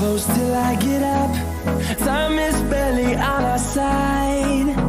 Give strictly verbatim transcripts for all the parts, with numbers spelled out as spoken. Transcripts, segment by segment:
Close till I get up. Time is barely on our side.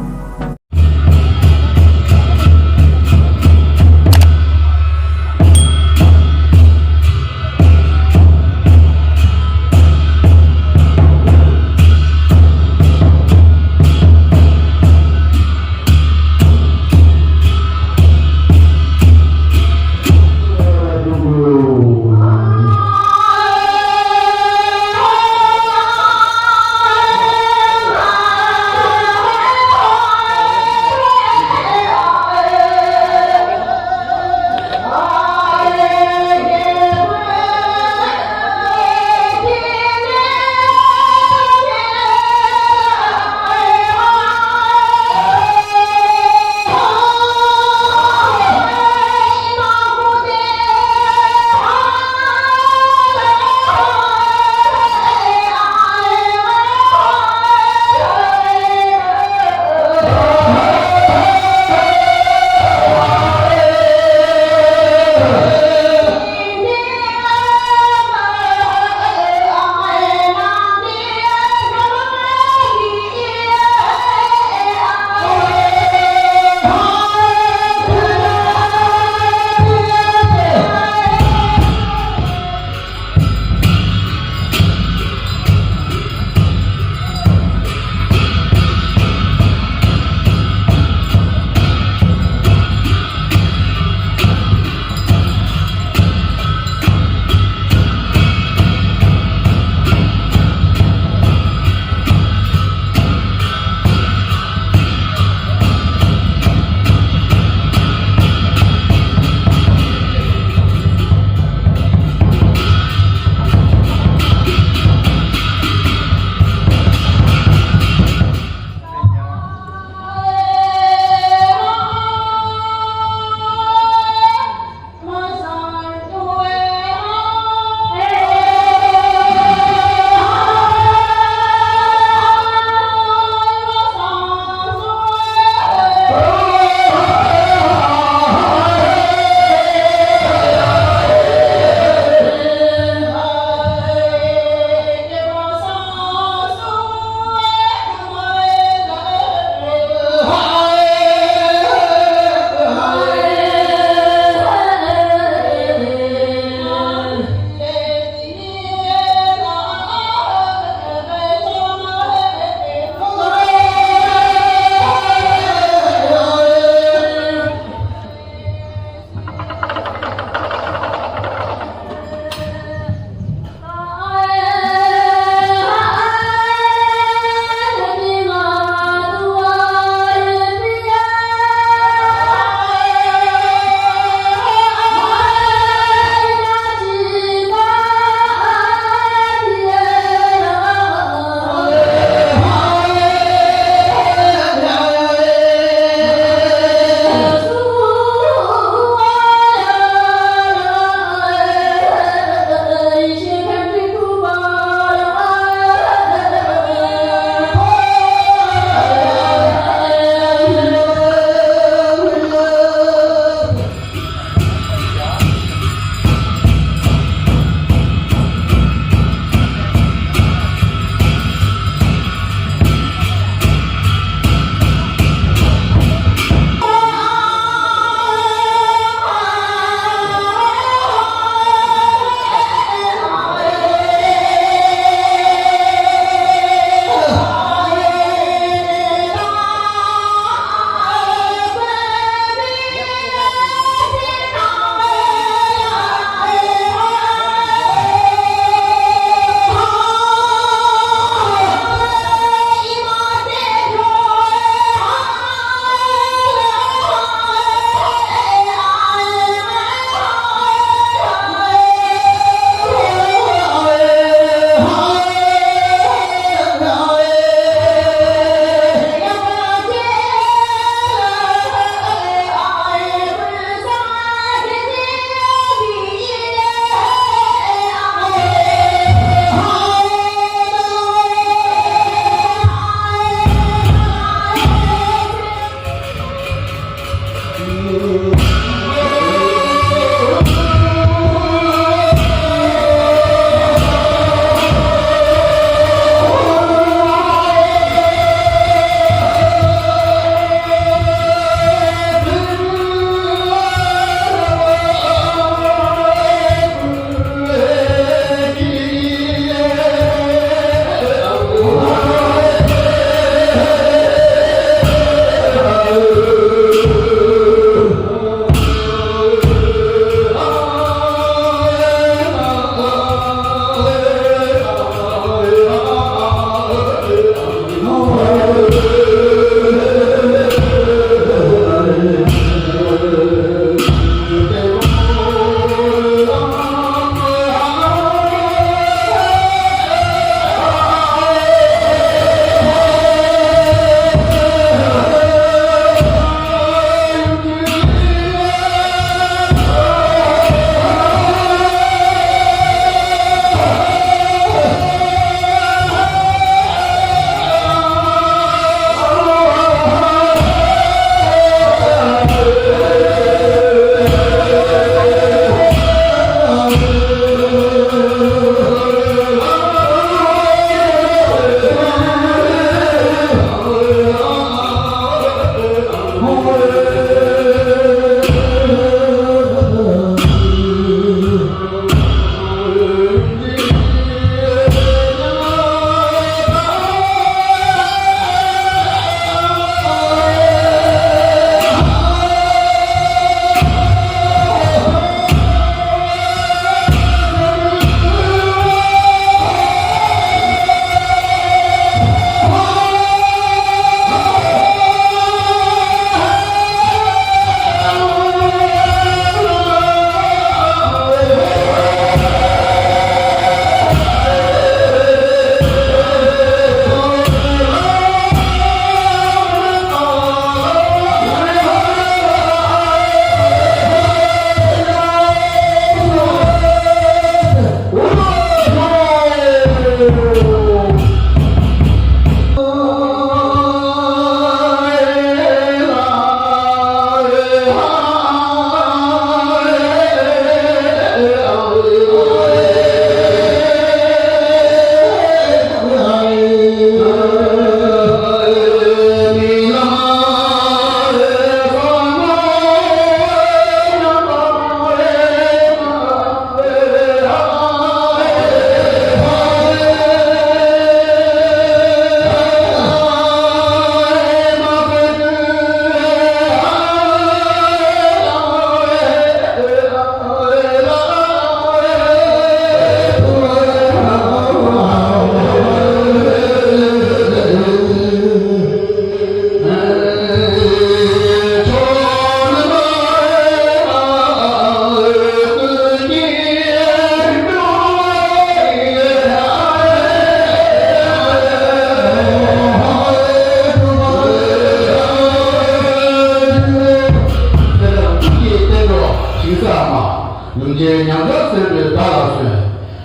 ཡུམ་ཆེན་ཉང་མཚར་སྲས་མོས་བདག་ལ་གསོན།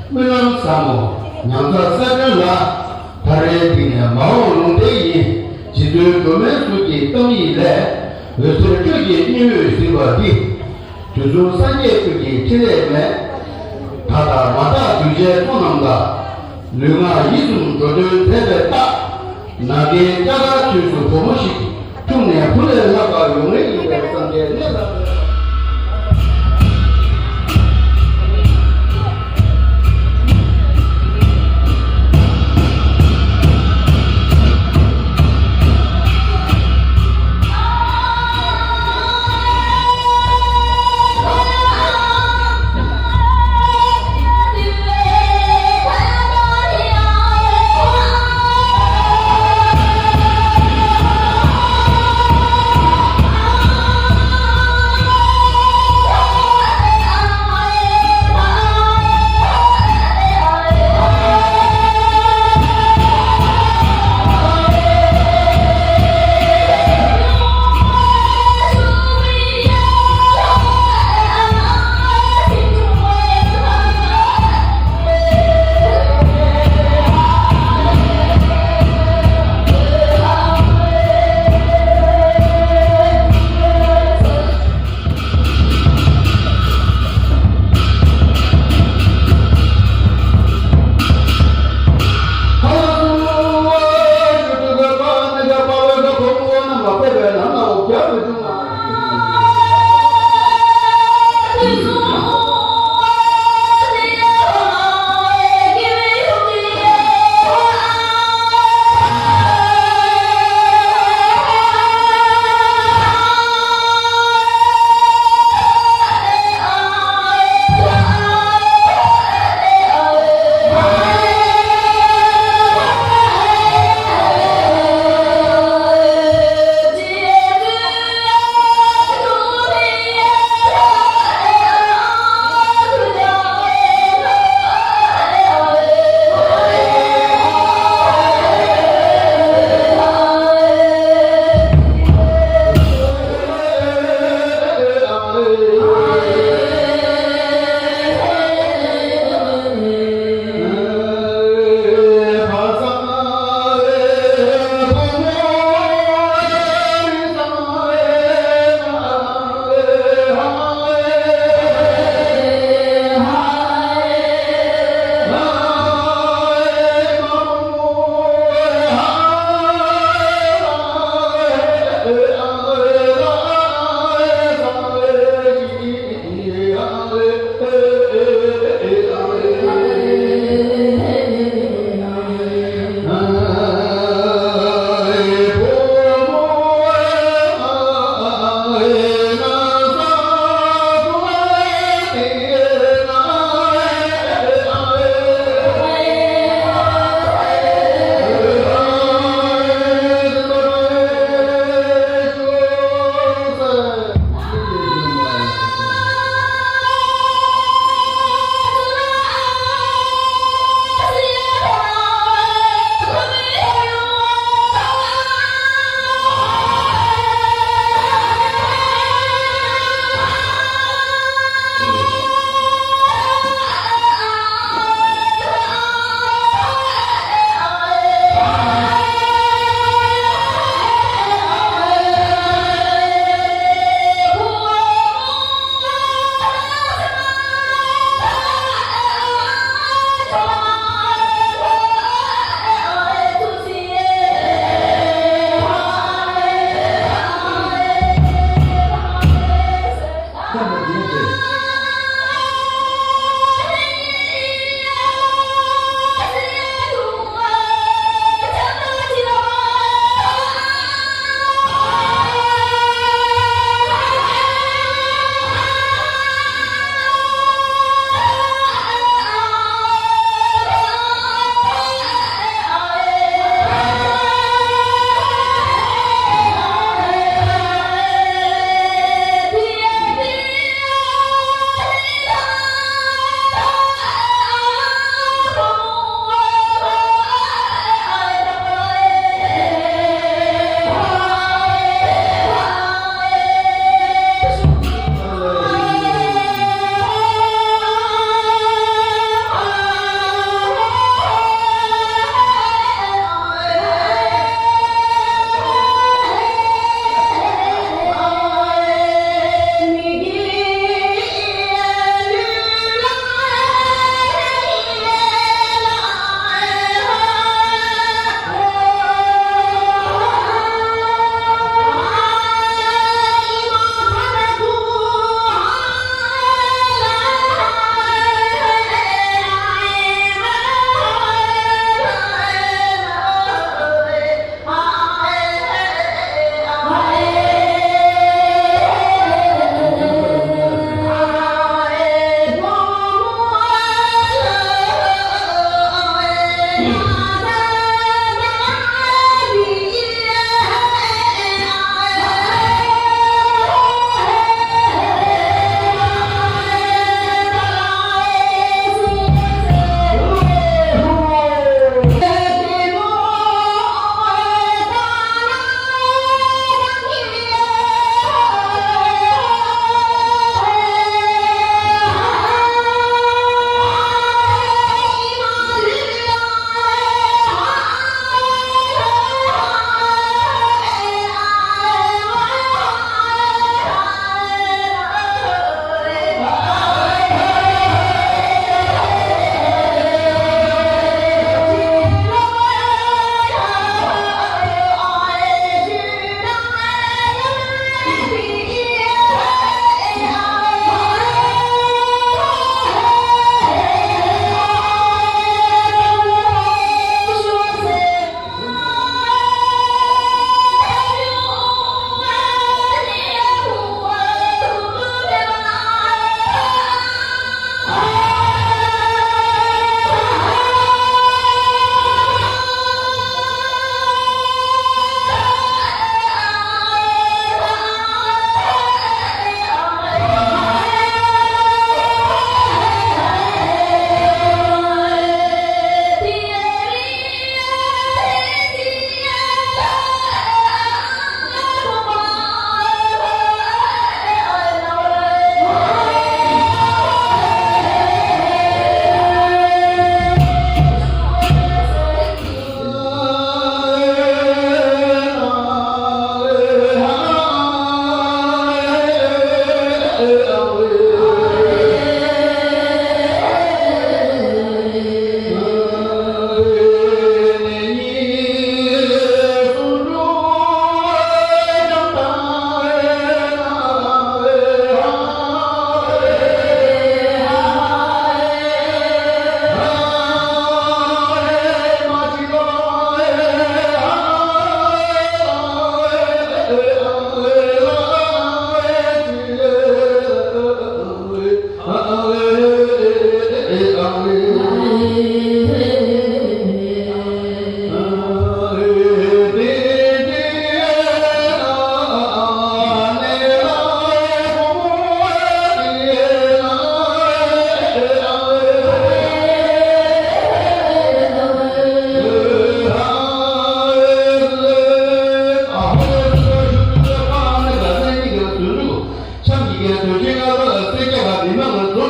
སྨོན་ལམ་ཟབ་མོ་ཉང་མཚར་གསལ་སྒྲོན་ལ། ད་རེས་འདི་ནས་མ་འོངས་ལུང་བསྟན་ཡིན། རྗེ་བཙུན་སྒྲོལ་མའི་གཟུགས་ཀྱི་གཏམ་ཡིག་ལས། འོད་ཟེར་སྤྲོས་ཀྱི་སྙན་འོད་ཟིན་པ་འདི། དུས་གསུམ་སངས་རྒྱས་ཀུན་གྱི་ཕྲིན་ལས་མེད། ད་ལྟ་མ་དག་གདུལ་བྱའི་ཚོགས་རྣམས་ལ། ལུས་ངག་ཡིད་གསུམ་འགྲོ་དོན་མཛད་པའི་རྟགས། ནམ་མཁའི་སྐྱ་ཀར་དུས་སུ་བུ་མོ་ཞིག་འཁྲུངས་ནས་བུ་ལས་ལྷག་པ་ཡོང་རེ་ཡིན་པའི་སངས་རྒྱས་གནས་ལ།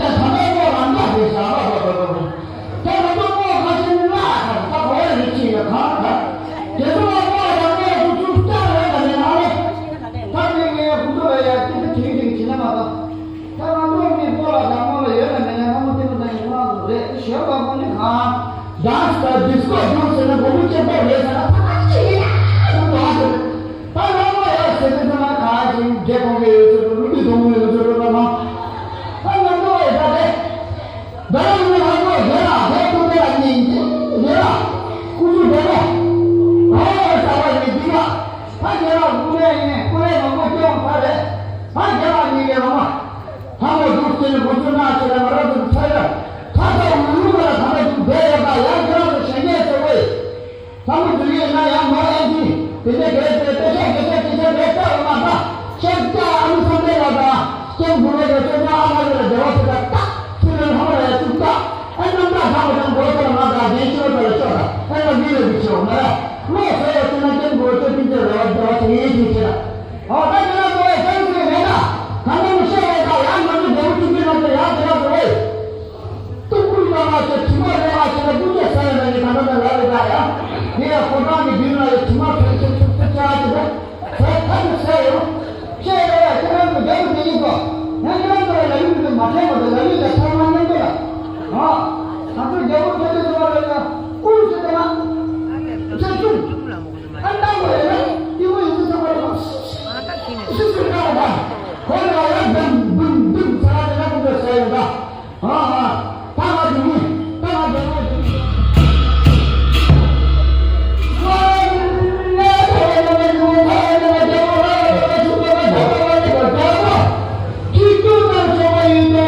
དེ་ལྟར་ད་ལྟ་བློ་རང་དགའ་དེ་བྱ་བ་བ་བ་བ་བ། ད་ང་ཚོ་བློ་ཁ་ཤས་ནི་བླ་ཁ་ད་གོ་བ་རེ་ཅིག་ཡོད་གང་ད། དེ་ཚོ་ལ་བློ་རང་དགའ་དུ་ཚུར་བལྟ་རེ་ད་ནས་ཨ་ལེ། ད་ནི་ངས་ཁོ་ཚོ་ལ་ཡ་ཏི་ཏི་དྲིང་དྲིང་བྱེད་ན་མ་གཏོགས། ད་ང་ཚོ་མི་སྤོ་ལ་དང་མོ་ལ་ཡོད་ན་མེད་ན་ལྷ་མོ་ལྟད་མོ་ལྟ་ཡིན་ཁོ་རང་ཚོ་རེད་ཞེས་པ་ཁོ་ནི་གང་། ཌན་སི་དང་ཌི་སི་ཀོ་རྒྱུགས་ཟེར་ན་མགོ་མི་གཅིག་པོ་རེད་ཟེར་ན་ད་ག་ཅི་ཡིན་ན་ཁོ་ཚོ་ཨ་ཟེར། ད་ལྷ་མོ་ཡ་ཟེར་དུས་ཙམ་ལ་གང་ཅིག་རྒྱལ་གོང་གི་ཡོད་ཚོད་རུ་རུ་ཏི་དོང་གི་ཡོད་ཚོད་རུ་ལ་མ། ད་ང་ཚོ་ཡ་ད་རེད། ད་ལྷ་མོ་ལྷ་མོ་ཡོད་ལ་ཧེ་ཏུ་ཏེ་ལ་ཉིན་གྱི་ཡོད་ལ་ཀུ་ཚུ་དོ་མོ། ཨོ་ཡ་ས་བ་ཡིན་འདི་ལ་ད་ཡོད་ལ་ཀུ་ལེ་ཡིན་ཀུ་ལེ་མང་པོ་སྐྱོང་ད་རེད། ད་རྒྱ་ལ་ཉིན་གྱི་ལ་མ། ལྷ་མོ་འདུག་སྟེ་ནི་འགོ་ཚུགས་གནང་བྱས་ན་ང་རང་ཚོ་ཚོད་ལ་ཁ་ཚ་འུ་རུ་མ་ལ་ད་ལྟ་འདུག་བསྡད་ཡོད་པ་ཡང་ཁྱེད་རང་ཚོ་གཞོན་སྐྱེས་ཚོ་བས། ལྷ་མོ་འདུག་ཡོད་ན་ཡང་མ་ཨེ་ཅི་དེ་འདྲའི་གལ་ཏེ་དཔེ་ཆ་དཔེ་ཆ་དཔེ་ཆ་རེ་ལྟ་འོ་མ་ད་ཁྱེད་ཅག་ཨ་ནུ་བསམ་འཕེལ་ལགས་དང་སྐྱབས་མགོན་པ་ཡོད་ཚོད་ན་ཨ་མ་ལ་འབྲེལ་བ་དེ་དག་ད་ཚུར་ལ་ལྷ་མོ་ལ་ཡ་བཅུག་ད་ཨེ་རྣམ་དག་ཐང་བ་དང་འགོ་ཚོ་ལ་ང་དང་གཞན་ཤི་བ་ཚོ་ལ་ཤོག་ད་ཨེ་ལ་མི་ལ་འདུག་ཆེ་འོ་མ་ར་བློ་ཟེར་བ་ཚོ་ན་སྐྱབས་མགོན་པ་ཚོ་སྤུན་ཚོ་རེ་བ་འབྲེལ་བ་དེ་ངེས་ཅིག་ཆེ་ད། ཨོ་ད་ཁྱེད་རང་ཚོ་བས་ཁྱེད་ཚོས་མེད་ན་གང་ལྟར་མི་ཤེས་རེད་ད་ཡང་ང་ཚོ་རྒྱལ་པོ་བཅུ་བདུན་ལ་ཚོ་ཡང་ཁྱེད་རང་ཚོ་བས། སྟུག་པོའི་ནང་ལ་ཁྱེད་དྲི་མ་རེད་ཨ་ཁྱེད་ལ་སྤུ་གུ་ས་ཡ་ལ་ནི་གང་ལྟར་ལ་ལ་རེད་ད་ཡང་དེ་ཡང་ཁོ་རང་གི་མདུན་ལ་ཡང་དྲི་མ་ཕན་ཚུན་ཚུགས་ཚུགས་ཆགས་ཀྱི་རེད། ད་ད་དུ་ཟེར་ཡོང་། ཤེས་རེད་ཨ་ཁྱེད་རང་ཚོ་རྒྱལ་པོ་དེ་ཡིན་གོ་ཡང་ཁྱེད་རང་ཚོ་ལ་ལ་ལུས་མི་འདུག་མ་དྲན་གོ་ད་ལ་ལུས་ད་ཚང་མ་མཉམ་པོ་ལ། ཨ་ང་ཚོ་རྒྱལ་པོ་ཁྱེད་ཚོ་ཚོ་བ་ལ་ཡང་ཀུན་སུ་དེ་ན་ཁྱེད་ཚོ། ཨ་ནི་ད་མོ་ཡིན་ན་ཏི་མོ་ཡིན་ཚུལ་ཚོ་ག་རེ་མ་སུ་སུ་ན་བ་གོ་ལ་ཡ་འབུམ་འབུམ་འབུམ་ཚ་ལ་ཡ་འབུམ་ཟ་ཡོད་ད། ཨ་ཨ་ད་ང་དུ་མི་ད་ང་དུ་ང་དུ་ཁྱི་ཀུན་དང་ཆོག་པ་ཡིན་ཏོ།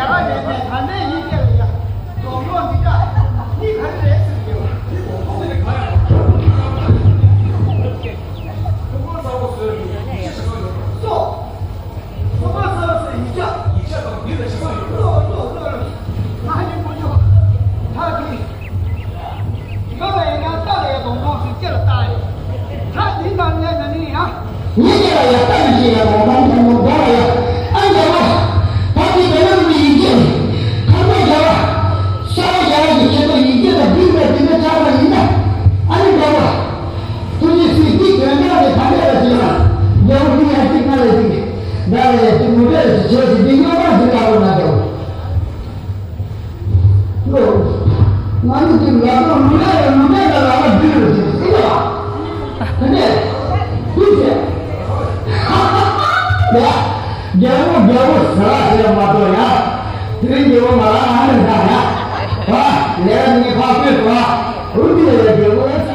ཨ་ནེ་ནེ་ད་ནས་ཡིན་སྐད་ལ་ཡ། ལོག་ལོག་འདི་འདྲ། གཉིས་ག་རེ་རེད་ཟེར་གྱི་ཡོད། སོ། སོ་མ་ས་ལ་སོ་ཡིག་ཆ། ཡིག་ཆ་དང་འདི་ལ་ཞིག་ཡོད། ལོག་ལོག་ལོག་ལོག་ང་ཡིན་པོ་ཆོག་ད་གི་ཡོད་ལ་ཡིན་ན་ལྟ་ལ་ཡ་གདོང་ཁོང་སུ་སྐྱེ་ལ་ལྟ་ཡ། ད་འདི་ན་ལས་ན་ནི་ཡ། ངེད་ཀྱི་ལ་ཡ་ལྟ་ཡི་ཞིག་ཡ་གདོང་ཁོང་ཁོང་ཁོང་གདོང་ལ་ཡ། ཨ་ཡ་བ། ད་འདི་བེ་ལ་ནི་ཡིན་ཀྱི། ཁ་མོ་ཡ་བ། ས་བ་ཡ་བ་ཡི་ཁྱེད་ཚོ་ཡིན་ཀྱི་ལ་འདི་ལ་འདི་ལ་ཆགས་པ་ཡིན་ན། ཨ་ནི་འདྲ་བ། ཐུགས་རྗེ་ཆེ། འདི་དོན་དག་དེ་ཕ་མེས་ལ་བྱས་ན། རྒྱལ་པོ་འདི་ཡ་གཅིག་ང་ལ་གཅིག་ད་ལ་ཡ་གཅིག་མུ་འབྲེལ་ཞིག་བྱས་ཏེ་འདི་སྨྱོ་མ་ཞིག་ལ་ལོ་ན་རྒྱལ་པོ། ལོ། ང་ནི་འདི་ལ་ལོ་མུ་འབྲེལ་ལ་མུ་འབྲེལ་ལ་ལ་ལ་འབུལ་རུ་ཞིག་ཟིན་ལ། དེ་ནས་འདི་བྱས། ཡ། རྒྱལ་པོ་རྒྱལ་པོ་ཟེར་བ་ཞིག་ལ་མ་གཏོགས་ཡ། དེ་རིང་རྒྱལ་པོ་ང་རང་ང་ནས་ཟ་ཡ། བ། ལས་ཀ་འདི་ངས་ཕར་བསྐོས་སོང་ཨ། འོ་འདི་ལ་ཡ་རྒྱལ་པོ་ལ་ཟ།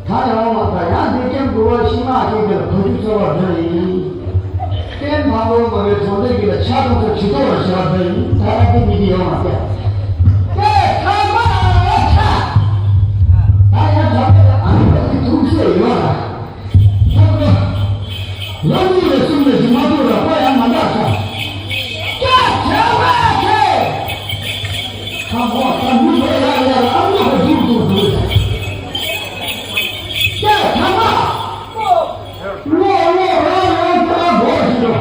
ད་ཡང་མ་ད་ཡང་འདི་ཀྱང་འགྲོ་བ་ཤི་མ་ཤི་གི་ལ་གོ་རྒྱུ་ཚོར་བ་འདོན་ཡིན། རྟེན་མ་བོ་མ་བའི་ཚོང་འདུས་ཀྱི་ལ་ཆ་ཐོག་ཏུ་ཇི་ལྟ་བར་ཞེས་པ་འདོན་ཡིན། ད་ཡང་འདི་མི་འདི་ཡོང་བ་སྟེ། དེ་ཚང་མ་ལ་ཆ། ད་ཡང་གྲྭ་པས་ཨ་ནི་འདི་ཐུགས་སྲས་ཡོད་ལ། ལམ་གཉིས་ལས་གསུམ་ལས་ཀྱི་མ་ཐུག་ལ་ཁོ་ཡང་མ་འདག་ཤག་སྐྱ་བྱ་བ་ཁྱེད། ཁམ་ཕོ་ད་མི་ལོ་ཡག་ཡག་ལ་ཨ་མ་ཧོ་དུག་དུག་དུག་སྐྱ་ཐ་མ། ལོ་ལོ་རང་རང་ཁོ་རང་སྒོར་ཞིག་འགྲོ།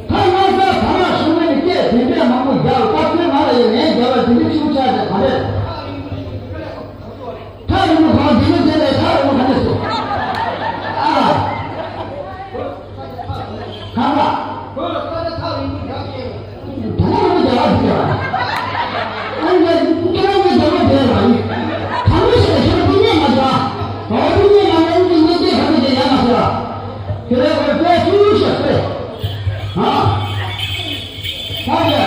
ཐ་མ་ས་ཐ་མ་ཤུང་མེད་ནི་སྐད་དེ་འདྲས་མང་པོ་རྒྱག་ལ་ད་ཁོས་ང་ལ་ཡང་ངས་རྒྱག་ལ་དེ་འདྲས་ཆུང་ཆགས་ཀྱང་ག་རེད། ཐག་རིང་པོ་གང་འདི་ནས་བསྡད་པའི་ཐག་རིང་པོ་ག་ནས་སོང་། ཨ། གང་ལ། ཁོས་ལ་ས་ཆ་ཐག་རིང་པོ་རྒྱག་ཤེས། ད་ནི་རང་རྒྱག་པ་ཞིག་ཡོད། ཨ་ནི་ཁྱེད་རང་གི་རྒྱག་པ་དེ་ལ་ཡིན། གང་མི་ཤེས་ལ་ཤེས་པ་དེ་རྙེད་མ་བྱ། འོ་དེ་རྙེད་མ་ནས་འདི་གནས་བརྟན་ག་ནས་བྱས་ཡང་མ་ཤེས། དེ་ལས་ཁོས་དཔེ་ཆུང་ཤོས་དཔེ། ཨ། ད་ཡ།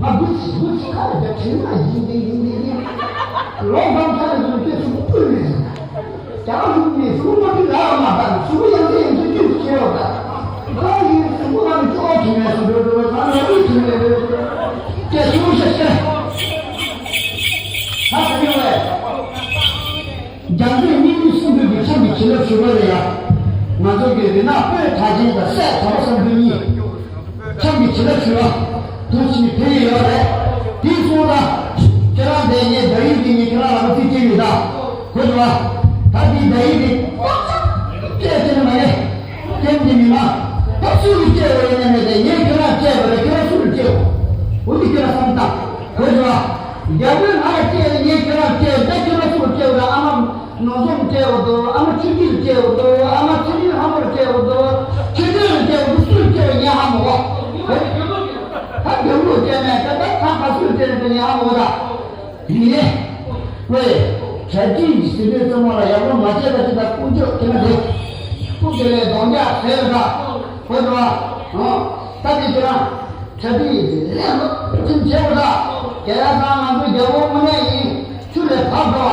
ང་བུ་ཚི་བུ་ཚི་ཁ་རེ་བྱ་དྲན་ན་ཡིན་ཏེ་ཡིན་ཏེ་ཡིན། ལོ་གང་ཚ་རེ་བཟུང་སྟེ་སུ་སྤུན་མེད་ཟིན། རྒྱ་ལུགས་ནས་སུ་མ་ཕི་ལ་མ་བཏང་སུ་ཡང་ཏེ་ཡང་ཏེ་ཅུང་ཆེ་བ་དང་། ཁ་ཡིན་སུ་མ་ནི་ཅོ་ཐུ་མེད་སུ་འགྲོ་འགྲོ་ཁ་ལ་རུ་ཐུ་མེད་རེ་ཏེ་ཅུང་ཤ་ཤ། ཁ་ཁ་ཡོད་བས། རྒྱལ་སྲས་གཉིས་ལུས་གསུམ་འདུས་ཀྱི་ཆབ་ཀྱི་བྱིན་རླབས་ཞུ་བ་ལ་ཡ། ང་ཚོ་གི་རི་ནག་སྤོས་གྲགས་ཅན་དང་སྲས་གྲགས་པ་བསམ་འགྲུབ་གཉིས། ཆབ་ཀྱི་བྱིན་རླབས་ཞུ་བ། དུ་ཕྱིན་དེ་ཡི་ཡོད་རེད། དེ་སོང་ཙང་། ཁྱེད་རང་དེ་ངས་བརྡ་ཡིག་འདི་ངས་ཁྱེད་རང་ ད་འདི་ད་ཡིན་ཏེ། སྐད་ཆ་ནི་མ་ཡིན། སྐད་འདི་མི་མ། ད་སུ་ལ་སྐྱེ་བ་ཡིན་ན་མེད་དེ་ངས་ཁྱོད་རང་སྐྱེ་བ་རེད། ཁྱོད་རང་སུ་ལ་སྐྱེ་བ། འོ་འདི་ཁྱོད་རང་བསམ་ཐག་གོ་ཞོ། རྒྱལ་པོས་ང་ལ་སྐྱེ་ངས་ཁྱོད་རང་སྐྱེ་ད་ཁྱོད་རང་སུ་ལ་སྐྱེ་བ། ཨ་མ་ནོར་འཛོམས་སྐྱེ་བ་དོ། ཨ་མ་ཆུ་སྐྱིད་སྐྱེ་བ་དོ། ཨ་མ་ཚེ་རིང་ལྷ་མོར་སྐྱེ་བ་དོ། ཆུ་སྐྱིད་ལ་སྐྱེ་བ་དོ། སུ་ལ་སྐྱེ་བ་ངས་ཧ་མ་གོ། ད་རྒྱལ་པོ་སྐྱེ་མེད་ད་ད་ད་ག་སུ་ལ་སྐྱེ་ན་ད་ངས་ཧ་མ་གོ་ད། ཡིན། ཝེ། གྲ་སྒྲིག་གི་ཟི་ལིང་རྩེ་མོ་ལ་ཡག་པོ་མ་བྱས་པ་ཅི་ད་ཀུན་སྤྱོད་དེ་མ་རེད། སྐུ་དེ་ལས་གདོང་རྒྱག་ཟེར་ལ་ད། ཧོ་འགྲོ་བ། ཨོ། ད་དེ་ཁྱེད་རང་། གྲ་སྒྲིག་ལས་ལོ་ཅིན་བྱེད་པ་ད། རྒྱལ་ཡ་ཚང་ང་ཚོ་རྒྱལ་པོ་དངོས་གནས་ཡིན། ཆུ་ལས་བབས་འགྲོ་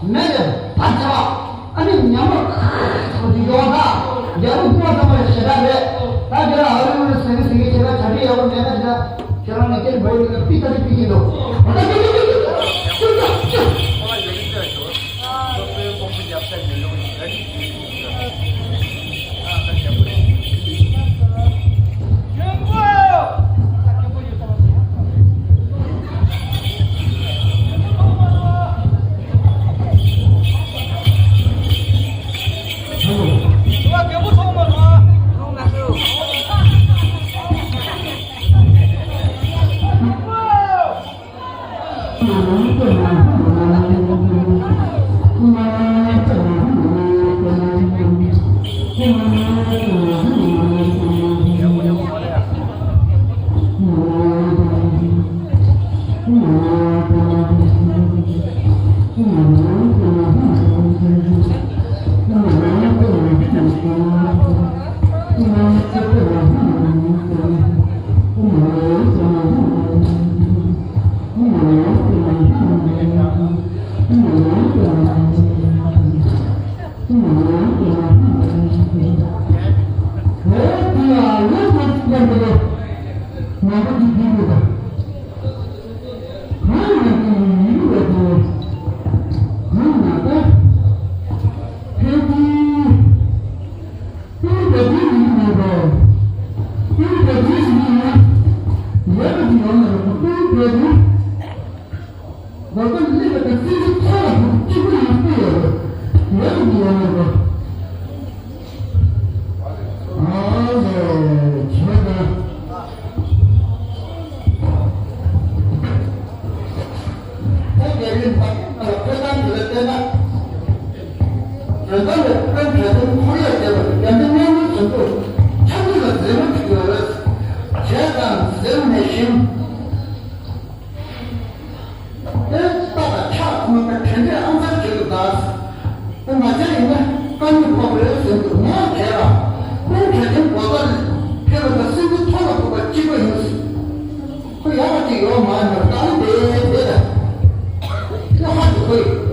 བ། མེ་ལས་བབས་ཆ་བ། ཨ་ནི་ཉ་མོ་ཁ་ཁ་དེ་ཡོང་ད། རྒྱལ་པོ་སྐུ་ཚང་མ་ཞེ་དྲག་རེད། ད་ཁྱེད་རང་ཨ་རི་ཨུ་རི་ཟེར་གི་ཟེར་གི་ཁྱེད་རང་གྲ་སྒྲིག་ཡག་པོ་མེད་ན་ཞེ་དྲག་ཁྱེད་རང་ནས་ཁྱེད་འབོད་ནས་པི་ཏ་ཏི་པི་ཀི་འདུག་ཁོ་ཡག་པ་ཅིག་ཡོད་མ་རེད། ད་ནི་དེ་དེ་ལ་ཁོ་ཧ་ཅང་གོ་ཡོད།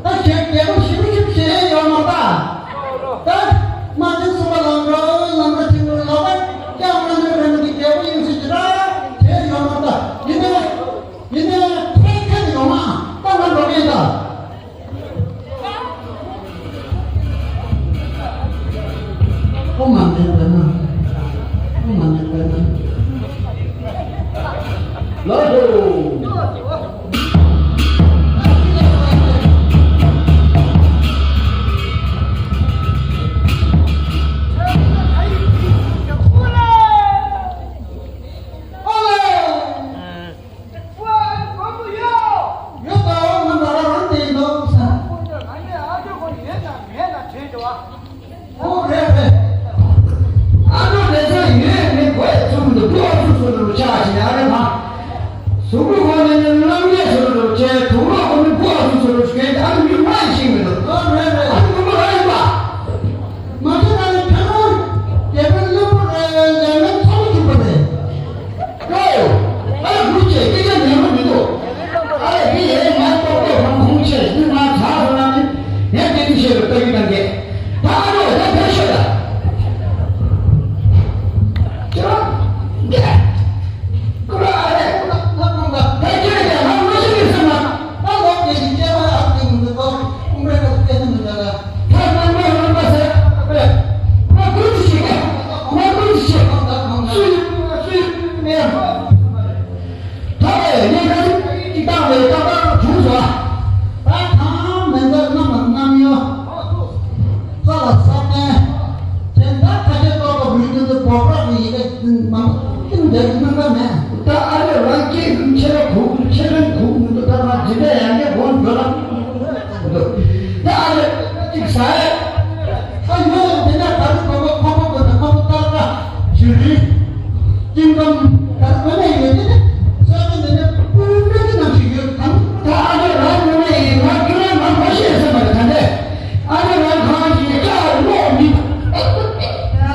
ད་ཁྱེད་རྒྱལ་པོ་ཞིབ་ཞིབ་བྱེད་ཡས་ཡོད་མ་རེད་ད། ད་དམག་དོན་ཚོགས་པ་ལམ་འགྲོ་ལམ་འགྲོ་ཆེན་པོ་ལོག་པ་སྐྱབས་མ་འགྲོ་རེད་མི་འདུག་རྒྱལ་པོ་ཡིན་ཟེར་གྱི་ར་དེ་ཡོད་མ་རེད་ད། ཡིན་ནའི་ཡིན་ནའི་ཁོའི་ཁ་ནས་ཡོང་མ་ད་ང་འགྲོ་མེད་ད། ཨོཾ་མ་ཎི་པདྨ། ཨོཾ་མ་ཎི་པདྨ། ལགས་སོ། ཨོ་ལེ། ཡོད་དོ། ང་འདྲ་རང་དེ་འདུག་ས། ཨོ་རེད་རེད། ཨ་ནོ་དེ་ཚོ་ཡོད་མེད་གོ་ཡ་ཚུགས་འདུག་ཏུ་ཨ་ཚུགས་སུ་འདུག་ཆ་ཞིག་ཡ་རེད་མ། གཟུགས་པོ་ཁོ་ནས་ནི་རྣམ་རྒྱལ་སུ་འདུག་ཅེས་དུག་ལོག་ཁོ་ནི་ཀུ་ཨ་ཚུགས་སུ་འདུག་ཅེས་ཨ་ནི་མི་མ་ཡི་ཤིང་མི་འདུག་ཨ་རེད་རེད། ཨ་ནི་མི་མ་ར་ཡིན་པ། མ་གཞི་ན་ནི་ཁྱོད་རང་རྒྱལ་པོའི་བློན་པོ་རེད་ལས་ངན་ཚ་བོ་ཐུག་པ་རེད། ཀའོ། ཨ་ལ་བུ་ཆེ་སྐད་ཆ་ཉན་རོགས་མི་འདུག་ཨ་ལས་འདི་ཡས་མ་གཏོགས་པའི་ཧོང་ཁུང་ཆེ་འདི་མ་ཚ་སོང་ན་ནི་ངས་སྐད་ཆ་བཤད་པའི་ལྟ་གི་གཏང་གས། ད་ཨ་ནོ་ད་ཕེབས་ཤོག་ད། ཁྱེད་རང་འདི། ཀུ་ར་ཨ་ལས་ཀུ་ར་ལ་ཀུ་ར་ད་ཁྱེད་ཀྱང་ང་མ་ཤི་གི་སེམས་ལ་ད་ལོག་གི་ཡིན་སྐྱེ་བ་ཨ་ཀི་མི་འདུག་ཀོ་ཀུ་ར་ལ་སྐྱེ་ནི་མི་འདུག་ལ། ད་ང་ང་ང་ང་ཟེར་བས། ང་ཀུན་གྱི་ཤེས་ཀ་ང་ཀུན་གྱི་ཤེས། སུ་ཡིན་སུ་ཡིན་མེད། ད་བས་ངས་ཁ་ཅིག་ཅིག་བཏང་བས་ད་ད་བྱུང་སོང་ཨ། ད་ཐང་མེ་འདི་གནམ་ལ་གནམ་ཡོད། ས་ལ་ས་བརྟན། དེ་འདྲ་ཁ་ཤས་ཏོག་ཏོག་མི་འདུག་འདི་འབོག་རག་གི་ཡི་གེ་མང་པོ་ཀུན་འདེབས་ཀྱི་སྣང་ག་མེད། ད་ཨ་ལས་རང་སྐྱེས་ཀུན་ཁྱེད་ར་གུག་ཁྱེད་རང་གུག་མི་འདུག་ད་ང་ཇི་འདྲ་ཡང་སྐྱེ་དགོངས་འདོད་ལ། ད་ཨ་ལས་གཅིག་ཟ་ཡས། ཨ་ཡོད་དེ་ནས་ད་རུང་ཁོ་ཁོ་ཁོ་ཁོ་ཁོ་ཁོ་ཁོ་ཏག་ཏག་ཞུ་རིན། སྐྱིན་འགྲམ་ད་རུང་ངོ་ནས་ཡོད་དེ་ནས་ས་ཆ་འདི་ནས་སྤུན་ཀྱི་ནང་ཞིག་ཡོད་དམ། ད་ཨ་ལས་རང་ངོ་ནས་ཡིན་ང་ཁྱོད་རང་ང་ཁོ་ཤེས་ས་མ་རེད་ད་ནས། ཨ་ནི་རང་གང་ཞིག་ལྕགས་ལོག་མི་འདུག་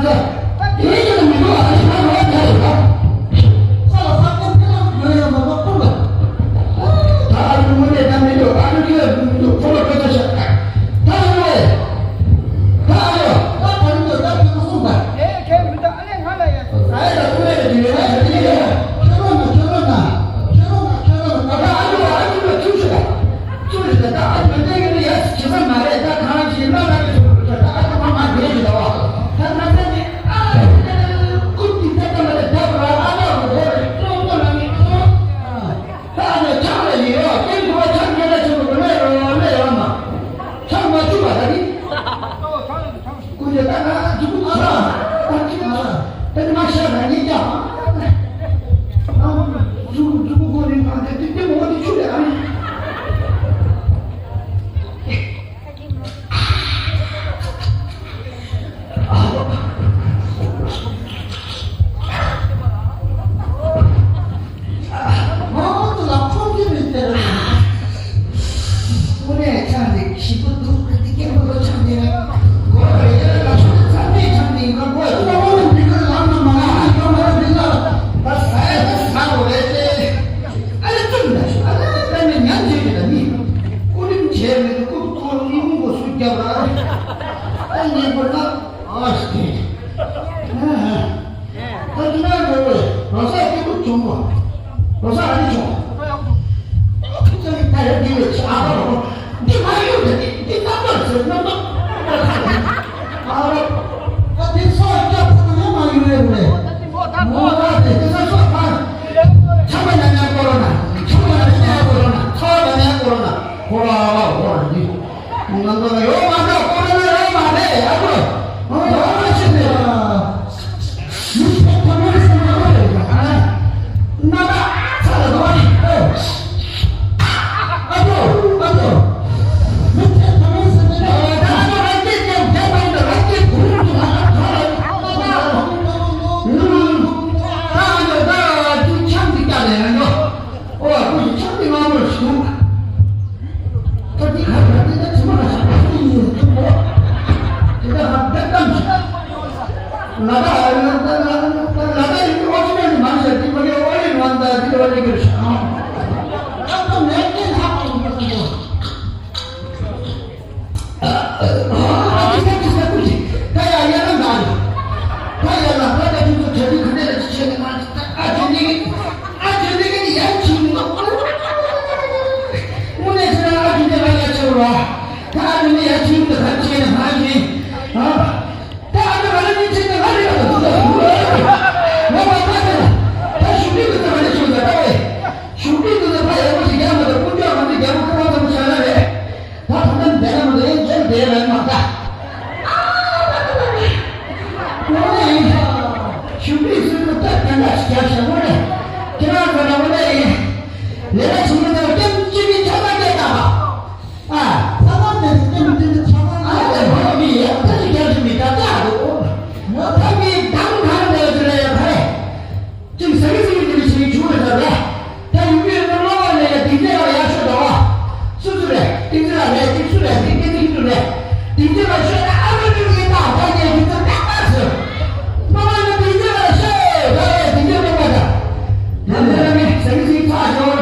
དེ་ཡིན་ན་མི་འདུག་ཨ་ནི་རང་རང་རྒྱ་ཞིག་ལ། ས་ལ་ས་ཁོ་ཁྱེད་རང་ཡོད་ཡོད་མ་གཏོགས་ཁོ་ལ། ད་ཨ་ནི་དངོས་གནས་ད་མི་འདུག་ཨ་ནི་ཁྱེད་མི་འདུག་ཁོ་ལ་སྐད་ཆ་བཤད། ད་ཨ་ནི་ད་ཨ་ནི་ད་ད་མི་འདུག་ད་ཁྱེད་ཁོ་གསུངས་ད། ཨེ་ཁྱེད་མི་འདུག་ཨ་ནི་ང་ལ་ཡ། ད་ཨེ་ད་ཁོ་ལ་ཡ་དེ་ཡོད་ན་ཡ་དེ་ཡོད། ཁྱེད་རང་ན་ཁྱེད་རང་ན་ཁྱེད་རང་ན་ཁྱེད་རང་ན་ད་ཨ་ནི་ཨ་ནི་ད་ཁྱོད་ཤོད་ད། ཅུ་རེད་ད། ད་ཨ་ནི་དེ་གི་ཡ་ཇི་ཙམ་མ་རེད། ད་གང་ཞིག་ན་ན་གི་སོང་ད་ཨ་ནི་མ་མ་རེད་ད་བ། ད་ན་ས་ནི་ཨ་ཀུན་ཏི་ད་ད་མ་རེད་ད་བ་ཨ་ན་རུ་རོ་རེད་ཀྲོང་པོ་ན་ནི་ཀྲོང་། ད་ཨ་ནི་ཆང་ལ་ཡི་ཡོ་ཀེང་གི་བ་ཆང་ཉལ་ལ་ཆུ་གི་མེ་རོ་ལེ་ཡོ་མ་ཆང་མ་ཆུ་བ་ད་ནི། ཀུན་ཏི་ད་ན་ཇུ་གུ་ཆང་ད་ཅི་ན་ད་ནི་མ་ཤ་ན་ནི་ཀྱང་། ཨ་ནི་ཇུ་གུ་ཇུ་གུ་གོ་ནི་གང་དེ་དེ་དེ་མོ་དེ་ཆུ་ལེ་ཨ་ནི། ཨ་ལས་ཙམ་ན་ཤོག་ཨ་ལས་ད་ནི་ཉམས་བྱེད་ཀྱི་ད་མི་སྐུ་རིམ་བྱས་མེད་དུ་སྐུ་ཐོག་ལ་སྔོན་པོ་སུ་བརྒྱབ་ར། ཨ་ཉན་པར་ན་ཨ་ཤི་ད་དུ་ན་འགྲོ་བས་རོ་ས་སྐྱིད་པོ་བྱུང་བ། རོ་ས་ཨ་ནི་བྱུང་། ཁ་ཚ་གི་ད་ཡ་འདི་བས་ཆ་ཨ་རོ། འདི་མ་ཡོད་དེ་འདི་འདི་རྣམ་པར་ཟེར་རྣམ་པ་ཨ་རོ། ཨ་དེ་སོ་སྐྱ་ཕུ་ནུ་ཡ་མ་ཡོད་རེད། མོ་ལ་དེ་དེ་ས་སོ་ཕ། ཆམ་པ་ཉམས་ཉམས་ཀོ་རོ་ན། ཆམ་པ་ཉམས་ཉམས་ཀོ་རོ་ན། ཚ་བ་ཉམས་ཉམས་ཀོ་རོ་ན། ཁོ་ར་བ་ཁོ་ར་འདི། ང་ཚོ་ལ་ཡོད་མ་འདྲ་ཁོ་ར་ན་ཡོད་མ་རེད། ཨ་ ང་ད་ང་ད་ང་ད་ང་ད་ང་ད་ཡིན་གྱི་ཨོ་ཅི་མེད་ནི་མ་ཤེས་དེ་མ་གི་ཨོ་ལི་ང་ད་དེ་ཨོ་ལི་གི་ཤ། ང་ད་ནས་ཀྱི་ལྷག་ཏུ་ཡོད་ས་ཡོད། ཨ་ཅི་ས་ཅི་ས་ཀུ་ཅི་ད་ཡ་ཡ་ན་ང་ད་ཡ་ན་ད་ད་ཅི་ཚོ་ཆ་ཅི་ག་ནས་ལ་ཅི་བྱས་ནས་ང་ད་ཨ་ཅི་ནི་ཨ་ཅི་ནི་ཡ་ཅི་ནི་དངོས་གནས་ཆ་ཨ་ཅི་ནི་ང་ཡ་ཆེ་བ། ད་ཨ་ནི་ཡ་ཁྱིམ་དུ་ཁ་ཆེ་ན་ཧ་ཅི། ཨ། ད་ཨ་ནི་ང་ལ་ཉིན་ཆེ་ན་ང་རེ་ཡོད་དུ་ང་མ་ད་ད་ད་ད་ཞུ་པི་དུ་ད་ང་ལ་ཞུ་ད་ད་བས། ཞུ་པི་དུ་ད་ཕ་ཡག་པོ་ཞིག་རྒྱག་མ་ད་ཀུན་སྤྱོད་ང་ཚོ་རྒྱལ་པོ་ཁ་བ་ཚ་པོ་ཆགས་ན་རེད། ད་ད་ད་འདས་ན་མ་ད་ཡན་ཆད་འདས་རན་མ་ད། ཨ་ད་ད་ད་ད། ཞུ་པི་སུ་དུ་ད་ད་ད་ཞིག་རྒྱག་ཞག་པོ་རེད། ཁྱེད་རང་ཚོ་ན་འོ་ན་ཡིན། ལས་ཀ་བྱེད་མི་ཚོ་སྐྱབས་སྤྱི་པའི་ཆ་ཚང་སྐད་བཏང་བ། ཨ། ཚ་ཚང་དེ་ཚོ་སྐྱེ་མི་དེ་ཚོ་ཚ་ཚང་ཨ་ལས་ཧོ་མི་ཡ་ད་ཅི་རྒྱབ་ཞིག་མི་ད་ད་འདུག་ངོ་ཐབས་ཀྱིས་གདམ་གང་ལས་ཚུལ་ལས་ཡ་ཁ་རེ། ཅིག་ཟ་གི་ཟི་གི་དེ་མི་ཆེ་ཆུང་རེ་ད་རེ། ད་ཡུལ་མི་ཡོད་ན་སློབ་མ་ལས་ཡ་དེ་རྗེས་ལ་ཡ་ཤོད་དོ། སུ་སུ་རེ་ཏིག་ཙི་ལ་རེ་ཏིག་སུ་རེ་ཏིག་ཏིག་ཏིག་སུ་རེ། དེ་རྗེས་ལ་ཤོད་ན་ཨ་རོ་ཅིག་ཡིན་ད་ད་ཉལ་གི་ཚུལ་ཏག་ཏག་ཟེར། སློབ་མ་ལ་དེ་རྗེས་ལ་ཤོད་ད་རེ་དེ་རྗེས་སློབ་མ་ད། ད་ལས་ར་མི་ཟ་གི་ཟི་ཚ་ཤོར།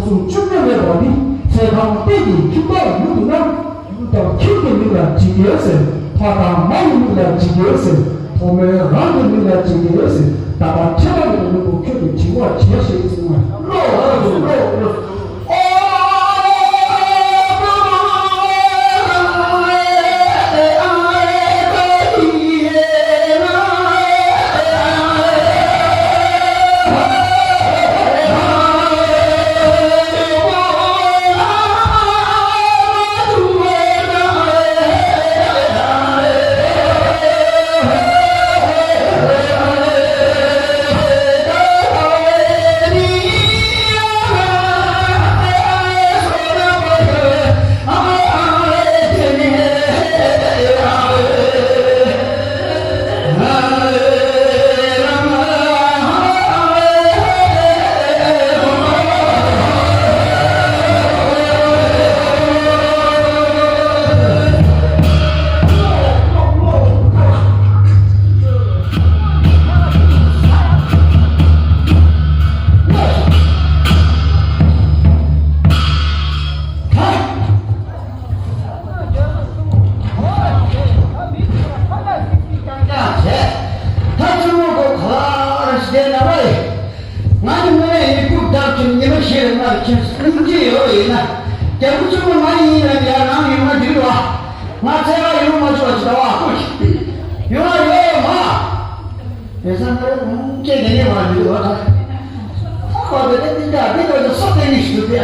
གསུམ་བཅུ་གཉིས་མེད་པ་འདི། ཚེ་གང་བསྟན་གྱི་ཁྱིམ་བདག་ཡུལ་དུ་ན། ཡུལ་དང་ཁྱིམ་གྱི་མིང་ལ་འཇིག་རྟེན་ཟེར། ཕ་དང་མ་ཡི་མིང་ལ་འཇིག་རྟེན་ཟེར། ཕོ་མོའི་རང་གི་མིང་ལ་འཇིག་རྟེན་ཟེར། ད་ལྟ་ཁྱེད་རང་གི་མི་བུ་ཁྱོད་ཀྱི་དྲི་བ་བྱས་ཞེས་གསུངས་ན། ལོ་ལོ་ལོ་ལོ། ང་ནི་དངོས་གནས་ཡིག་ཁུག་བརྡབ་ཀྱིན་ཉི་མ་བཞི་རེ་ལྔ་རེ་ཁྱིམ་སུ་སྙིང་རྗེ་ཡོད་པ་ཡིན་ན། རྒྱལ་པོ་བཙུན་མོ་ང་ཡིན་ན་ཡར་ནང་ཡོང་ན་འགྲིག་རེད་བ། ང་ཚེ་རབས་ཡོང་མ་བཅུག་པ་ཅིག་ད་བ་ཧུ་ཡོང་ང་ཡོད་ཡོད་མ། དེ་ས་ན་ཁྱེད་དེ་ནས་བ་འགྲིག་རེད་བ་ད། ཧ་གོ་དེ་དེ་འདྲ་དེ་ག་ལ་སོ་དེ་ནི་ཞུ་དེ།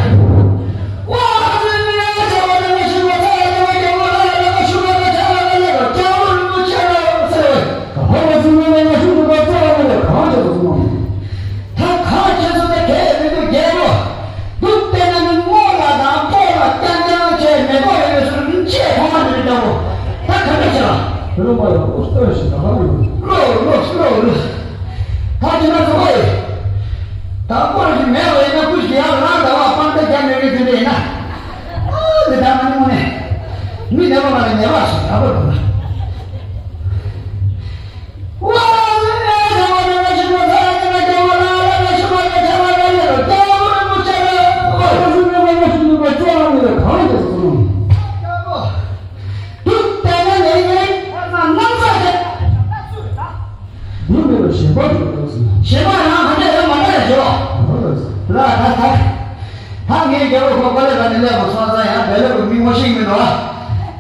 ཝ་ཨ་ཙི་ནི་ཡ་ཅ་བ་དེ་ང་ཞུ་བ་ཚ་ཡ་དེ་ང་རྒྱལ་པོ་ལ་ལ་ལ་ང་ཞུ་བ་ལ་ཆ་ལ་ལ་ལ་རྒྱལ་པོ་རིན་པོ་ཆེ་ལ་ཟེར་བས། ཧ་གོ་ཙི་ནི་ང་ཞུ་བ་ཚ་ལ་ལ་གང་བྱེད་དུ་སོང་། ད་གང་བྱེད་ཚུལ་དེ་གས་མི་འདུག་རྒྱལ་པོ། འདུག་བལྟས་ན་ནི་རྨོ་ལགས་དང་ཕོ་ལགས་རྐྱང་རྐྱང་བྱས་མེ་ཏོག་ཡོད་པའི་ཚུལ་ལ་ཆེས་མཐོང་བ་མི་འདུག་རྒྱལ་པོ། ད་ག་འདྲ་བྱེད་ལ། དེ་ལ་མ་ཡག་པོ་ལྟོས་ཤིག་ད་ག་ཡོད། ལོ་ལོ་ལོ་ལོ། ད་དེ་ན་ཚོ་བ་ཡི། ད་སྐོར་ཞིག་མེད་པ་ཡིན་ན་ཀུ་ཞིག་ཡང་རང་ཟླ་བ་སྤང་ད་རྒྱ་མེད་པའི་དུས་འདྲ་ཡིན་ན། ཨ་ནི་ད་ང་ནི་དངོས་གནས། མི་ནད་པ་མ་ལ་ནད་པ་སོགས་ད་བར་དུ་ན། ད་ངའི་རྒྱལ་པོ་ཁོ་པ་ལས་ཀ་ནི་ལས་པ་སོང་ཙང་ཡང་བེ་ལེ་བུ་མི་ངོ་ཤེས་མི་འདུག་ཨ།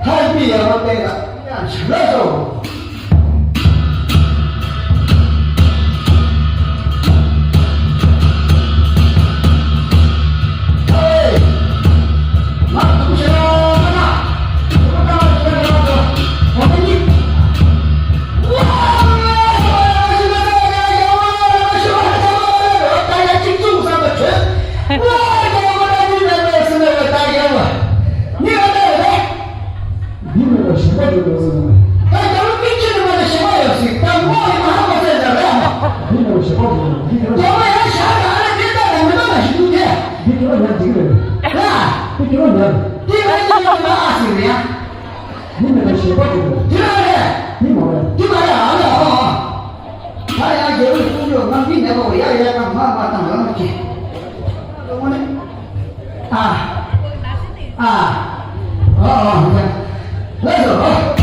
ཧ་པི་ཡ་བ་ཏེ་ལ་ཡང་ཞིག་ལ་སོ། ཧེ། ང་ཐུག་ཤེས་ན་ང་ན་ཐུག་ད་ང་ཐུག་ད་ང་ཐུག་ད་ང་ཐུག་ད། འདི་མེད་པ་ཞེན་པ་འགྲོ་དགོས། འདི་མ་རེད། འདི་མ་རེད། འདི་མ་རེད། ཨ་ལ་ཨ། ད་ཡང་རྒྱལ་པོའི་གསུང་ཆོས་ངམ་འདི་མེད་པ་ཡ་ཡ་ང་མ་མ་བཏང་རང་གི། ཨ། ཨ། ཨ་ཨ། ལགས་སོ།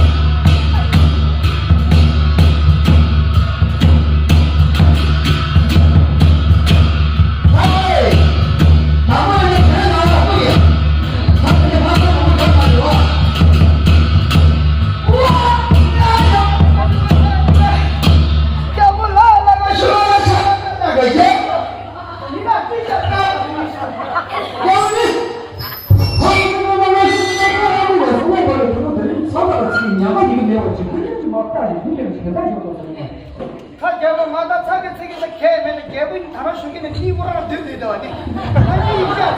ད་རྒྱལ་པོ་ང་ད་ཚ་གི་ཚིག་གི་ད་ཁས་མེད་ན་རྒྱལ་པོ་ད་རང་ཞུ་གི་ནི་ཁྱི་བོ་རང་སྡོད་སྡོད་དོ་ནི། ཨ་ནི་ཡིན་ཤག་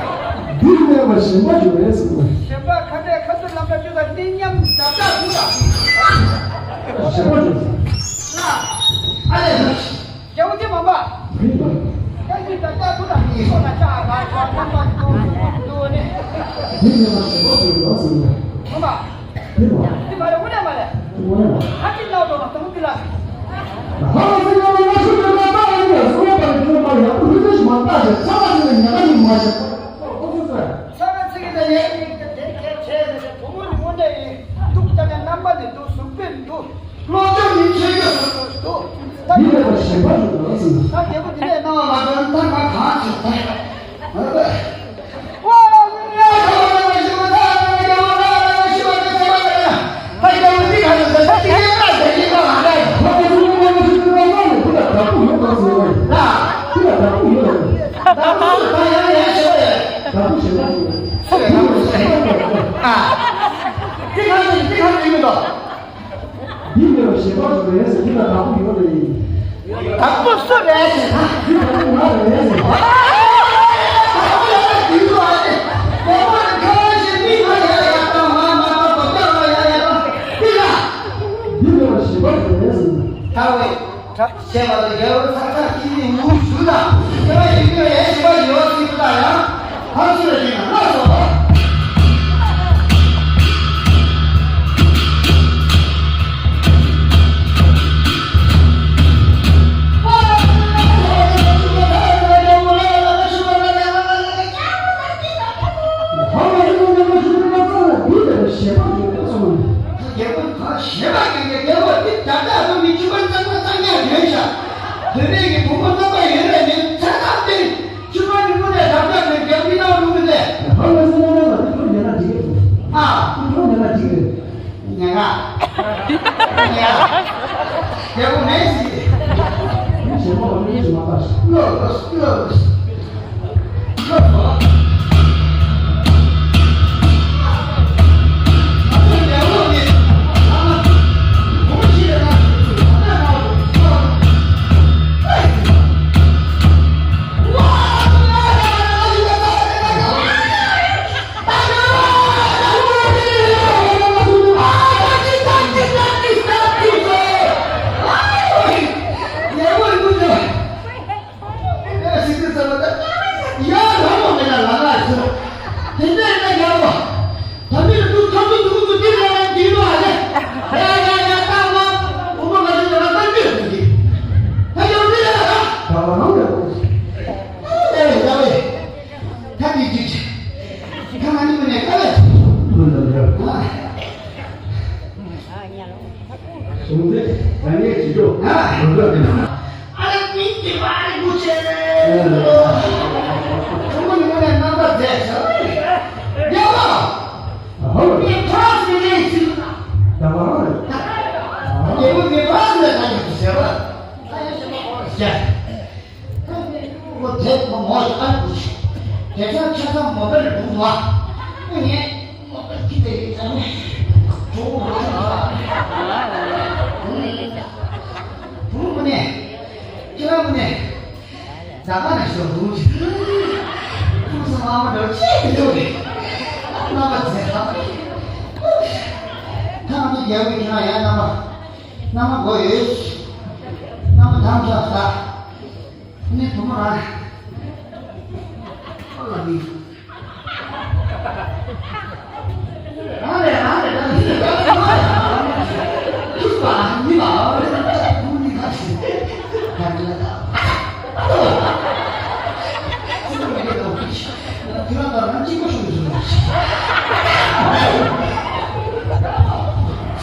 འདི་མེད་པ་ཞེན་པ་འགྲོ་རེད་ཟེར་བ། ཞེན་པ་ཁ་འདྲེ་ཁ་ཚུར་ལམ་ཁ་བཅུ་དང་གཏིང་ཉམས་བརྒྱ་ཕྲག་དྲུག་དང་། ཞེན་པ་འགྲོ་ཟེར། ལ། ཨ་ལས། རྒྱལ་པོ་དེ་མ་འབའ། མི་འབའ། ཁྱེད་ཀྱིས་ད་ལྟ་ཐུགས་དང་མི་ཁོ་ན་ཆ་ག་ཆ་ཁོ་ན་ཐུགས་ཐུགས་ནི། མི་འབའ་ཞེས་པ་ཞུ་རོགས་ཟེར་ནས། མ་འབའ། མི་འབའ། དེ་མ་རེད་དངོས་གནས་མ་རེད། དངོས་གནས་མ་རེད། ཧ་ཅི་ལའོ་ཏོ་ན་ཏོ་ཏི་ལ། ཧ་ལ་སེ་ན་ན་ཤུ་ཏོ་ན་ཏ་ཡིན་ན་སོ་པ་ནི་ཁྱོད་མ་ཡག་པོ་ཧུ་ཏོ་ཞིག་མ་ལྟ་ཞེས་ཚ་བ་ནི་ཉ་ག་ནི་མ་ཤེས། ཞེན་པ་ཡོད་པ་ཟེར། ད་རྒྱལ་པོ་དེ་ནས་གནང་བ་མ་ཐོན་ད་ང་གང་བྱེད་ད། འདི་མེད་པ་ཞེན་པ་ཞིག་རེད་ཟེར་འདི་ལ་དགའ་པོ་ཡོད་རེད། དགའ་པོ་སུ་རེད་ཟེར་ན། འདི་དགའ་པོ་ང་རེད་ཟེར། འདི་མེད་པ་ཞེན་པ་ཞིག་རེད་ཟེར། ད་བས། ཞེས་པ་དང་རྒྱལ་བུ་ཚ་ཚ་གཅིག་ནི་ངུ་ཞུ་དང་། སྐྱེ་བ་ཡི་གེ་ཡན་ཞིག་པ་ཡོད་སྲིད་པ་དང་ཡང་། ཕར་ཚུར་ལ་བྱིན་ན་ལ་སོགས་པ། ཞེས་པ་ཡོད་པ་སོང་། རྒྱལ་པོ་ཁོ་ཞེས་པ་ཡོད་པའི་རྒྱལ་པོ་དེ་ད་ལྟ་ལོ་མི་བཅུ་པ་ཙམ་ན་ཙམ་ཡང་ཡོད་ཤག་དེ་ནས་ཀྱི་བུ་མོ་རྣམ་པ་ཡོད་ལ་མིན་ཚ་ཐག་སྟེ། ཆུ་མ་ཉུང་ངུ་ནས་རབ་ཀྱག་ནས་རྒྱབ་ཀྱི་ནང་རུ་མི་ལས། ཧ་ལས་སེ་ན་ན་ལ་དེ་ཁོ་ཉན་ན་འགྲིག་གི་འདུག་ཨ། དེ་ཁོ་ཉན་ན་འགྲིག་གི་རེད། ཉན་ན། ཉན། རྒྱལ་པོ་མེད་ཟིག་མི་བྱེད་པ་མི་ཡེ་ཞིག་མ་ལྟ་ཞིག་ལོ་ལོ་ལོ་ལོ། ད་འདི་ཅིག་ད་ང་གཉིས་མི་ནས་ཀ་ལ། གཞུང་འདི་རང་ཉིད་ཀྱི་ལྗོངས་ཨ། གཞུང་འདི་ནི། ཨ་ལ་མིང་གི་བ་རི་མུ་ཆེ། གཞུང་ངོ་ནས་རྣམ་པ་མཛད་ཤག་ཡ་བ། ཧོ། མི་ཕྲག་མི་ལས་ཅི། ད་བ་རང་རེད། རྒྱལ་པོ་མི་ཕྲག་ལས་ད་ཡོད་ཟེར་བ། ད་ཡོད་ཟེར་བ་ཡ། ཁོ་དེ་ཁོ་མོ་ཡི་ཨ་ཁུ་ཞིག་དེ་ཚོ་ཆ་ཚང་མོ་པར་འདུག་མ། ངས་མོ་པར་ཁྱི་དེ་ཡི་ཚང་མས་གྲོགས་མ་ཐུབ་པ། བུ་མོ་ནས་ཁྱི་ར་མོ་ནས་ཟ་ཁ་ནས་ཤོར་འདུག་ཅིག་ཁོ་ཚོ་མ་མ་འགྲོ་ཅི་ཡི་འདུག་རྣམ་པ་ཚེ་ཐག་ཐག་ནི་རྒྱལ་བའི་ཁྱི་ར་ཡ་རྣམ་པ་རྣམ་པ་མགོ་ཡོད་རྣམ་པ་དམ་ཆག་ས། ནི་བུ་མོ་རང་། ཨ་ལ་ནི། རང་ལས་རང་ལས་རང་ལས་རང་ལས། ཐུག་པ་ནི་མ་བུ་ནི་ཁ་ཤས། ད་ལྟ་ད། ཨ་ལོ། ཅི་མ་མི་འདུག་དེ་ལ་ད་རང་གཅིག་པོ་ཤོར་ཟིན་ན།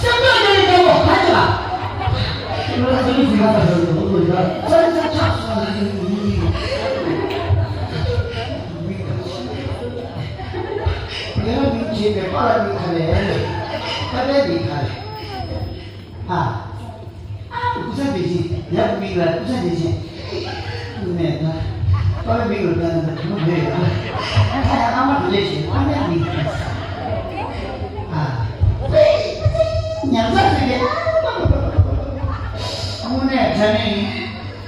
སེམས་པ་ཡང་ཡང་བ་ཧ་ཅང་། ང་ཚོ་ནི་ཟིན་ན་ད་ཤོར་ཟིན་ན་ད་ཤོར་ཟིན་ན། ཚ་ཚ་ཚ་ཚ་ལ་ཡིན་ཡིན་ཡིན། ངེད་རང་མིང་བྱས་པའི་པཱ་ལགས་མིང་ག་རེ། པཱ་ལགས་མིང་ག་རེ། ཨ། ཨ་སྐུ་ཚ་བདེ་ཆེན་ཡབ་མིང་ལ་སྐུ་ཚ་བདེ་ཆེན། ནས་ད་པཱ་ལགས་མིང་ལ་ད་ད་གང་མེད་ཡོད། ད་ཡང་ཨ་མ་དེ་ལས་ཆེ་པཱ་ལགས་མིང་ག་རེ། ཨ། ཉམས་ཚ་ཟེར་གི། དངོས་གནས་དྲང་གནས་ཡིན།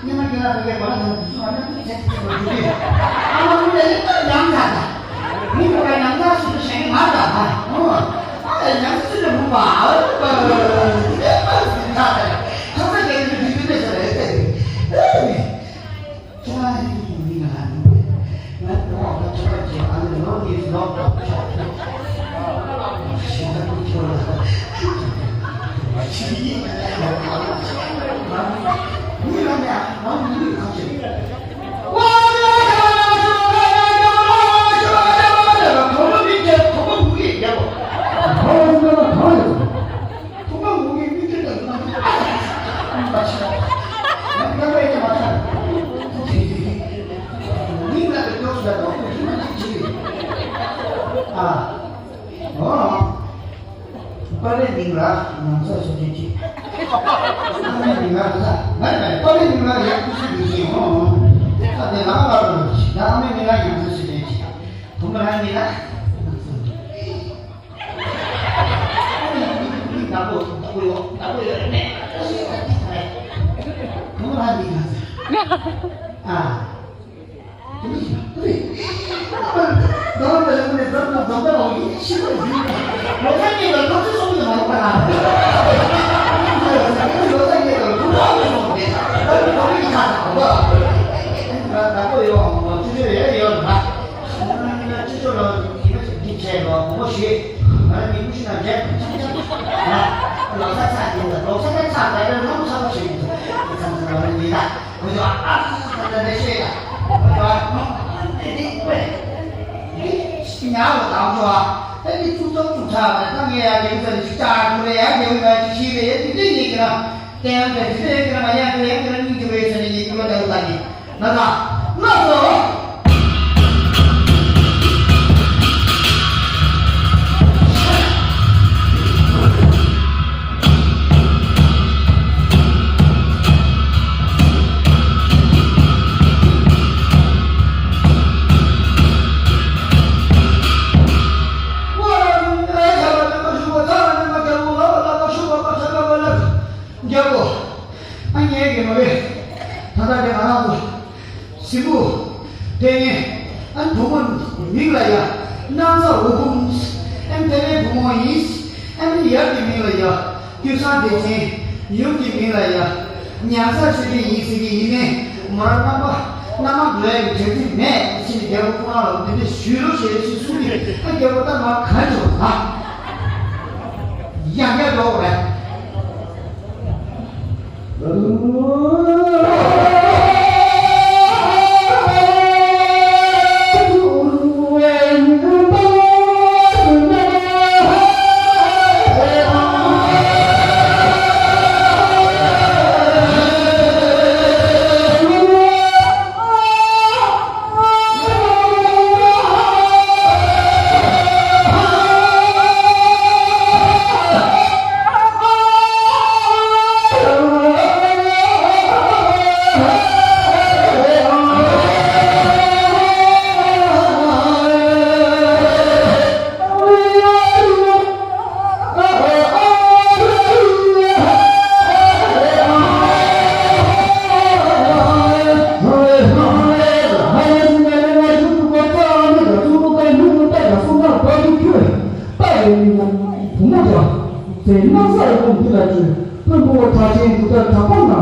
སྙེ་མ་སྐྱེ་ལ་ཕ་གིའི་གོ་ལ་དང་དུས་ཚོད་མ་ནི་ཐུག་ཆེ་ཐུག་ཆེ་མ་ཐུག་གི། ཨ་མ་ཀུན་ལས་ནི་ཏོ་ཡང་ད་ད། མི་ཁོ་ར་ཡང་ད་སུ་ཞེ་ནི་མ་ད་ད། ཨོ། ཨ་ལས་ཡང་སུ་ལས་མུ་པ་ཨ་རུ་པ་རུ་པ་རུ་ད་ད། ཁ་ས་ཀྱེ་ནི་དུས་དུས་ནས་ས་རེ་ཏེ། ཨེ་ནི། ཁྱེད་རང་ཡིན་གྱི་མི་ང་ལ་ནི། ང་ཁོ་བ་ཁ་ཆོ་ཁ་ཆེ་ཨ་ནི་ལོ་ནི་ལོ་ཁ་ཆོ། ཞེ་ད་ཁུ་ཆོ་ལ། ཆི་ཡིན་ང་ལ་ཡ་ཁ་ཆེ། མི་ལ་ནི་ཨ་ང་མི་ལུས་ཁ་ཆེ། ཨ། འོ། པ་ལེ་མིང་ལ་ནང་ས་སུ་ཅི་ཅི། ཨ་མའི་མིང་ལ་ལ་ལ་ལ་པ་ལེ་མིང་ལ་ཡག་པོ་ཞིག་ཡིན་ཞིང་འོ། ཨ་དེ་ལ་ལ་ལ་ལ་ཞིག་ཨ་མའི་མིང་ལ་ཡང་ས་སུ་ཅི་ཅི། བུ་མོ་རང་མིང་ལ་ནང་ས། ནག་པོ་ནག་པོ་ཡོད་ནག་པོ་ཡོད་རེད་མེད། བུ་མོ་རང་མིང་ལ་ནང་ས། ཨ། ལོག་ས་ཚ་ཡིན་ལ་ལོག་ས་ཚ་ཚ་ད་ལ་ནམ་ཚ་བ་ཞིག་ཡིན། ཚ་ཚ་ལ་ཡིན་ད། ཁོ་ཚོ་ཨ་ཨ་ཨ་ད་ད་ཤེས་ད། ཁོ་ཚོ་ཨ་ཨ་དེ་དེ་ཀོས། དེ་ཉག་ལ་དང་ཚོ་ཨ། ད་དེ་ཚུགས་ཚོགས་ཚུགས་ཚ་བ་ད་ངས་ཡ་རྒྱལ་བུ་ཚ་ནི་ཅིག་ཅག་ཁོ་རེ་ཡ་རྒྱལ་བུ་ཡ་ཅིག་ཤེས་རེ་ཡ་དེ་དེ་ཉིད་ཀྱི་ན། དེ་ཡང་དེ་དེ་དེ་ཀྱི་ན་ང་ཡ་དེ་ཡང་ཀྱི་ན་སྙིང་རྗེ་བའི་ཚ་ནི་ཉིད་ཀྱི་ལོ་ད་ལོ་ད་ནི། ན་ད། ལགས་སོ། རྒྱལ་པོ། ཨ་ངས་ཀྱི་མ་རེད། ད་ལྟ་དེ་ང་རང་ཚོ། གཟིགས་མོ། དེ་ནས་ཨན་བུ་མོ་མིང་ལ་ཡ། སྣང་ས་འོ་བུམ། ཨན་དེ་ནས་བུ་མོ་ཡིན། ཨན་ཡར་གྱི་མིང་ལ་ཡ། དུས་སང་བདེ་ཆེན། ཡུམ་གྱི་མིང་ལ་ཡ། ཉང་ས་ཆོས་ཅན་ཡིན་ཟེར་གྱི་ཡིན་ནས་མོ་རང་རྣམ་པ་རྣམ་མང་འགྲོ་ཡ་གི་གྲ་སྒྲིག་མེད་ཟེར་ནས་རྒྱལ་པོ་ཁོ་རང་ལ་འདི་འདྲ་ཞུས་རོགས་བྱས་ཟེར་གསུངས་ཏེ་ཨ་རྒྱལ་པོ་ད་མ་ག་འགྲོ་ད། ཡང་བསྐྱར་འགྲོ་དགོས་རེད། བུ་མོ་དང་། དེ་སྣང་ས་ཡི་ཀུན་འདི་ལ་བཅོལ། དཔོན་པོ་གྲགས་ཅན་འབྲུག་སྒྲ་གྲགས་པ་ན།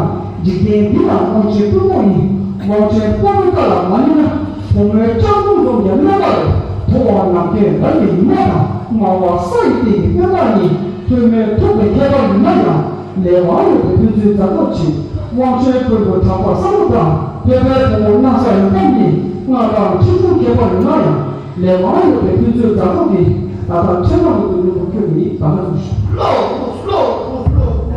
འཇིག་རྟེན་འདི་ལ་དབང་ཆེན་དཔོན་པོ་ཡིན། དབང་ཆེན་དཔོན་པོའི་བཀའ་ལ་མ་ཉན་ན། བུ་མོའི་སྤྱང་གྲུང་འཛོམས་ཀྱང་གནོད་པ་རེད། མཐོ་བ་ནམ་མཁའི་ལམ་ཡི་ཉི་མ་དང་། དམའ་བ་ས་ཡི་གཏིང་གི་སྟོན་པ་ཡིན། ཐོན་མིའི་ཐུགས་ཀྱི་ཁྱད་པར་ཡིན་ན་ཡང་། ལས་དབང་ཡོད་པའི་ཕན་ཚུན་མཛའ་གྲོགས་བྱེད། དབང་ཆེན་དཔོན་པོ་གྲགས་པ་བསམ་བློ་བཏང་། ཕལ་པའི་བུ་མོ་སྣང་ས་ཡི་ཀུན་ཡིན། སྔགས་དང་ཁྲིད་གཞུང་ཁྱད་པར་ཡོད་ན་ཡང་། ལས་དབང་ཡོད་པའི་ཕན་ཚུན་མཛའ་གྲོགས་ཀྱིས། ད་ལྟ་ཁྲེལ་མ་མེད་པའི་ལུས་པོ་ཁྱོད་ཀྱིས་ད་ལྟ་ཚུགས་ཤིག་ལོ། ལོ། ལོ། ལོ།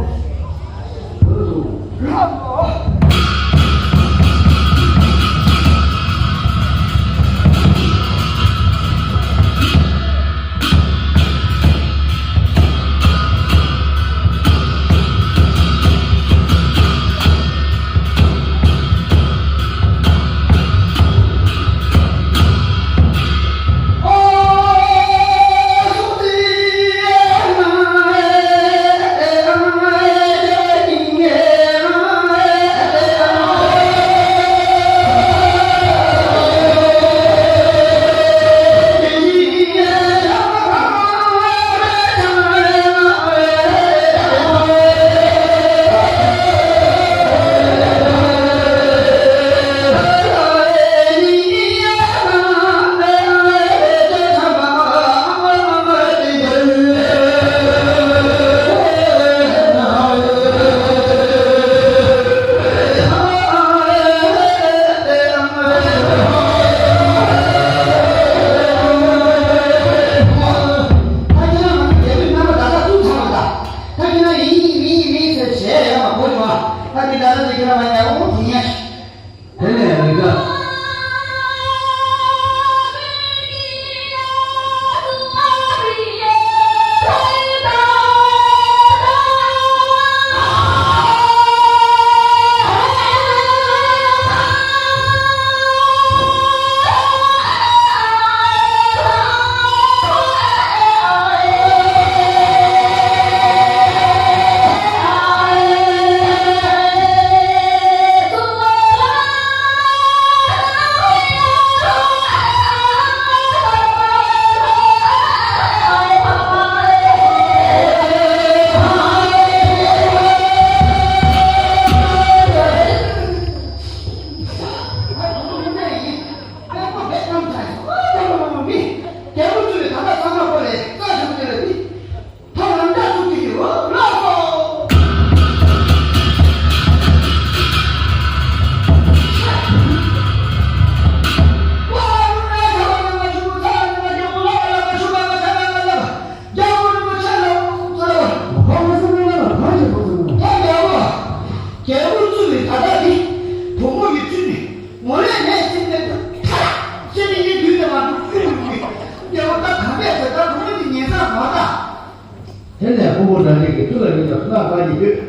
དེ་ནས་ཕུང་པོ་འདྲ་འདྲ་གི་ཚུལ་ལ་ཡིན་ལ་སྣ་ཁ་ཡི་ཡོད།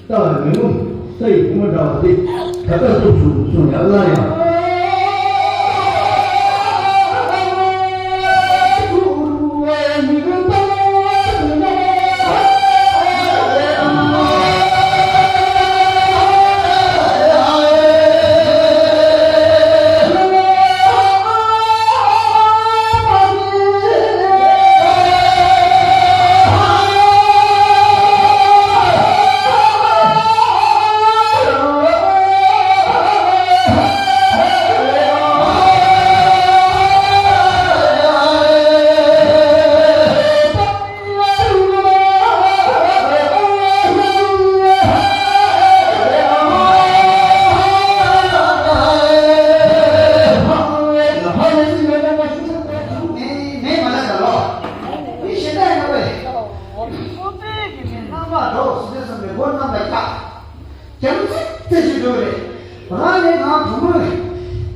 ལྟ་བའི་མི་ངོམས་ས་ཡི་བུ་མོ་འདྲ་བ་འདི་ད་ལྟ་སྟོབས་ཆུང་གསུང་ཡང་སླར་ཡང་།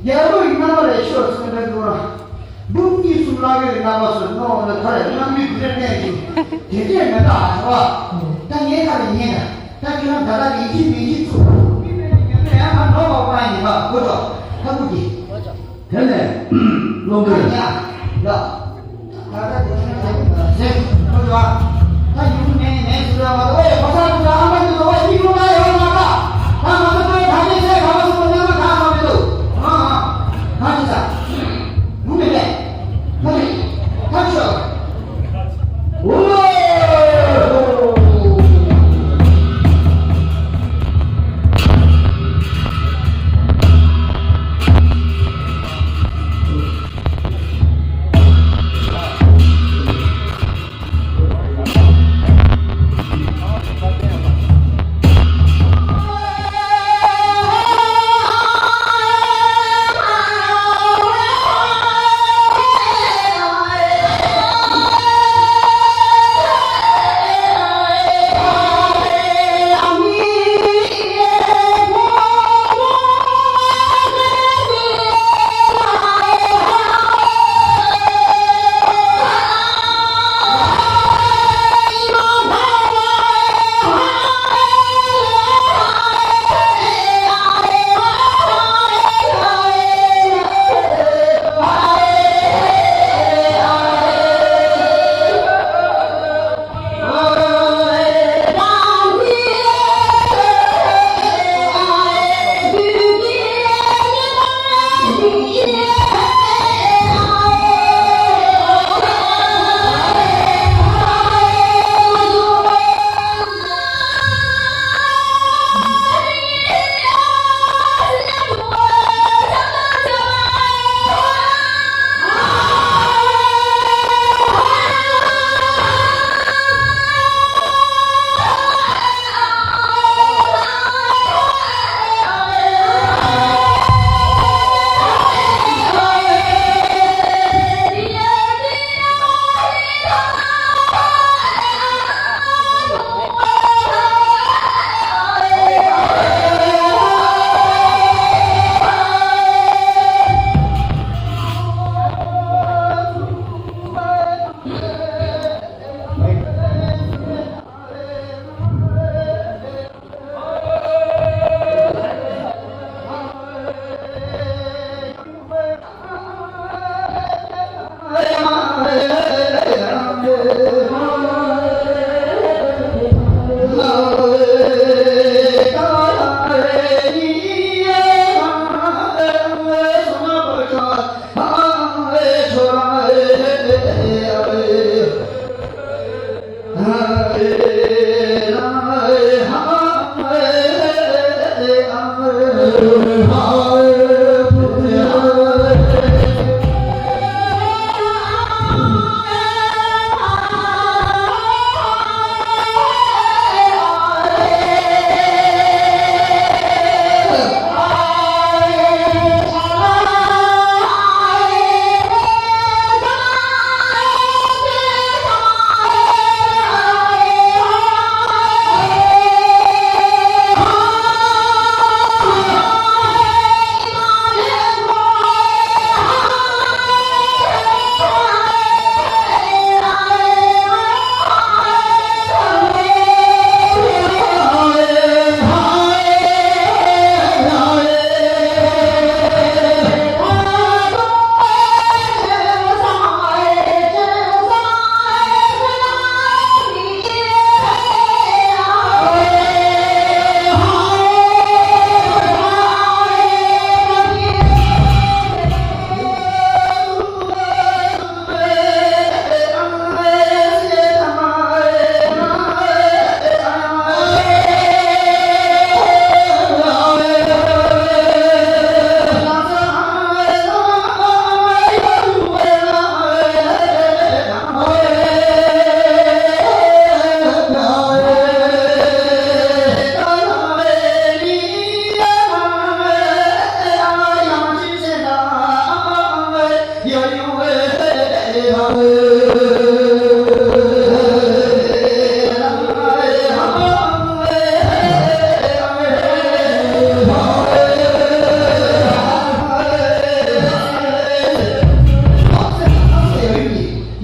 རྒྱལ་པོ་ཡི་རྣམ་པ་རེད་ཤོག་ཟེར་ནས་འདུག་ར། འབུམ་གཉིས་གསུམ་བླ་གོས་ཀྱི་རྣམ་པ་སོགས་སྣང་བ་ལ་ཐར་ཡང་རྣམ་སྨིན་དུ་རེ་བསྟན་ཅིང་དེ་འདྲས་མེད་པ་ཨ་ཤོ་བ། ད་ངས་ཁ་ལ་ཉན་ན་ད་ཁྱོད་རང་ད་ལྟ་ཡིན་གཅིག་མིན་གཅིག་ཚུགས་མི་མེད་ནས་ཉོན་མོངས་ཡང་ཁ་ནོར་བ་པ་ཡིན་པ་གོ་ཆོག་ཐབས་ཀྱིས། དེ་ནས་བློ་འགེལ། ཡ། ཡ། ད་ལྟ་དེ་ཚོ་ནས་ཟེར་གོ་ཆོག་ད་ཡོང་གི་མེད་ནས་མེད་ཟེར་བ་ད་ཨོ་ཡ་ཁོ་ས་ཁོ་ས་ཨ་མ་དེ་ཚོ་ཨོ་ཡ་མིག་ལོང་ན་ཡོང་མ་ད་ད་ང་ཚོ་ཁོའི་ད་ནས་ཚེ་ག་པ་སོང་བ་ནས་མ་ཁ་ཁ་མི་འདུག་ཨ་ཨ། གང་ཞིག་ས། ཡོང་མི་མེད། ཐག་རིང་། ཐག་ཆོད། འོ།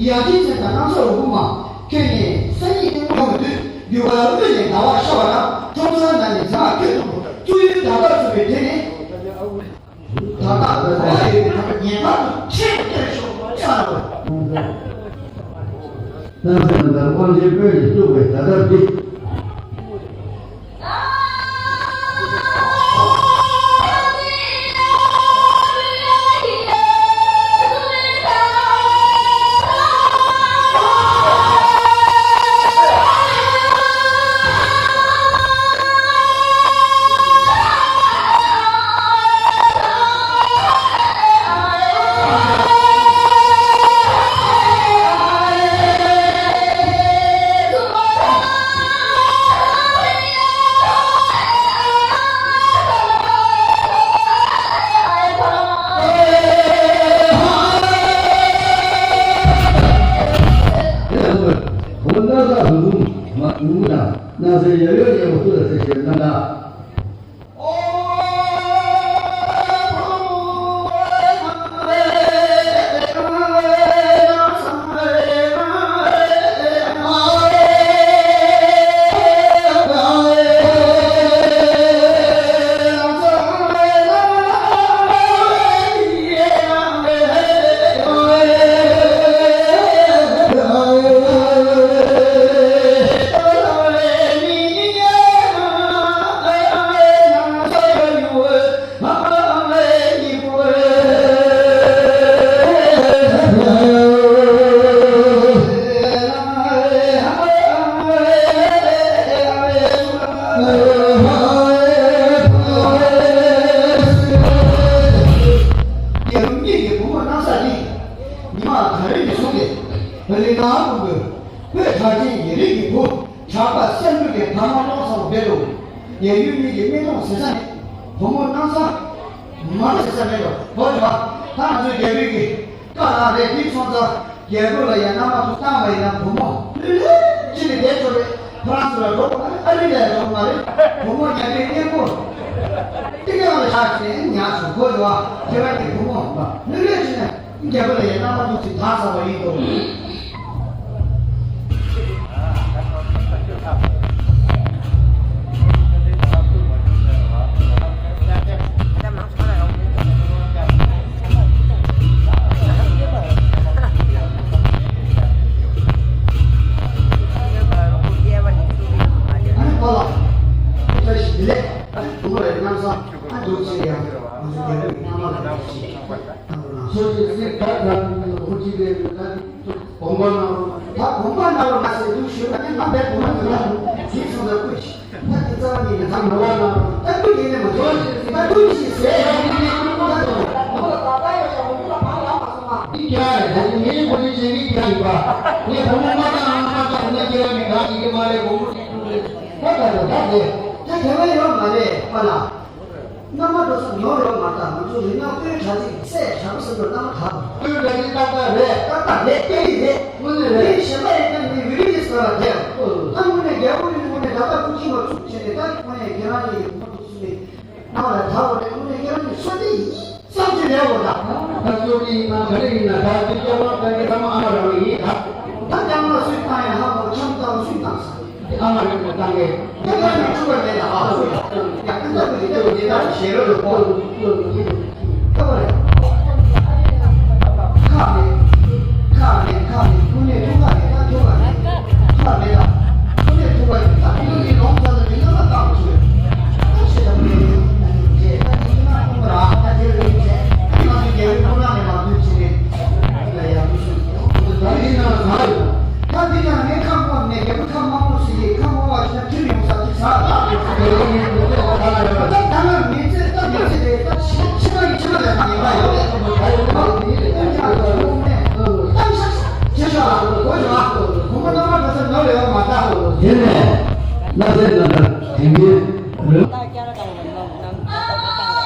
ཡ་གི་ཚེ་དང་སྣང་ཚོར་འོག་མ་ཁྱོད་ནི་སང་ཉིན་ཡོང་དུས་རྒྱུ་བ་དབུས་ནས་ཟླ་བ་ཤར་བ་དང་ཁྲོམ་སྲང་ནང་ནས་ཟ་མ་ཁྱོད་ཐུག་གོ་བཙུགས་ཡུལ་ད་ལྟ་བཙུགས་པའི་དེ་ནི། ད་ལྟ་ལོ་ཡོད་པའི་ཁ་ཉེ་བར་དུ་ཁྲིད་སྟེར་ཤོག་ཅང་རུ། སྣང་སྲིད་རྣམ་ཐར་དབང་ཆེན་དཔོན་གྱིས་བཙུགས་པའི་ད་ལྟ་འདི། ཉི་མ་གངས་རི་ནས་བཟུང་སྟེ་རི་ནང་ཀུན་ཏུ་བོད་གྲགས་ཅན་ཡིག་རིགས་ཀྱི་བུ། གྲགས་པ་སེམས་འགུལ་གྱི་ཕ་མ་ཀློང་ཚང་བོད་དུ་རྒྱལ་ཡུལ་གཉིས་ཀྱི་སྨད་འཚོང་ཟེར་ས་མེད། བུ་མོ་སྣང་ས་མ་འགྲོ་ཟེར་ས་མེད་དོ། བོད་ལ་ད་ང་ཚོའི་རྒྱལ་རིགས་ཀྱི་བཀའ་ལ་རེ་དེ་སོང་ཙང་རྒྱལ་པོ་ལ་ཡང་མནའ་མ་ཐུག་བཏང་བ་ཡིན་ན་བུ་མོ་ལྷོད་ལྷོད་ཅིག་ནས་བསྡད་ཆོག་རེད། ཧྥ་རན་སི་ལ་འགྲོ་དགོས་མ་རེད། ཨ་རི་ལ་ཡང་འགྲོ་དགོས་མ་རེད། བུ་མོ་ཉལ་ཁའི་སྣེ་ཁོག་ཏི་ཀ་ལ་བཞག་བྱས་ཉལ་སོང་། གོ་ཡོད་ཨ། དེ་བས་ཀྱི་བུ་མོ་ལྷོད་ལྷོད་ཅིག་ནས། རྒྱལ་པོ་ལ་ཡང་རྣམ་པ་ཐུགས་ཚིག་ཐག་ཚ་བ་ཡིན་ཏོ། ཨ་ནི་ཁོ་ལ་བཀྲ་ཤིས་བདེ་ལེགས། ཨ་ནི་བུ་མོ་ལ་ཡང་རྣམ་པ་ཐུགས་ཚིག་ཡང་ང་ཚོ་རྒྱལ་པོའི་རྣམ་པ་ལ་ཡང་ཞིག་ཚོད་ཀྱི་གཟིགས་གར་གར་འོ་ཅི་ལས་ལ་དགོངས་པ་གནང་རོགས། ད་དགོངས་པ་གནང་རོགས་མ་ཟེར་དུས་ཞུ་ན་ནི་ང་བས་དགོངས་པ་འདི་ལ་ཞིག་སོང་ཙང་བསྐུལ་ཞིག་ད་དེ་རྩ་བ་ཉིད་ནས་ད་དགོངས་པ་གནང་རོགས། ད་བསྐུལ་ཡིན་ནི་མ་ཚོར་ཞིག་ད་བསྐུལ་ཞིག་ཟེར་ཡང་ཡིན་ནི་ཀུན་ད་དུ་འདི་ཁྱེད་རང་རེད། ད་ནི་ངའི་བུ་ནི་བྱེད་ཀྱི་ཁྱེད་རང་ཡིན་པ། ངས་བུ་མོ་མ་བཏང་ཨང་མ་བཏང་ནི་ཁྱེད་རང་གི་ང་ཡིན་གྱི་མ་རེད། དགོངས་པ་ཞིག་ཀུན་རེད། ད་ད་ད་ད་དེ་ད་དེ་བས་ཡོད་མ་རེད་པ་ལ། རྣམ་པ་འགྲོ་ས་ནོར་ཡོད་མ་རེད། ང་ཚོ་རིག་སྔགས་སྟོད་གྲ་སྒྲིག་སྲས་གྲགས་པ་ཟེར་བའི་རྣམ་པ་གྲགས་པ། སྟོད་གྲ་སྒྲིག་ཏག་ཏག་རེད། ཏག་ཏག་རེད། དེ་ཡིན་རེད། དངོས་གནས་རེད། དེ་གཞན་པ་ཡིན་ན་མི་རིགས་ཀྱི་ས་ལ་བསྡད། ཨ་དངོས་གནས་རྒྱལ་པོ་ཡིན་དངོས་གནས་ད་ལྟ་ཐུགས་རྗེ་མ་ཚུགས་བྱས་ནས། ད་དངོས་གནས་ཁྱེད་རང་ཡིན་གྱི་བུ་མོ་ཐུགས་སུ་མེད། རྣམ་པ་ལ་གྲགས་པ་རེད། དངོས་གནས་ཁྱེད་རང་ཡིན་བསོད་བདེ་ཡིན་བསམ་གྱི་རེད་འོ་ད། ད་སྟོད་ཀྱི་ཡིན་ན་ག་རེ་ཡིན་ན་ད་དེ་སྐྱེ་བ་ག་གི་ད་མ་ཨ་མ་རང་ཡིན་ད། ད་ཀྱང་མ་སུས་བཏང་ཡང་ཧ་མ་ཆམ་ཏང་སུས་བཏང་ས། ཨ་མ་རེད་མོ་ཏང་གེ། ད་ལྟ་ནས་བཅུག་པ་མེད་ད། ཨ་ཡ་ད་ལྟ་བུ་ཞིག་ལྟ་བུ་འདི་ལྟར་ཞེ་རོ་ལ་ཕོག་ལྟ་བུ་རེད། ཁག་མེད། ཁག་མེད། ཁག་མེད། ཀུན་ནས་ཐུགས་ཁག་མེད་ད། ཐུགས་ཁག་མེད། ཁག་མེད་ད། ཀུན་ནས་ཐུགས་ཁག་མེད་ད། ཀུན་ནས་ལོང་ཚ་ལ་མི་ལ་ལ་བཏང་བ་ཞིག་ད་ཞེ་ད་མེད། ད་ཞེ་ད་ཀུན་ན་ཀུན་ར་ད་ཞེ་རེད་ཞེ། ད་ང་ཚོ་རྒྱལ་བའི་ཀུན་ར་ནས་མ་འདུས་ཕྱིན་ནས་ད་ཡང་མི་ཤེས། ད་འདི་ན་ཟ་ཡོད། ད་འདི་ན་ངས་ཁ་སྔོག་ནས་རྒྱལ་པོ་ཁ་མང་པོ་ཞིག་གིས་ཁ་སྔོག་པ་ཞིག་ན་ཁྲིམས་ཡོང་ས་ཅིག་ཟ་ད། ད་ད་ང་མི་ཚེ་ད་མི་ཚེ་རེད། ད་ཕྱི་ཕྱི་མ་ཡི་ཕྱི་མ་ལས་ད་ཉེས་པ་ཡོད་རེད། ད་ཡོད་པ་འདི་རེད། ད་ཡང་ད་ཡོད་ནས་ད་ཤ་ཤ་ཅི་ཤ་ལ་གོ་ཤ་ལ་གོ་མ་ན་མ་ད་ས་ནོར་ཡོད་མ་ད། དེ་ནས་ན་ཚེ་ན་ད་དེང་གི་རེད། ད་སྐྱ་ར་དང་། ད་ད་ད་ད་ད་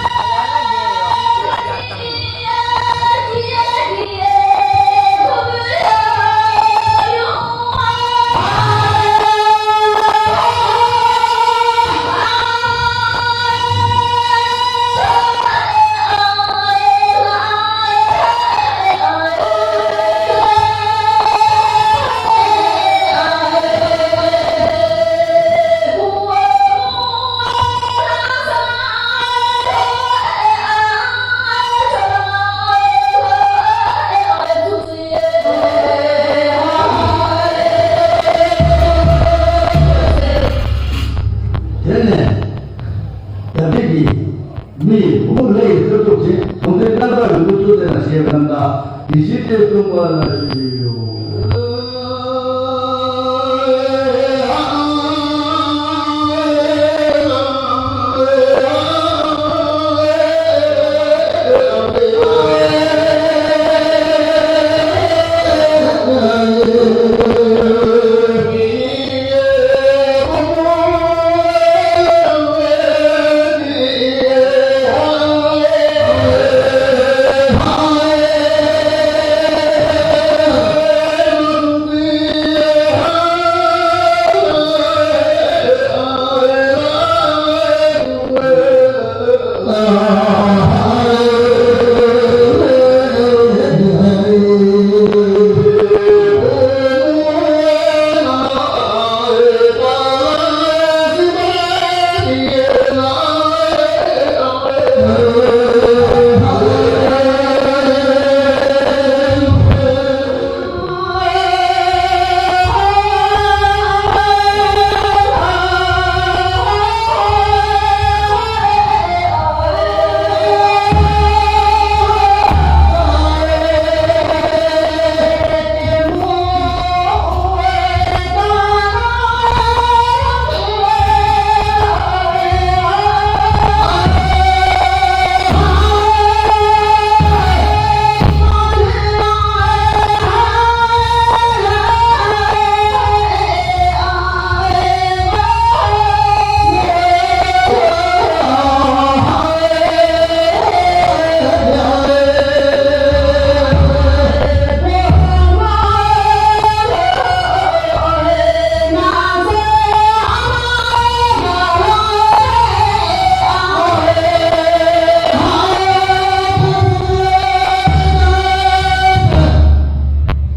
ཡ་ལ་རྒྱལ་ཡོད། ད་ད་ད་ད། སྟོན་པ་ལ་ཞུས་ཡོད།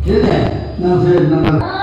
དེ་ནས་སྣང་གསལ་རྣམ་པར།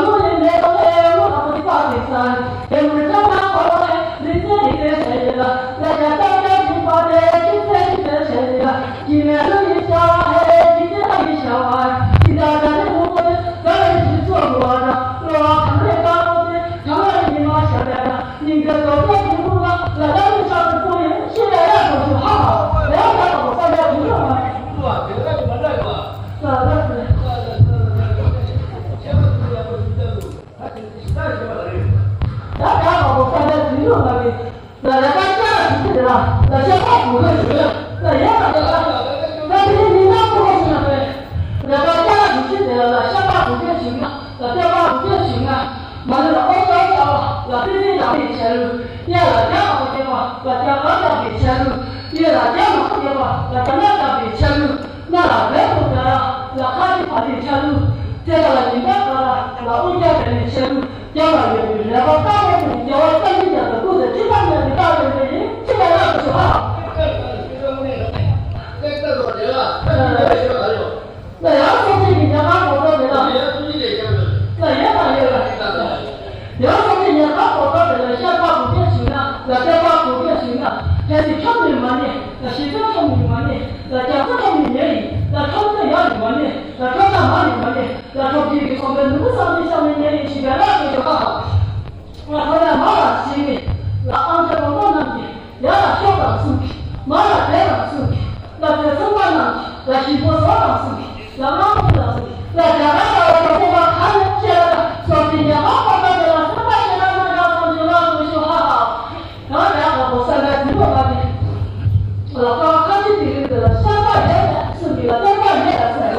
ཡང་སོ་སོའི་ཉེན་ཁ་གོ་ཐོབ་དེ་ལ། ཡང་སོ་སོའི་ཉེན་ཁ་གོ་ཐོབ་དེ་ལ་ཤ་ཁྲག་འབུད་རྒྱུ་བྱུང་ན་ལ་ཤ་ཁྲག་འབུད་རྒྱུ་བྱུང་ན་ཕལ་ཆེར་ཁྲོམ་ནས་མ་ནས་ལ་ཤི་ཚོད་ཁྲོམ་ནས་མ་ནས་ལ་རྒྱ་མཚོ་ཁྲོམ་ནས་ཉེ་ཡིན་ལ་ཁྲོམ་ཚོད་ཡག་ནས་མ་ནས་ལ་ཁྲོམ་ཚོད་མ་ནས་མ་ནས་ལ་ཁྲོམ་གྱི་གི་ཚོང་པའི་ནུ་བོ་བསམ་ནས་བསམ་ནས་ཉེ་ཡིན་ཞིག་ག་ལ་ཤོད་ཤོག་ཨ། ང་ཁོ་ལ་མ་ལ་ཞིག་ནས་ལ་ཨང་ཅག་མང་པོ་རྣམས་ཀྱིས། ཡ་ལ་ཤོག་དང་གསུང་གི། མ་ལ་དེ་དང་གསུང་གི། ལ་དེ་ཚང་མ་རྣམས་ཀྱི། ལ་ཞིག་པོ་བཟོ་དང་གསུང་གི། ལ་དམངས་ཕུད་དང་གསུང་གི། ལ་རྒྱ་གར་ལ་བ་ཚོ་ཁོ་པ་ཁ་ནས་ཁྱེད་ལ་སོགས་ཀྱི་ཉག་མ་ཁོ་པ་དེ་ལ་སེམས་པ་ཤེས་ན་ན་རག་སོང་ཞུ་ལ་སོང་ཞུ་ཧ་ཧ། ཡང་རྒྱ་གར་པོ་ས་ན་དུས་པོ་ཁ་ནས། ལ་ཁ་ཁ་ཅིག་དེ་རིང་དེ་ལ་ཤ་པ་ཡོད་ལ་གསུང་གི་ལ་སེམས་པ་ཡོད་ལ་ཟེར།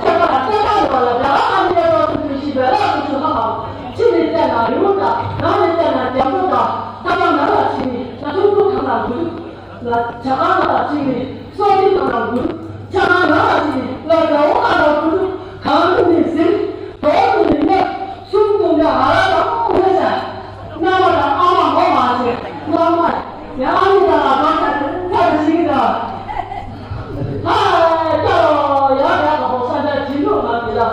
ཤ་པ་ལ་སེམས་པ་ཡོད་པ་ལ་རྒྱ་གར་ཁ་ནས་ཡོད་པ་སོང་ཞུ་ཞིག་པའི་ལ་སོང་ཞུ་ཧ་ཧ། ཕྱི་ནས་བལྟས་ན་རི་བོ་དང་ནང་ནས་བལྟས་ན་རྒྱ་མཚོ་དང་། ཐ་མ་ནང་ལ་ཕྱིན་ནས་ད་ཐུག་ཐུག་གང་ལ་འགུལ། ལ་ཇ་ཁང་ལ་ཕྱིན་ནས་སོ་ཐིག་གང་ལ་འགུལ། ཇ་ཁང་ནང་ལ་ཕྱིན་ནས་ལ་ཇ་འོ་གང་ལ་འགུལ། གང་འདུག་ནས་ཟིན། དོ་འདུག་ནས་སླེབས། གསུམ་འདུག་ནས་ཧ་ལ་དང་ངོས་ཟ། མནའ་མ་དང་ཨ་མ་ངོ་མ་བྱེད། མནའ་མ་ཡང་ཨ་མི་དང་ལ་གང་ཟ་ཚ་དང་ཞིག་དང་། ཧ་ལ་ཡ་ཡ་ག་པོ་ས་ཆ་བྱིན་འགྲོ་མ་དེ་ལ།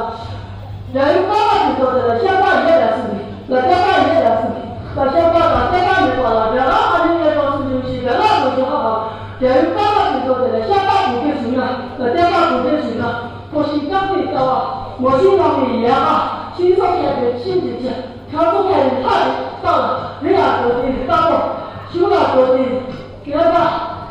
རྒྱ་ཡུལ་ཀ་བ་དེ་ཚོ་དེ་ལ་ཤ་ ཡ་ག་ཤིང་སོགས་བཤད་པའི་ཆིང་གི་ཆེ། ཁ་སོགས་བཤད་པའི་ལྷ་རེད་སྟག་ལ། རི་ལ་འགྲོ་དེ་རི་སྟག་པོ། ཆུ་ལ་འགྲོ་དེ་རི་སྐྱོན་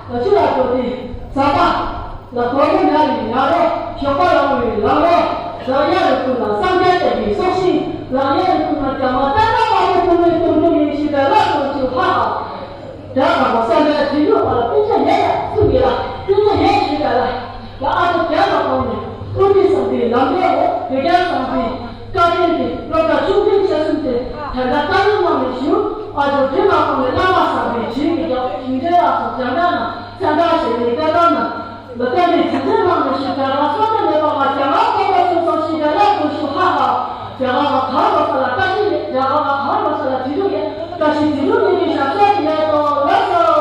པ། ཆུ་ལ་འགྲོ་དེ་རི་ཟམ་པ། ལ་གོ་མོ་ཉ་ཡི་ཉ་རོ། ཞོགས་པ་ལངས་པའི་ལངས་རོ། རང་ཡ་རི་ཀུན་ལ་སངས་རྒྱས་བསྟན་པའི་སྲོག་ཤིང་། རང་ཡ་རི་ཀུན་ལ་རྒྱ་མ་ཏན་ཏན་དཔའ་བོ་ཀུན་ལས་དོན་གྲུབ་ཡིན་ཞེས་པའི་ལྷ་དང་ཆུ་ལྷ་དང་། དགྲ་དང་པོ་བསམ་པའི་དྲིན་ལུགས་པ་ལ་སྤུན་ཆ་ཡོད་ཡ་གསུང་གི་ལ་སྤུན་ཆ་ཡོད་ཞུས་པ་ལ། ལ་ཨ་ཅོ་རྒྱ་ལ་གོང་ནས་ཨོ་ཏི་བསམ་པའི་ལམ་འབྲས་འོ་བོད་རྒྱལ་བསམ་པའི་བཀའ་དྲིན་གྱི་སློབ་གྲྭ་ཆུང་འབྲིང་ཆེ་གསུམ་དེ་ད་ལྟ་བཀའ་བློན་གནང་ནས་བཞུགས། ཨ་ཅོ་དྲིན་ལ་གོང་ནས་བླ་མ་བསམ་པའི་དྲིན་གྱི་རྒྱབ་ཞིང་ཆེན་ལ་སོགས་རྒྱང་གྲགས་ན་ཚན་ཁ་ཞེས་ནས་བཀའ་གྲགས་ན། ལ་ཀ་ནི་ཇི་ལྟར་མང་མི་ཞིག་རྒྱ་གར་སོགས་ནས་མེད་པ་ང་རྒྱ་གར་ཐོག་ཏུ་སོང་སོང་ཞིག་རྒྱ་ལ་དགོས་ཤུགས་ཧ་ཧ། རྒྱ་གར་ལ་གར་རོ་ས་ལ་བཀྲ་ཤིས་རེད། རྒྱ་གར་ལ་གར་རོ་ས་ལ་དྲི་རུ་ཡེ་བཀྲ་ཤིས་དྲི་རུ་ཡེ་གི་ཞབས་ཞབས་ཀྱི་ལས་དོ་ལགས་སོ།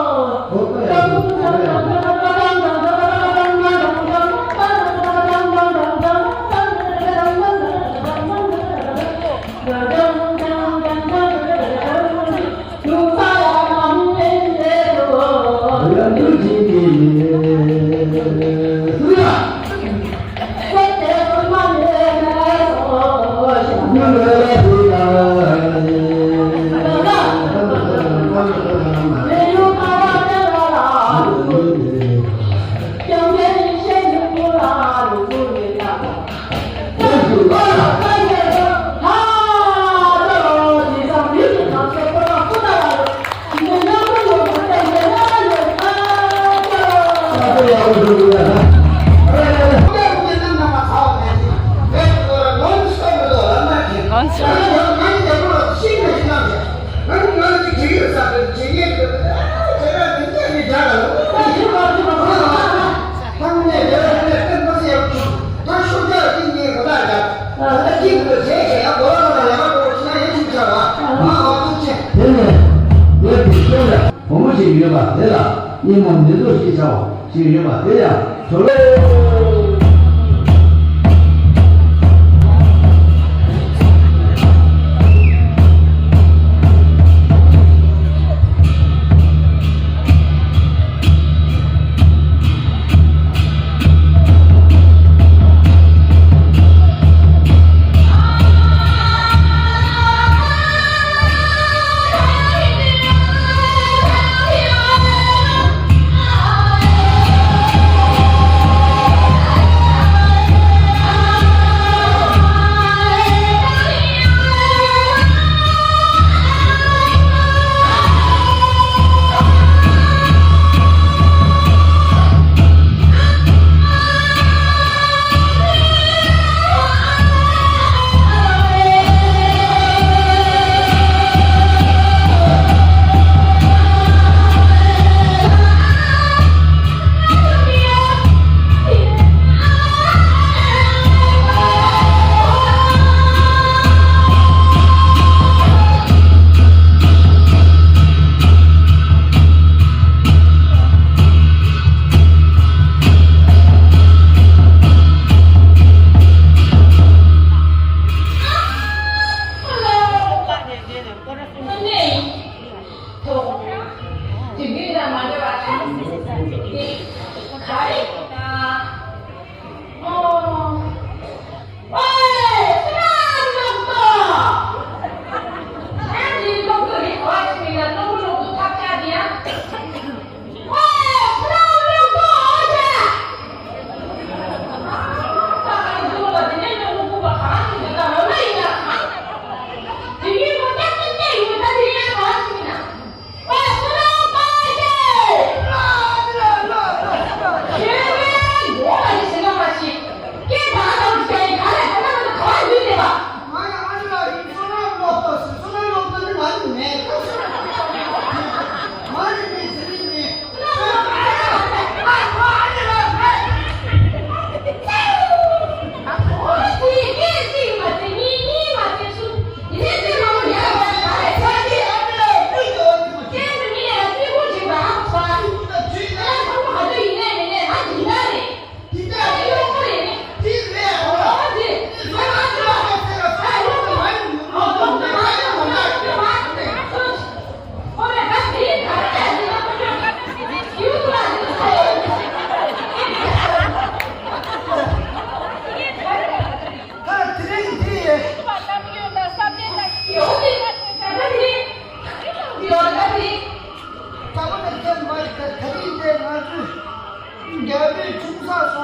དེ་ནས་ཡོད་པའི་ཤོག་ལ་བུ་མོ་ཞིག་ཡོད་པ་དེ་ལ་སྙིང་མ་མི་འདོད་ཞེས་བྱ་བ་ཞིག་ཡོད་པ་དེ་ཡང་གྲོ་ལོ།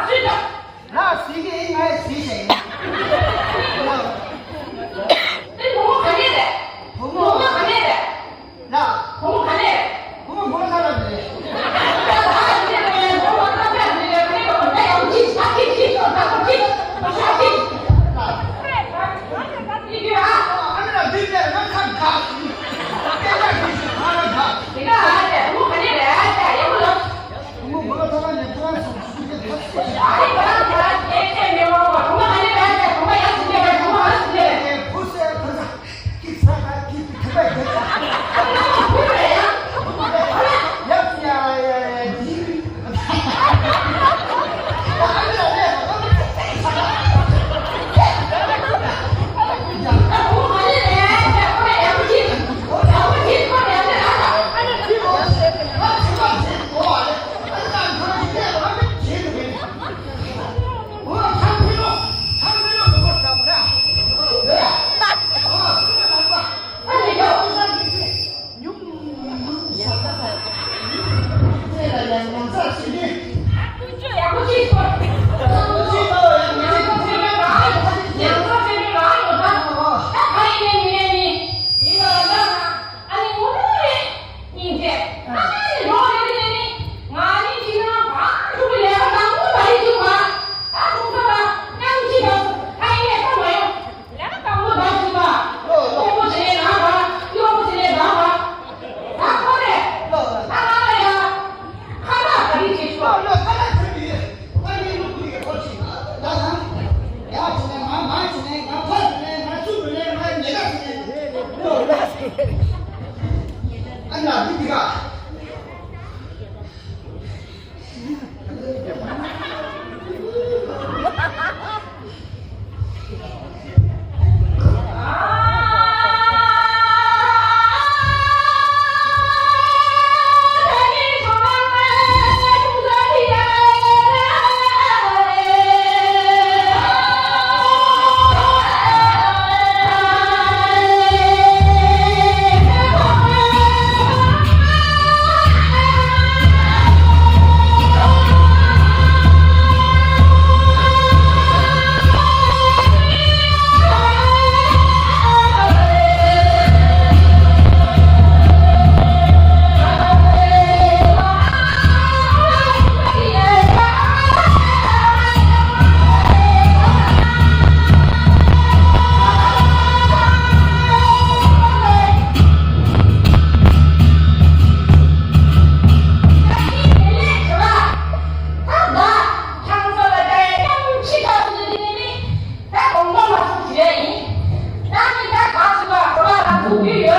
ལགས་སོ། ལགས་སོ་གི་ངས་ཟིན་བྱས་ཡིན། དེ་བུ་མོ་ག་ནས་རེད། བུ་བུ་མོ་མོ་ག་ནས་རེད། ལགས། བུ་མོ་ག་ནས་རེད། བུ་མོ་བུ་མོ་ས་ལ་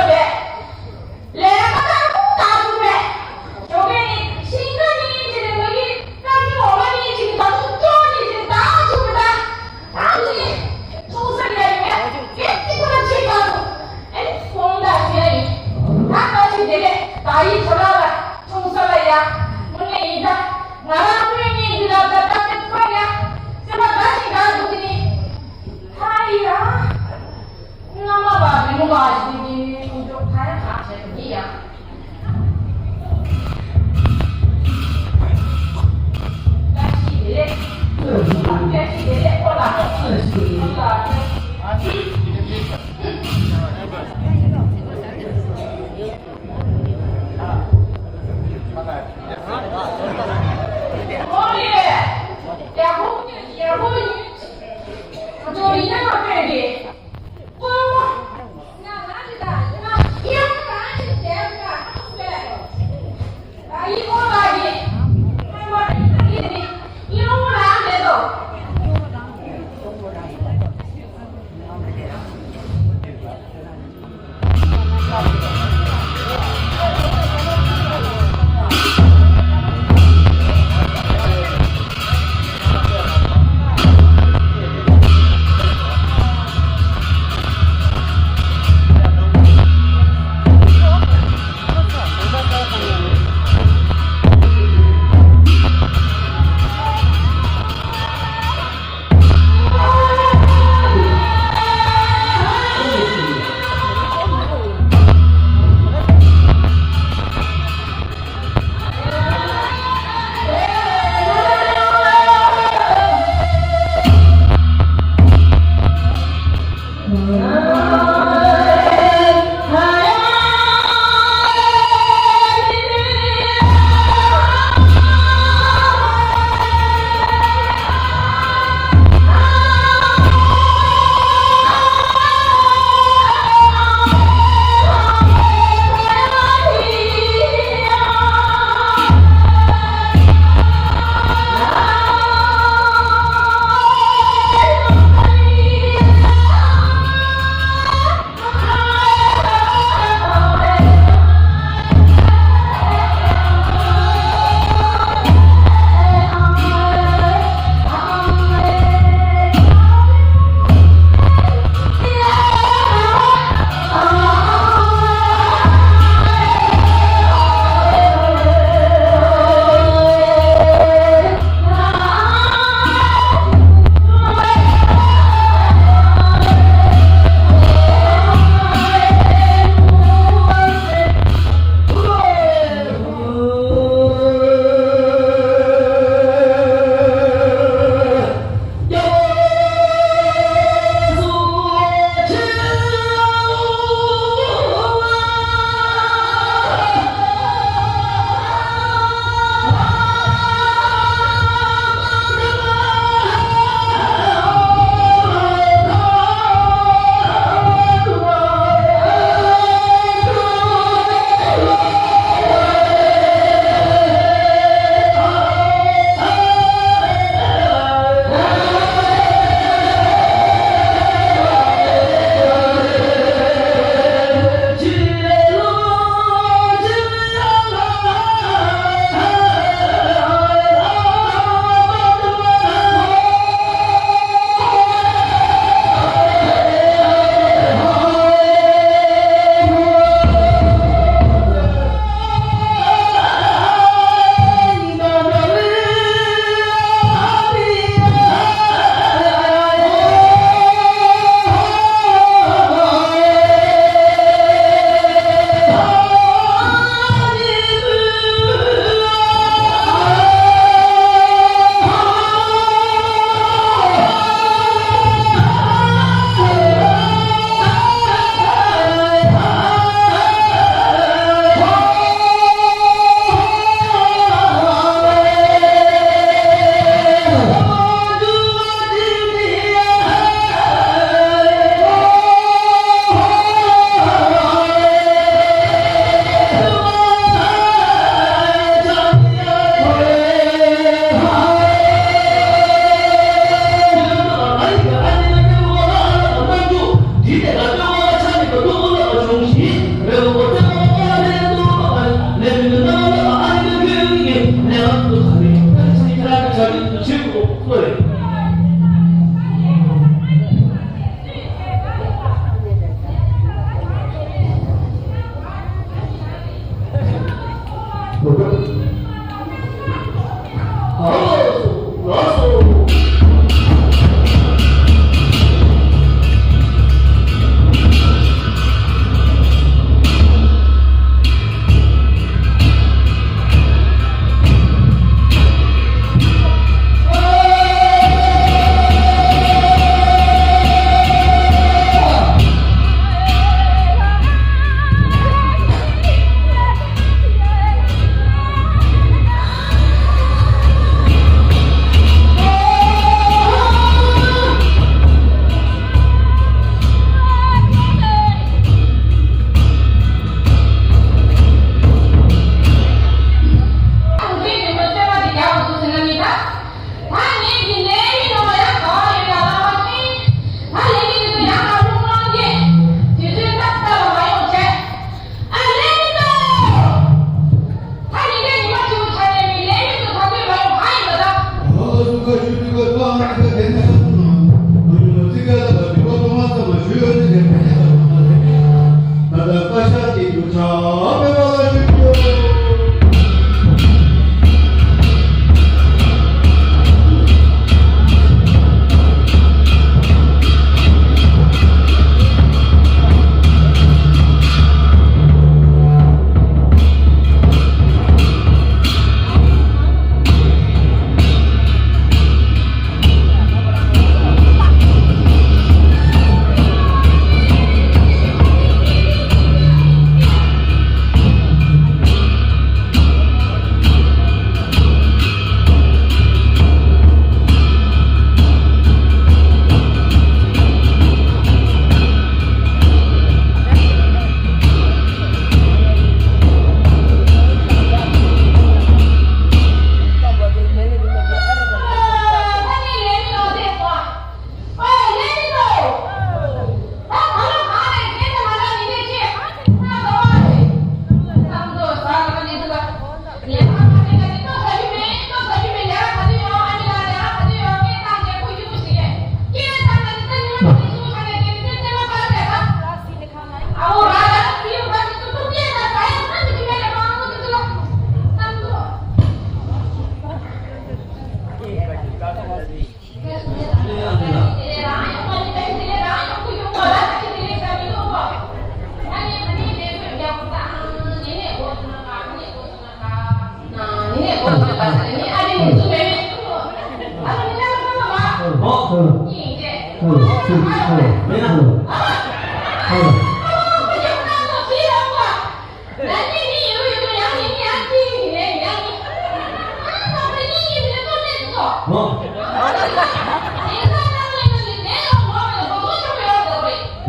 རེད། ལས་ཀ་ད་ཁུངས་ད་ཐུག་རེད། ཞོགས་ཀས་ནི་ཤིང་རྟ་གཉིས་ཀྱི་རིང་ལ་ཡིན། རྟ་ཁྱུང་འོ་མ་གཉིས་ཀྱི་ད་ཐུག་ཅོག་གཉིས་ཀྱི་ད་ཐུག་རེད། ད་ད་ནི་ཆུང་ས་ཡ་ཡིན་ཡ་གེ་ཏི་ཁོ་ན་ཆེ་ག་རུ་ཨེ་ཁོང་ད་ཞུ་ཡ་ཡིན། ད་ད་ཞིག་དེ་ལས་ད་ཡིན་ཆོ་ལ་ལ་ཆུང་ས་ལ་ཡ་དངོས་གནས་ཡིན། ད་ང་རང་དངོས་གཉིས་འདི་ལ་ད་ད་ནི་ཁོ་ཡ་སེམས་པ་ད་ཞིག་ད་འདུག་གི་ནི་ད་ཡིན་ཡ། སྔ་མ་བ་མི་མོ་བ་ཞིག་གི་ཁོང་ཚོ་ཕ་ཡ་ཁག་བྱས་པ་ཡིན་ཡང་། བཀྲ་ཤིས་བདེ་ལེགས། བཀྲ་ཤིས་བདེ་ལེགས་ཁོ་ལ། ཁོ་ལ། ཁོ་ལ། ཡ་ཧོ་ཡ་ཧོ་ཡིན། ཁོ་ཚོ་ཡིན་ན་མ་ཕན་གི། ཨོ། ང་རང་གི་ད་ང་ཡང་རང་གི་དེབ་ལ་ཨ་ཁུ་པས།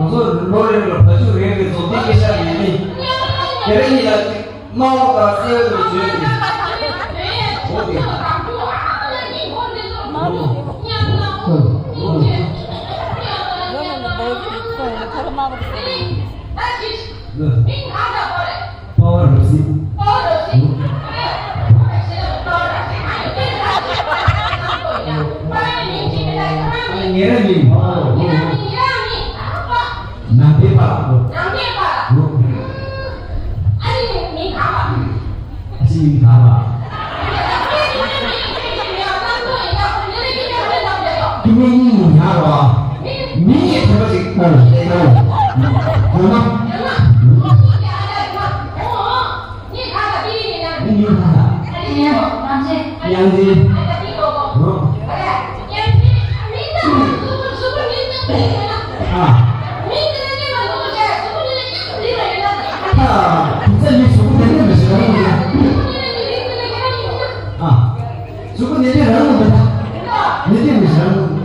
ང་ཚོ་ལོ་རེ་ལ་བ་ཕྱུགས་རེ་རེ་བཙོང་དེ་སྐད་ཆ་ཡིན་ནི། དེ་རིང་ཡིན་ལ། དམར་པོ་དང་སེར་པོ་བརྗོད་ཀྱི། འོ་དེ། ལ། པ་བ་རུ་སི། ངེ་ར་མིན། ནང་པའི་པ། ནང་པའི་པ། ཨ་ནི་མིང་གང་བ། ཨ་ཅེ་མིང་གང་བ། ཁྱོད་མིང་གཉིས་མིང་གང་བ། མིང་གཉིས་ཐོན་པ་ཞིག་ཨ་ཨ་ཨ་མ། མིང་གང་བ། དབྱངས་ཅན། ཨ། ཨ། ཁྱོད་ཚོ་མི་གཟུགས་པོ་དེ་འདྲ་མི་ཞིག་རང་ཡིན་ན། ཨ། གཟུགས་པོ་དེ་འདྲ་རང་ཡིན་ན། མི་དེ་མི་ཞིག་རང་ཡིན་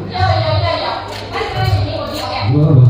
ན།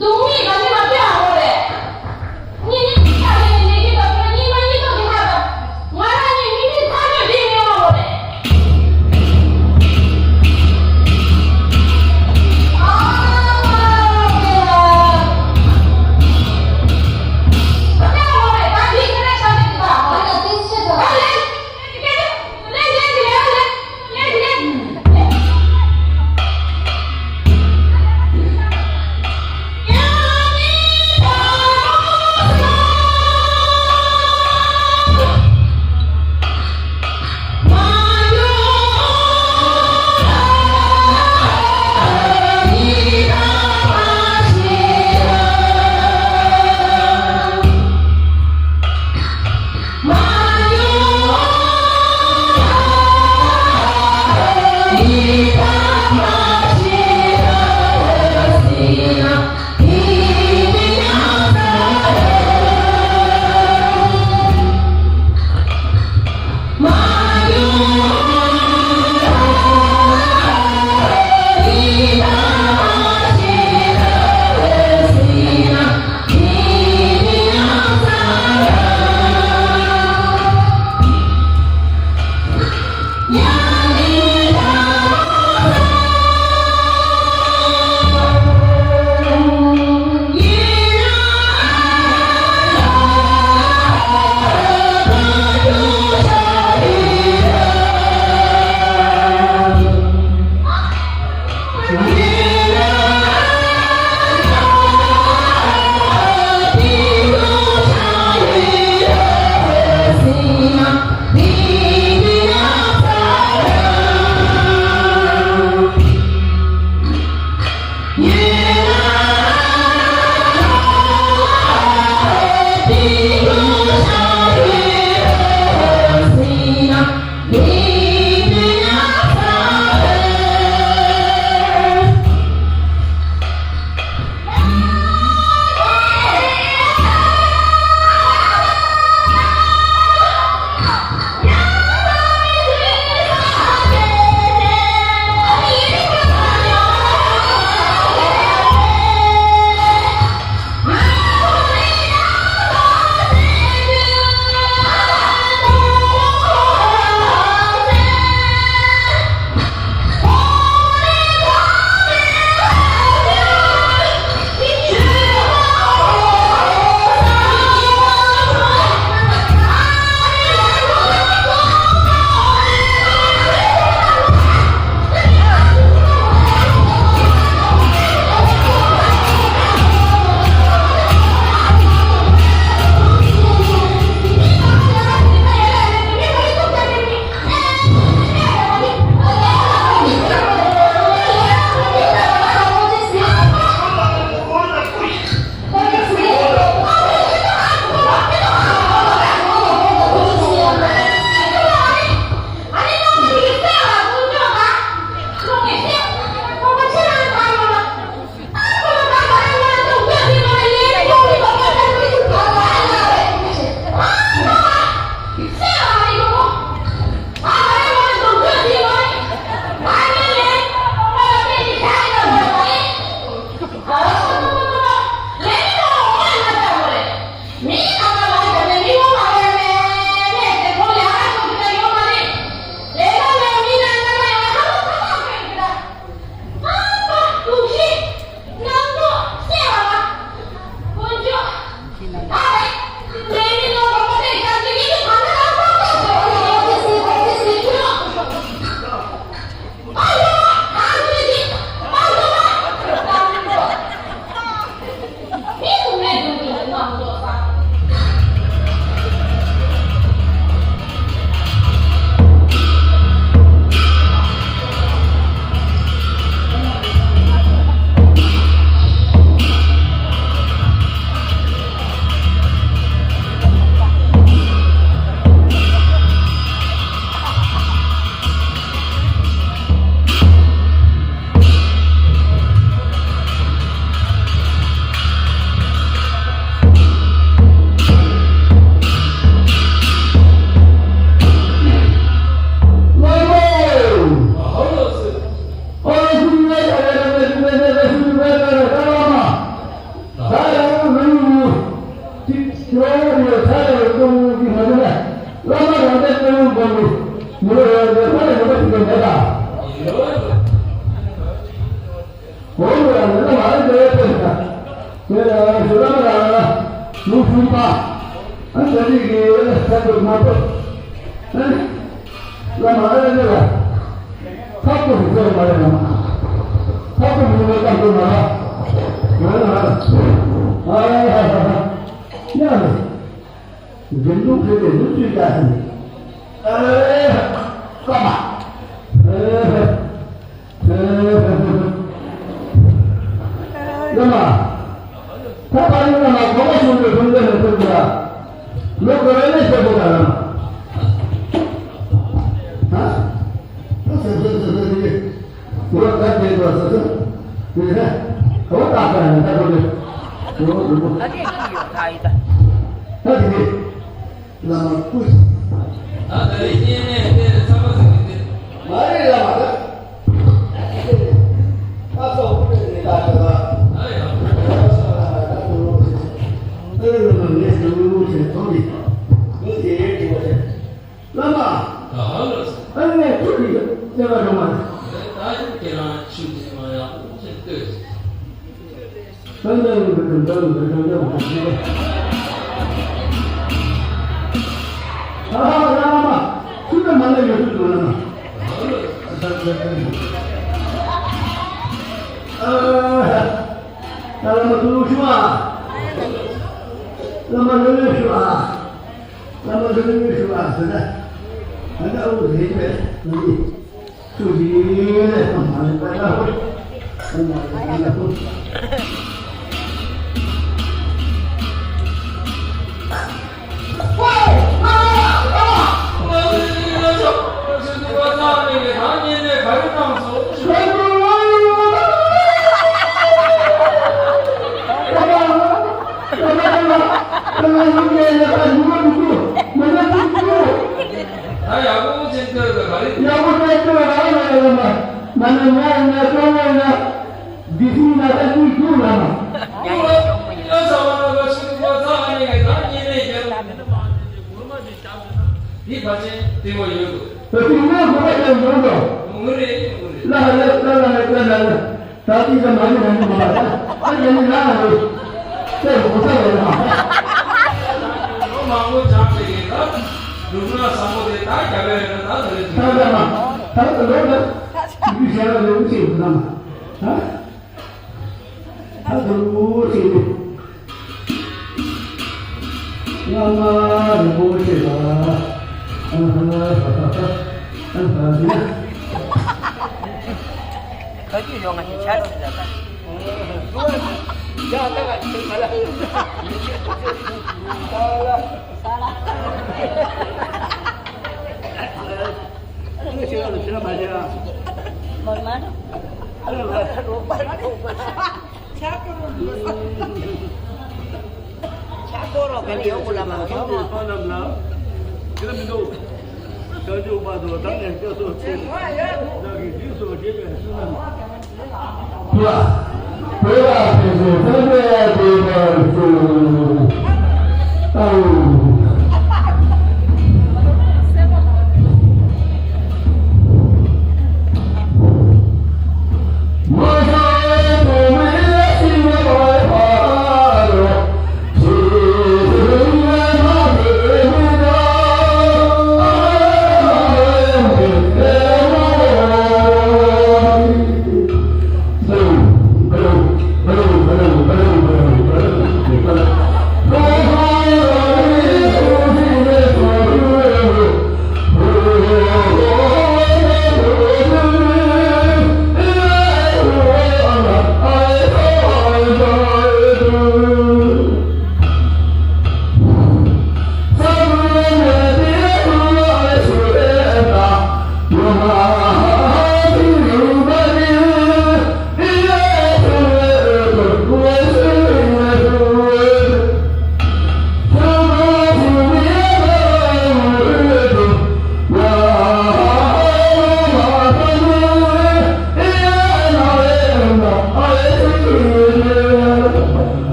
དུང་མི་ག་ནི་མ་ཕྱི་ཨ་རོ་རེད། གཉིས་གཉིས་ཀྱི་ཆ་ལས་ནས་ནས་ཀྱི་བབ་ན་གཉིས་མ་གཉིས་ཐོག་གི་ཧ་དང་ང་རང་གཉིས་གཉིས་གཉིས་ མི་ལོ་ཡོད་ཚད་ཁོ་ལས་ཡོད་པ་ཞིག་ཏུ་མེད་ལ། འོ་ཡོད་ལ་མེད་ལ་མ་རེད་དེ་ཕེབས་ལ། དེ་ལ་ཞུ་ལམ་ལ་ལུག་ཤུ་པ། ཨ་ཙི་རིག་གི་ས་འདུག་མ་གཏོགས། ཨ་ལ་མ་རེད་ལ། ཐབས་ཀོ་ཞིག་ཚོད་མ་རེད་ལ། ཐབས་ཀོ་ཞིག་ཚོད་མ་རེད་ལ། ང་ལ་ཨ་ཡ་ཡ་ཡ་ཡ། ཡ་ལ། འགྲིམ་འགྲུལ་ཁྲོད་དུ་ནུབ་ཚུད་བྱ་ཞིང་། ཨེ། བཀའ་མ། ཨེ། ཨེ། བཀའ་མ། ད་ཕ་ཡུལ་ལ་གོ་བ་བྱུང་བའི་ཕུང་ལས་ཐོན་པ། ལོ་ག་རེ་ནས་ཤེས་དགོས་ད་རང་། ཧ། ད་ཟེར་ཟེར་ཟེར་ཟེར་ཟེར། ངོ་ད་བྱེད་དགོས་ཟེར་ཟེར། དེ་ནས་གོ་བ་ད་ལྟ་ཡང་ད་དགོས་ཏེ། ངོ་རིང་པོ། ད་དེ་ཤི་ཡོད་ད་ཡིན་ད། ད་དེ་ནས། བླ་མ་སྐུ། ད་ད་རེས་སྐྱེས་ནས་དེ་ཚང་མ་ཟིན་གི་དེ། མ་རེད་བླ་མ་ད། ད་སོགས་སྐུ་དྲིན་ནི་ད་ད་ད། ད་ཡང་། ད་ད་ད་ད་ད་ད་ད། ཨེ་བླ་མ་ངས་ད་ངོ་ངོ་ཞེས་མཐོང་གི། ངོ་དེ་རེད་དྲི་བ་དྲི། བླ་མ། ད་ཧ་ལོ། ཨ་ནི་ཁྱོད་ཀྱིས་བསྟན་པ་སྒྲོལ་མ་རེད། ད་ཁྱེད་རང་ཆུ་དེ་མ་ཡག་པོ་ཅིག་ལྟོས། ཨ་ནི་ཨ་ནི་ཨ་ནི་ཨ་ནི། ཨ་ཧ་བླ་མ། ཆུ་དེ་མ་ལ་ཡོད་དུས་བླ་མ། ཨ་ཧ། ད་བླ་མ་ཐུགས་ཤུགས་ཨ། བླ་མ་ལོས་ལོས་ཤུགས་ཨ། བླ་མ་ལོས་ལོས་ཤུགས་ཨ་ཟེར་ན། ད་ལྟ་འུ་རེད་པས་ང་གཉིས། ཐུགས་རྗེ་ཆེ། ཨ་ཡག་པོ་ཅིག་ལྟོས་དང་ག་རེ། ཡག་པོ་ཅིག་ལྟོས་དང་ག་རེ་ལ་ལ་ལ། མ་ནི་ང་ཡིན་ན་སྤྲང་བོ་ཡིན་ན། འདི་སྲིད་ན་ད་ཅིག་ཐུག་ལ་ལ། ཡ་ཡ་ཡ་ས་བ་ན་བ་ཤི་བ་ཚ་ཨ་ནི་གི་ད་ཉེ་ནས་རྒྱལ། འདི་ཕ་ཆེན་དེ་བ་ཡོད་དོ། ད་ཅིག་ང་གོ་བ་ཡང་ཡོང་དོ། མུ་རེ་མུ་རེ། ལ་ལ་ལ་ལ་ལ་ལ་ལ། ད་ལྟའི་ཀ་མ་ནི་མ་ནི་མ་ལ་ད་ཡ་ནི་ལ་ལ་རེད། དེ་གོ་ས་རེད་ལ། ལོ་མང་པོ་སྦྱངས་ཏེ་ཡིན་ད། སྒྲུབ་ན་བཟང་པོ་དེ་ད་རྒྱ་བལ་རེད་ན་ད་ད་རེད། ད་ད་མ་ད་ད་ལོ་ད་དུས་ཤ་ལ་ལོ་ཅིག་ཡོད་ན་མ་ད་ད་ད་ལོ་ཅིག་ཡོད། བླ་མ་རིན་པོ་ཆེ་ལ། ཨ་ཧ་ཧ་ཧ་ཧ། ཨ་ཧ་ཧ། ག་རྒྱུ་ཡོང་ང་ཞིག་ཆ་ཞིག་ལ། ཡ་ད་ག་ཆེ་མ་ལ། ས་ལ། ས་ལ། ཨ་ནི་ཆེ་ལ་ཆེ་ལ་མ་ཆེ་ལ། མ་མ། ཨ་ལ་ལ། རོགས་པ་རོགས་པ། ཆག་སྒོ་རོགས་པ་ལ་ཡོང་དགོས་ལ་མ་ཐོག་མ། ཁོང་རྣམས་ལ་ཁྱེད་མི་འདུག་བྱང་ཆུབ་བར་དུ་བདག་ནི་སྐྱབས་སུ་མཆི། བདག་གིས་རྗེས་སུ་བགྱིས་པའི་བསོད་ནམས། བོད་ལ་བོད་ལ་ཕན་ཚུན་བསམ་པའི་བདེ་བར་གསོལ། ཨང་།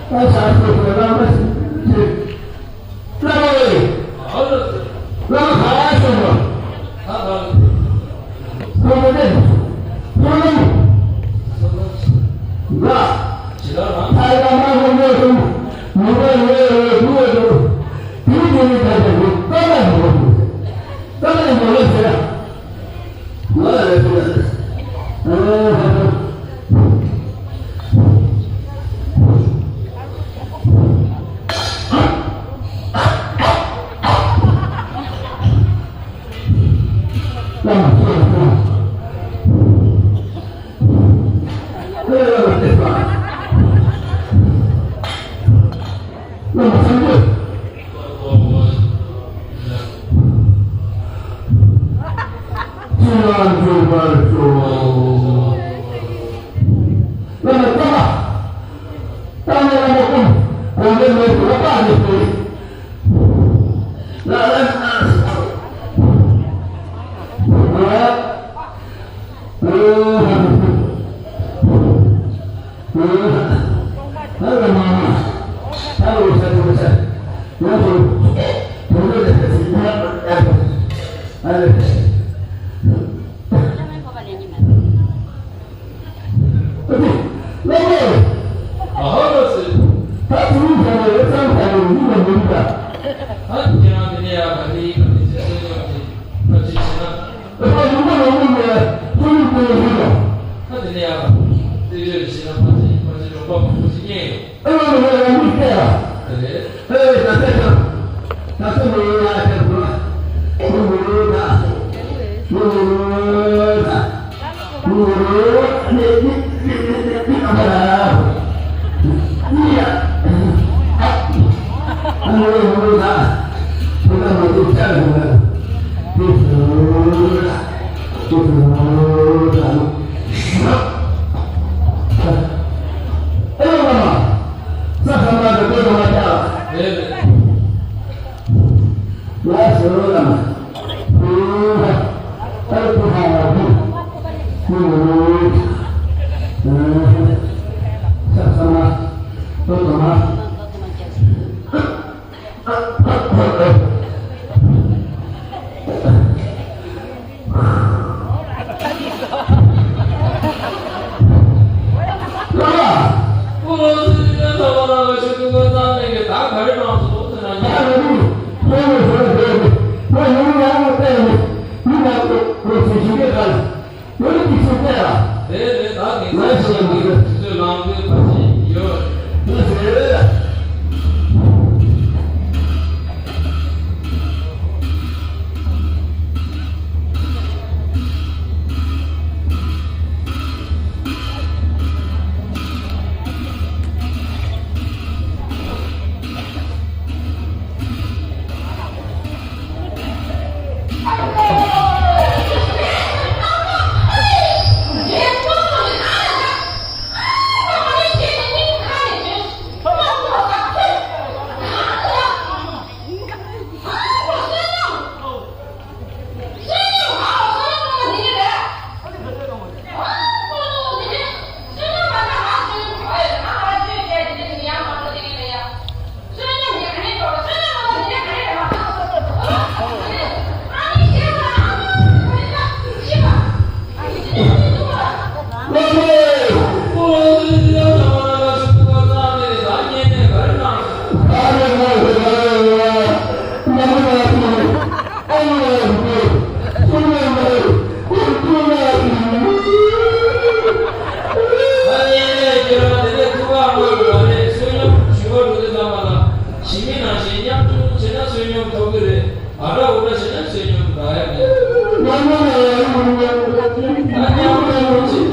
ཨ་ཤ་ཤོད་ཤོད་བླ་མ་ཤོད་ཤོད། བླ་མ་ཨེ། ཨ་ལ་སེ། བླ་མ་ག་རེ་ཤོད་ཤོད། ད་ད་ལ་སེ། ཁོ་མོ་དེ། ཁོ་མོ། ང་། ཇི་ལྟར་ན། ད་ཡ་མ་ཧོ་མོ་ཧོ། མོ་མོ་ཧོ་ཧོ་ཧོ་ཧོ། དེ་དེ་ནི་ད་ད་ཧོ་ད་ད་ཧོ་ཧོ། ད་ད་ཧོ་ཧོ་ཟེར། ང་ལ་རེ་ཕུལ་ལ། ཨ་ཧ་ཧ། ཞི་མི་ནང་བཞིན་མཉམ་ཞུགས་བྱས་ན་བསོད་སྙོམས་ཐོབ་ཀྱི་རེད། ཨ་དྲག་འུ་དྲག་བྱས་ན་བསོད་སྙོམས་འདྲ་ཡ་མེད། ད་མཉམ་དུ་ཡོང་ཅིག་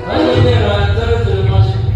ད་ཉིན་ནས་རང་རྩ་རེ་ཚོད་མ་བྱེད།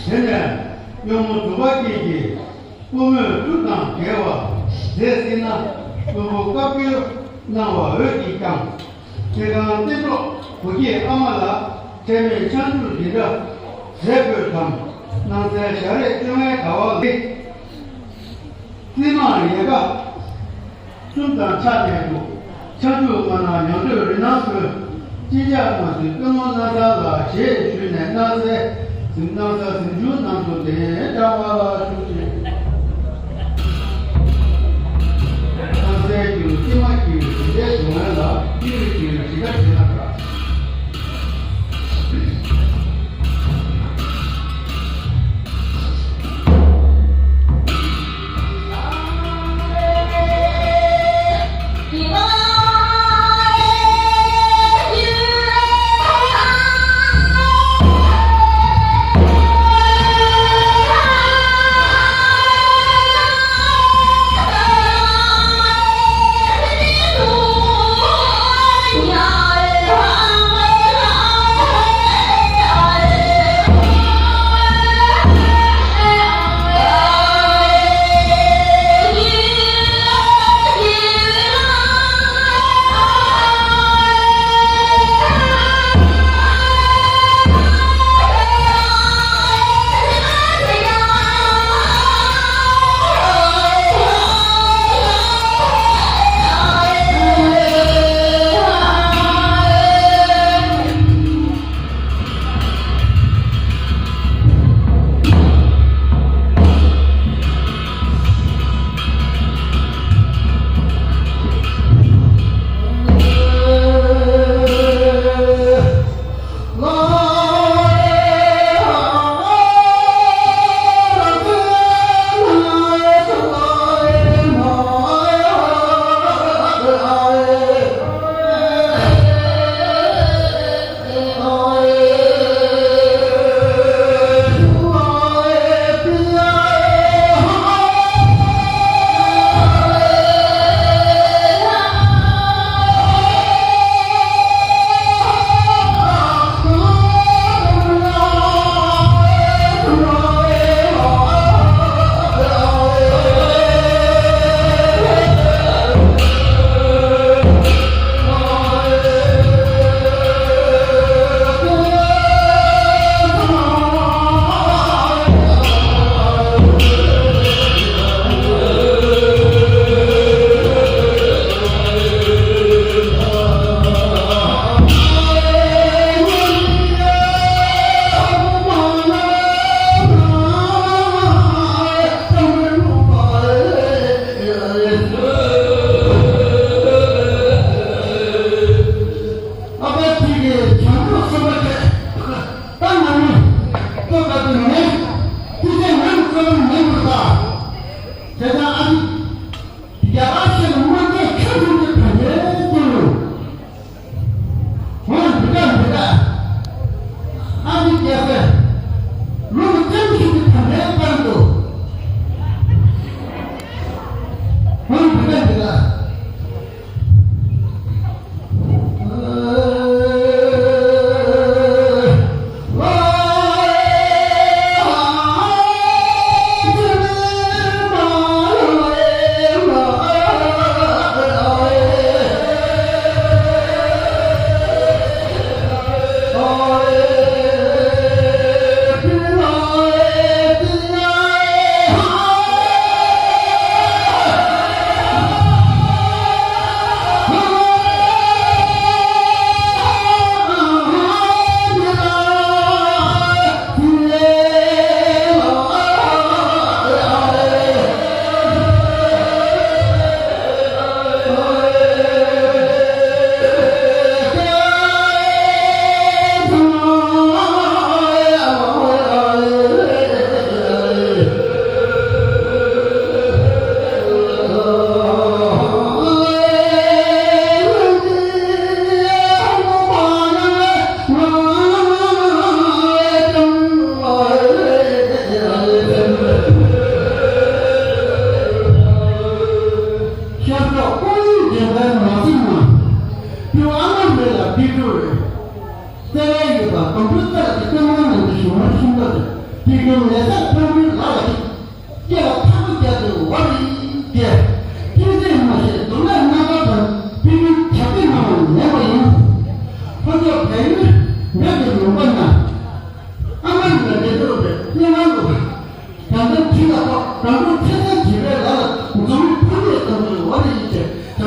དེ་ནས་སྨྱོ་མོ་དུ་བ་སྐྱེས་ཀྱིས། སྐུ་མོས་ཐུགས་དང་འགལ་བ་མཛད་སྲིད་ན། སྐུ་ཕུང་བཀའ་བཀྱོན་གནང་བ་འོས་ཀྱིས་ཀྱང་། ཚེ་གང་བསྟན་འགྲོ་བུ་སྐྱེས་ཨ་མ་ལ། ཁྲེལ་མེད་ཕྱག་འཇུག་འདི་འདྲ་མཛད་དགོས་དམ། སྣང་གསལ་ཞལ་རས་བཅོ་ལྔའི་ཟླ་བ་ལས། རྩིབས་མང་ཡལ་ག་གསུམ་དང་ཕྱག་ནས་འདུག་ཕྱག་འཇུག་སྔ་ན་མྱང་སྟོད་རི་ནང་ཚོའི་གཅིན་སྐྱག་མ་ཟིན་སྟོན་མོ་སྣ་ཚ་ལ་ཞེས་ཞུས་ནས་སྣང་གསལ་གཟིམ་སྣང་གསལ་གཟིམ་ཆུང་ནང་དུ་གདན་དྲངས་པ་ལ་ཞུགས་ཤིང་། སྣང་གསལ་གྱི་རྩིབས་མ་གི་རི་འདྲའི་གདུང་བས་ལ་ཀྱི་རི་ཀྱི་རི་ཞིག་ག་བྱེད་ན་འདྲ།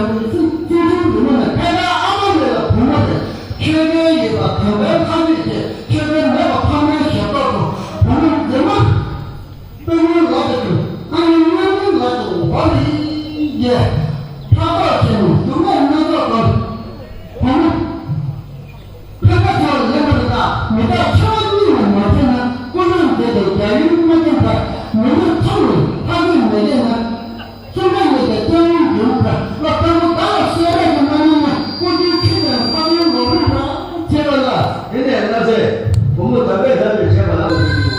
བཙུན་མོ་ནི་ཕལ་ཆེར་ཨ་མ་མེད་ལ་བུ་མོ་རེད། ཆོས་དཔལ་ཡོད་པ་དམ་པའི་ལྷ་མོས་བསྐྱེད། ཆོས་དཔལ་མེད་པ་ཕ་མའི་ཞབས་ཏོག་ཏུ་བུ་མོ་མཛེས་མ། སྟོན་མོའི་ལག་ཏུ་གྱུར། ཨ་ནི་མངལ་སྔོན་ལག་ཏུ་བབས་ཡི། ཕྲག་དོག་ཆེན་མོ་སྡུག་བསྔལ་སྣ་ཚོགས་སྟོན། བུ་མོ་ཕལ་པ་ཚོར་ལེན་པ་དེ་དག་མི་རྟག་འཆི་བ་གཉིས་ལ་མ་ཕྱིན་ན། ཀུན་སློང་འདི་དང་རྒྱལ་ཡུམ་མ་བསྟེན་པར། མི་ལུས་ཐོབ་ནས་ལྷ་ལུས་མི་བསྟེན་ན། བཙུན་མོ་ཉིད་ཀྱི་སྟོན་ཡུལ་ཡོད་པར་བློ་བརྟན་པོ་བདག་ལ་གསོལ་རས་ཀྱི་མ་ནུས་ན། སྐུ་མདུན་ཁྲི་དང་ལྷ་ལུང་ལོག་རིམ་པར་བྱེད་པ་ལ། དེ་ནས་སྣ་རྩེ་བུ་མོ་དམ་པས་ལྷ་ལུས་བྱས་པ་ལ།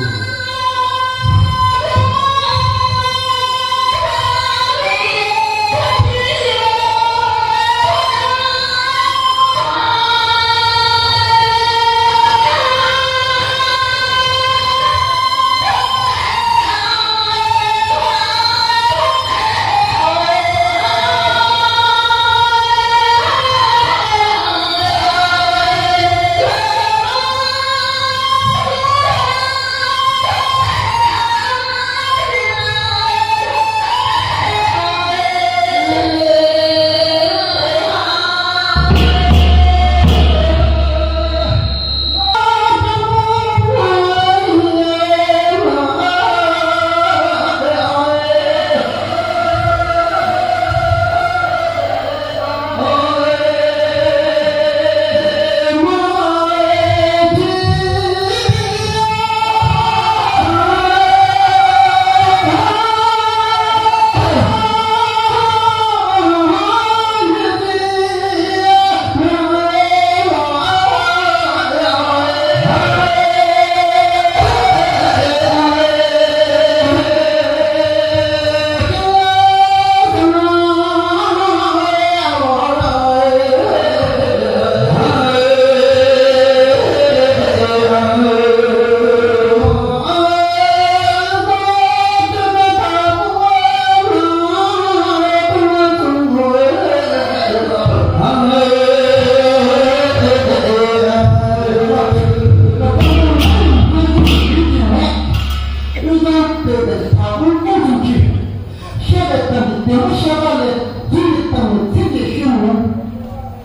བཤད་པའི་གཏམ་གྱི་བདེ་བ་ཤ་སྟག་ལས། བརྫུན་གྱི་གཏམ་ནི་ཚིག་གིས་ཤོད་མི་རུང་།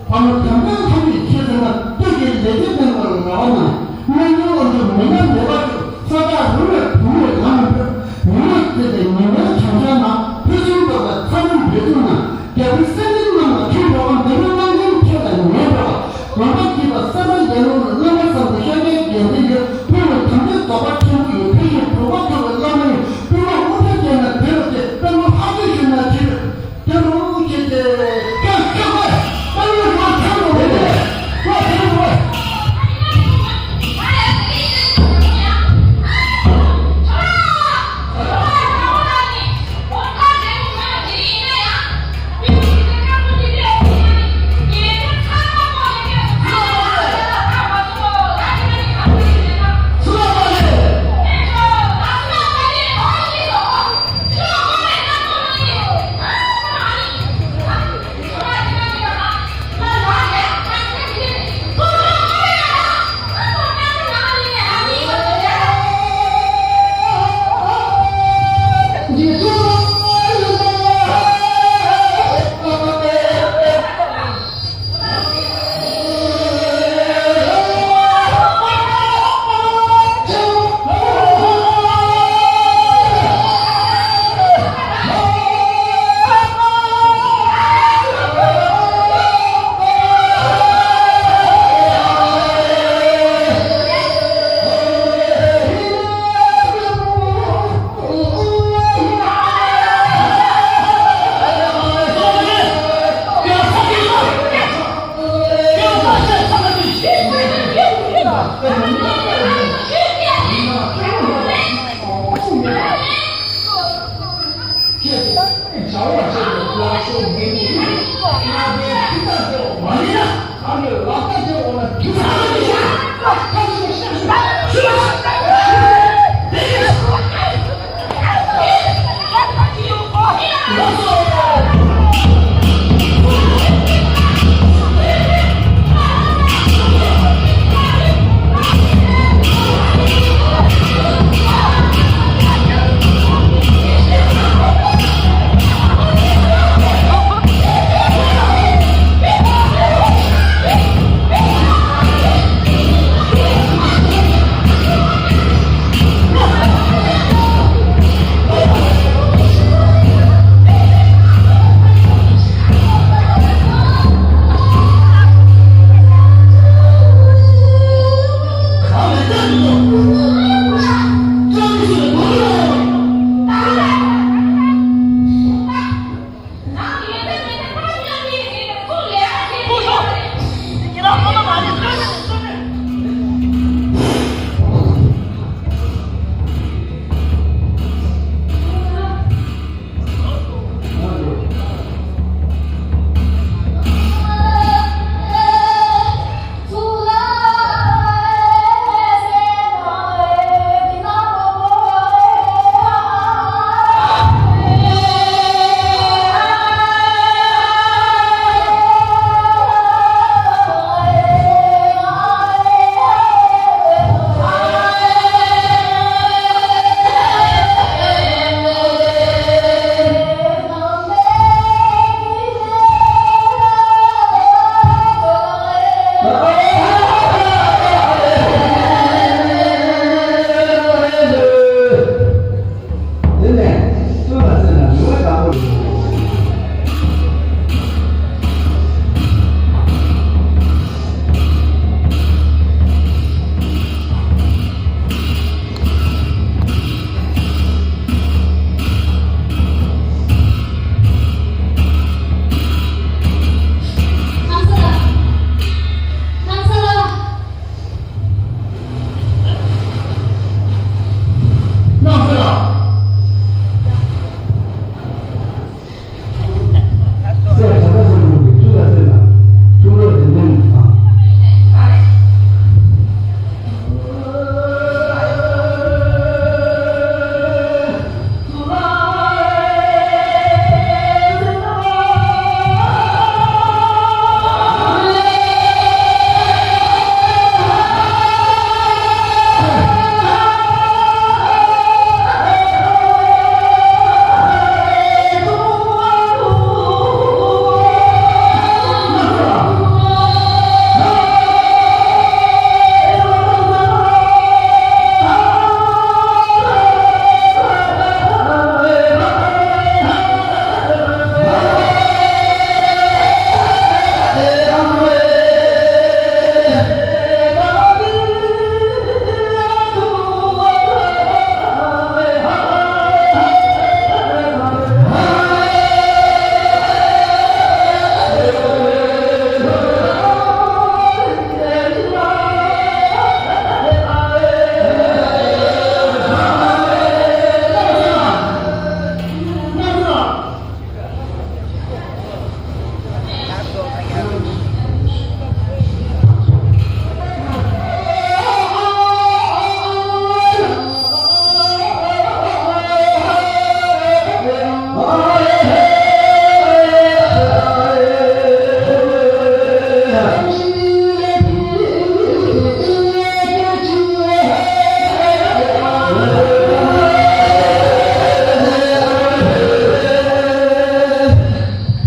བ་མོ་དམ་པའི་ལྷ་མོས་ཁྱེད་ཚོ་ལ་སྟོད་ཀྱི་ལས་ཀྱི་སྟེང་དུ་ལ་བ་ན། སྨན་གཡོག་དབང་དུ་མི་ཉམས་མེད་པར་ཤོག་ས་བདག་རུ་ལས་བུ་མོས་ལམ་མི་འགྲོ། མི་ཡོད་ཚེ་དེ་ཉིན་མོའི་བྱང་ཤར་ན། ཕུན་སུམ་ཚོགས་པའི་ཚ་གདུང་འབེབས་ཚུགས་ན། རྒྱལ་པོའི་སེམས་ཅན་རྣམས་ལ་ཁྱོད་འགྲོ་བ་འདི་རུ་སྣང་མཁན་ཁྱེད་ལ་ཉེ་འགྲོ་བ། དགོངས་པ་བགྱིས་པ་སེམས་དཔའ་ཡར་ལུང་ལ་རྣམ་པ་ཙམ་དུ་ཤཱཀྱའི་དགེ་འདུན་ཡོད། ཕུལ་བའི་དམ་ཚིག་རྫོགས་པ་ཆེན་པོ་ཡོད། ཕུལ་བཞིན་གྲུབ་པ་ཐོབ་པའི་བླ་མ་ཡོད། ཕུལ་བ་དབུ་སྐྲ་བཅད་ན་བདེ་བ་སྟེ། དཔལ་མོ་ལྷ་ཆོས་ཞུ་ན་ཆེ་བས། དེ་རུ་ཁྱེད་ཀྱིས་སྐད་ཆོག་པས། དཔལ་མོ་ལྷ་ཆོས་རུ་རེད། ལྷ་ཆོས་རུ་རེད།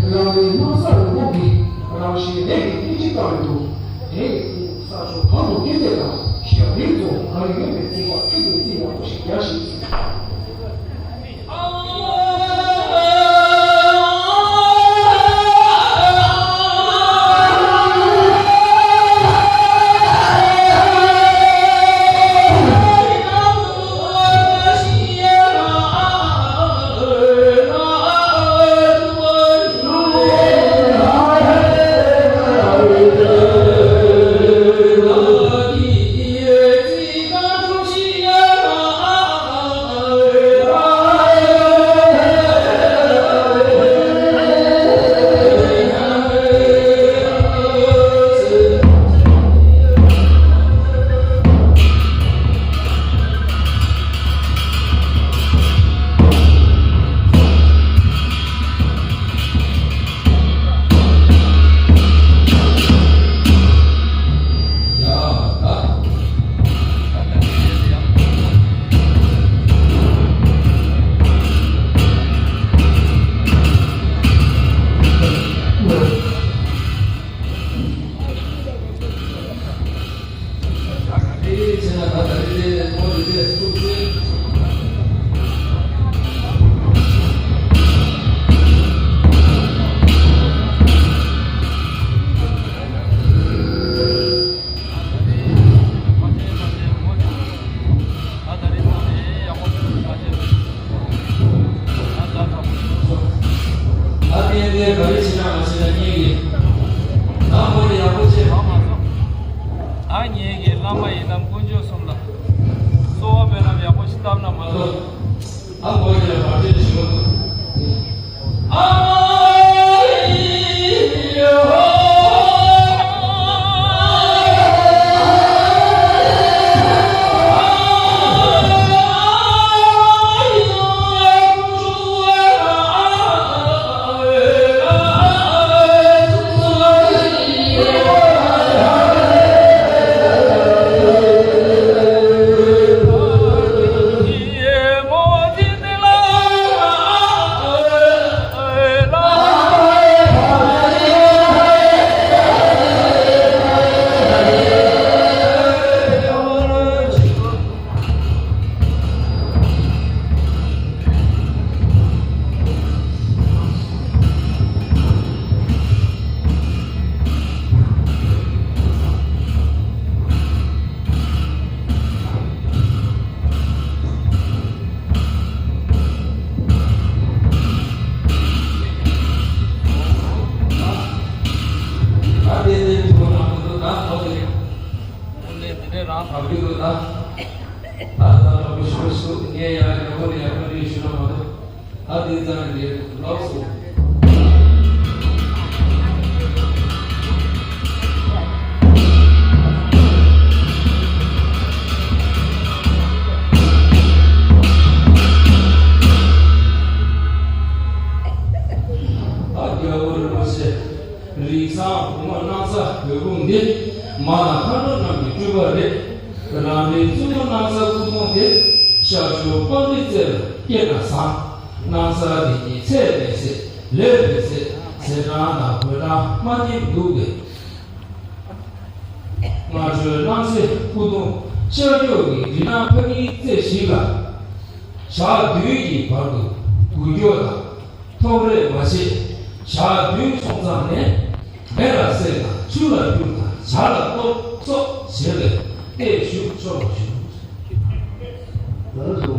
རང་རེའི་དམག་ས་རུ་ཁག་གིས་རང་བཞིན་རང་གིས་སྐད་ཆ་བཏང་ཡོད་འདུག་དེ་ཡིན་དུས་ས་ཕྱོགས་གང་དུ་སྐད་ཆ་དང་ཞབས་རིམ་ཚོ་ག་རེ་ཡོད་པའི་རྩིས་པ་ཁྱེད་ཀྱིས་རྩིས་ཡག་པོ་ཞིག་རྒྱག་ཤིག་ད་ངེད་ཀྱི་བླ་མ་ཡི་དམ་དཀོན་མཆོག་གསུམ་ལ་གསོལ་བ་སྨོན་ལམ་ཡག་པོ་ཞིག་བཏབ་ན་མ་གཏོགས། ཨ་མོ་ཡ་བར་ཆད་ཞི་བ་དང་། ཨ་ཡོ། ད་དེ་ནས་ཁོ་རང་ཚོ་ད་ཐོག་ནས་དེ་ནས་རང་ཐག་གཅོད་དགོས་ད། ད་ད་ལོ་མི་ཤོར་སུ་ངས་ཡང་ཡག་པོ་ནས་ཡག་པོ་རེད་ཞུ་ན་མ་གཏོགས། ད་དེ་ཙམ་རེད་ལགས་སོ། ད་རྒྱལ་བ་རིན་པོ་ཆེ། རིགས་བཟང་བུ་མོ་སྣང་ས་འོད་འབུམ་འདི། མ་ལ་མཁའ་འགྲོ་རྣམས་ཀྱི་སྤྲུལ་པ་རེད། རང་རེའི་བཙུན་མོ་སྣང་ས་སྐུ་ཕུང་དེ། ཤར་ཕྱོགས་དཔལ་རི་རྩེ་ལ་སྐྱེས་ན་བཟང་། སྣང་ས་འདི་ཉིད་ཚད་མེད་ཟེར་ལས་མེད་ཟེར་ཟེར་གྲངས་དང་བོད་གྲངས་མ་ཉན་འདུག་པས། སྔར་ཆོས་སྣང་སའི་སྐུ་གདུང་ཤར་ཕྱོགས་ཀྱི་རི་ནག་ཕ་གིའི་རྩེ་ཞིག་ལ། ཞག་བདུན་གྱི་བར་དུ་འགུལ་སྐྱོད་དང་ཐོག་རེག་མ་བྱེད། ཞག་བདུན་སོང་ཙང་ནས་མེ་ལ་བསྲེགས་དང་ཆུ་ལ་སྐྱུར་དང་ཇ་ལ་གཏོར་སོགས་བྱས་པས་ཏེ་ཞུགས་ཆོག་པར་ཞུ།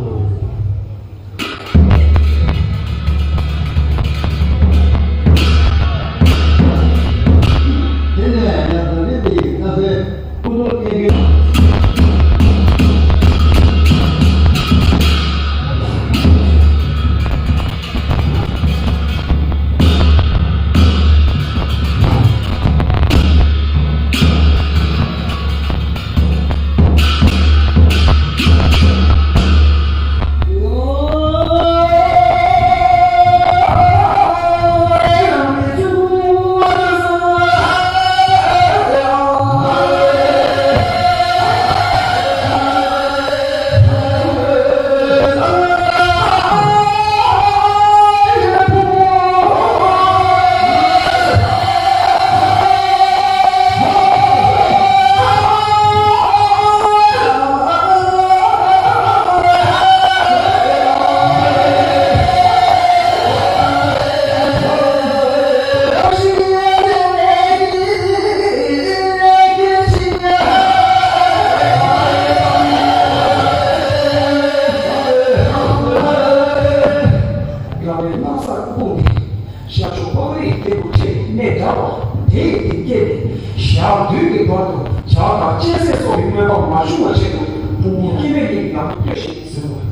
དེ་ནས་ཡར་དང་རི་དེ་ཡི་ལྟ་ཚེ། སྐུ་གདུང་བརྙན་བརྒྱུད། བའི་སྣང་ས་སྤུངས་ཏེ། ཤར་ཕྱོགས་པགས་རིགས་ལྟེ་བུ་ཕྲད་གནས་འདྲ་བ་དེ་ཡི་སྟེང་བསྐྱེད་ནས་ཞག་བདུན་གྱི་བར་དུ་བྱ་དང་གཅན་གཟན་སོགས་ཀྱི་གནོད་པ་མ་བྱུང་བ་ཆེད་དུ་ཕུང་པོ་སྐྱེ་མེད་གཉིས་ཀྱི་ནང་དུ་སྐྱོད་ཅིག་ཟེར་བ།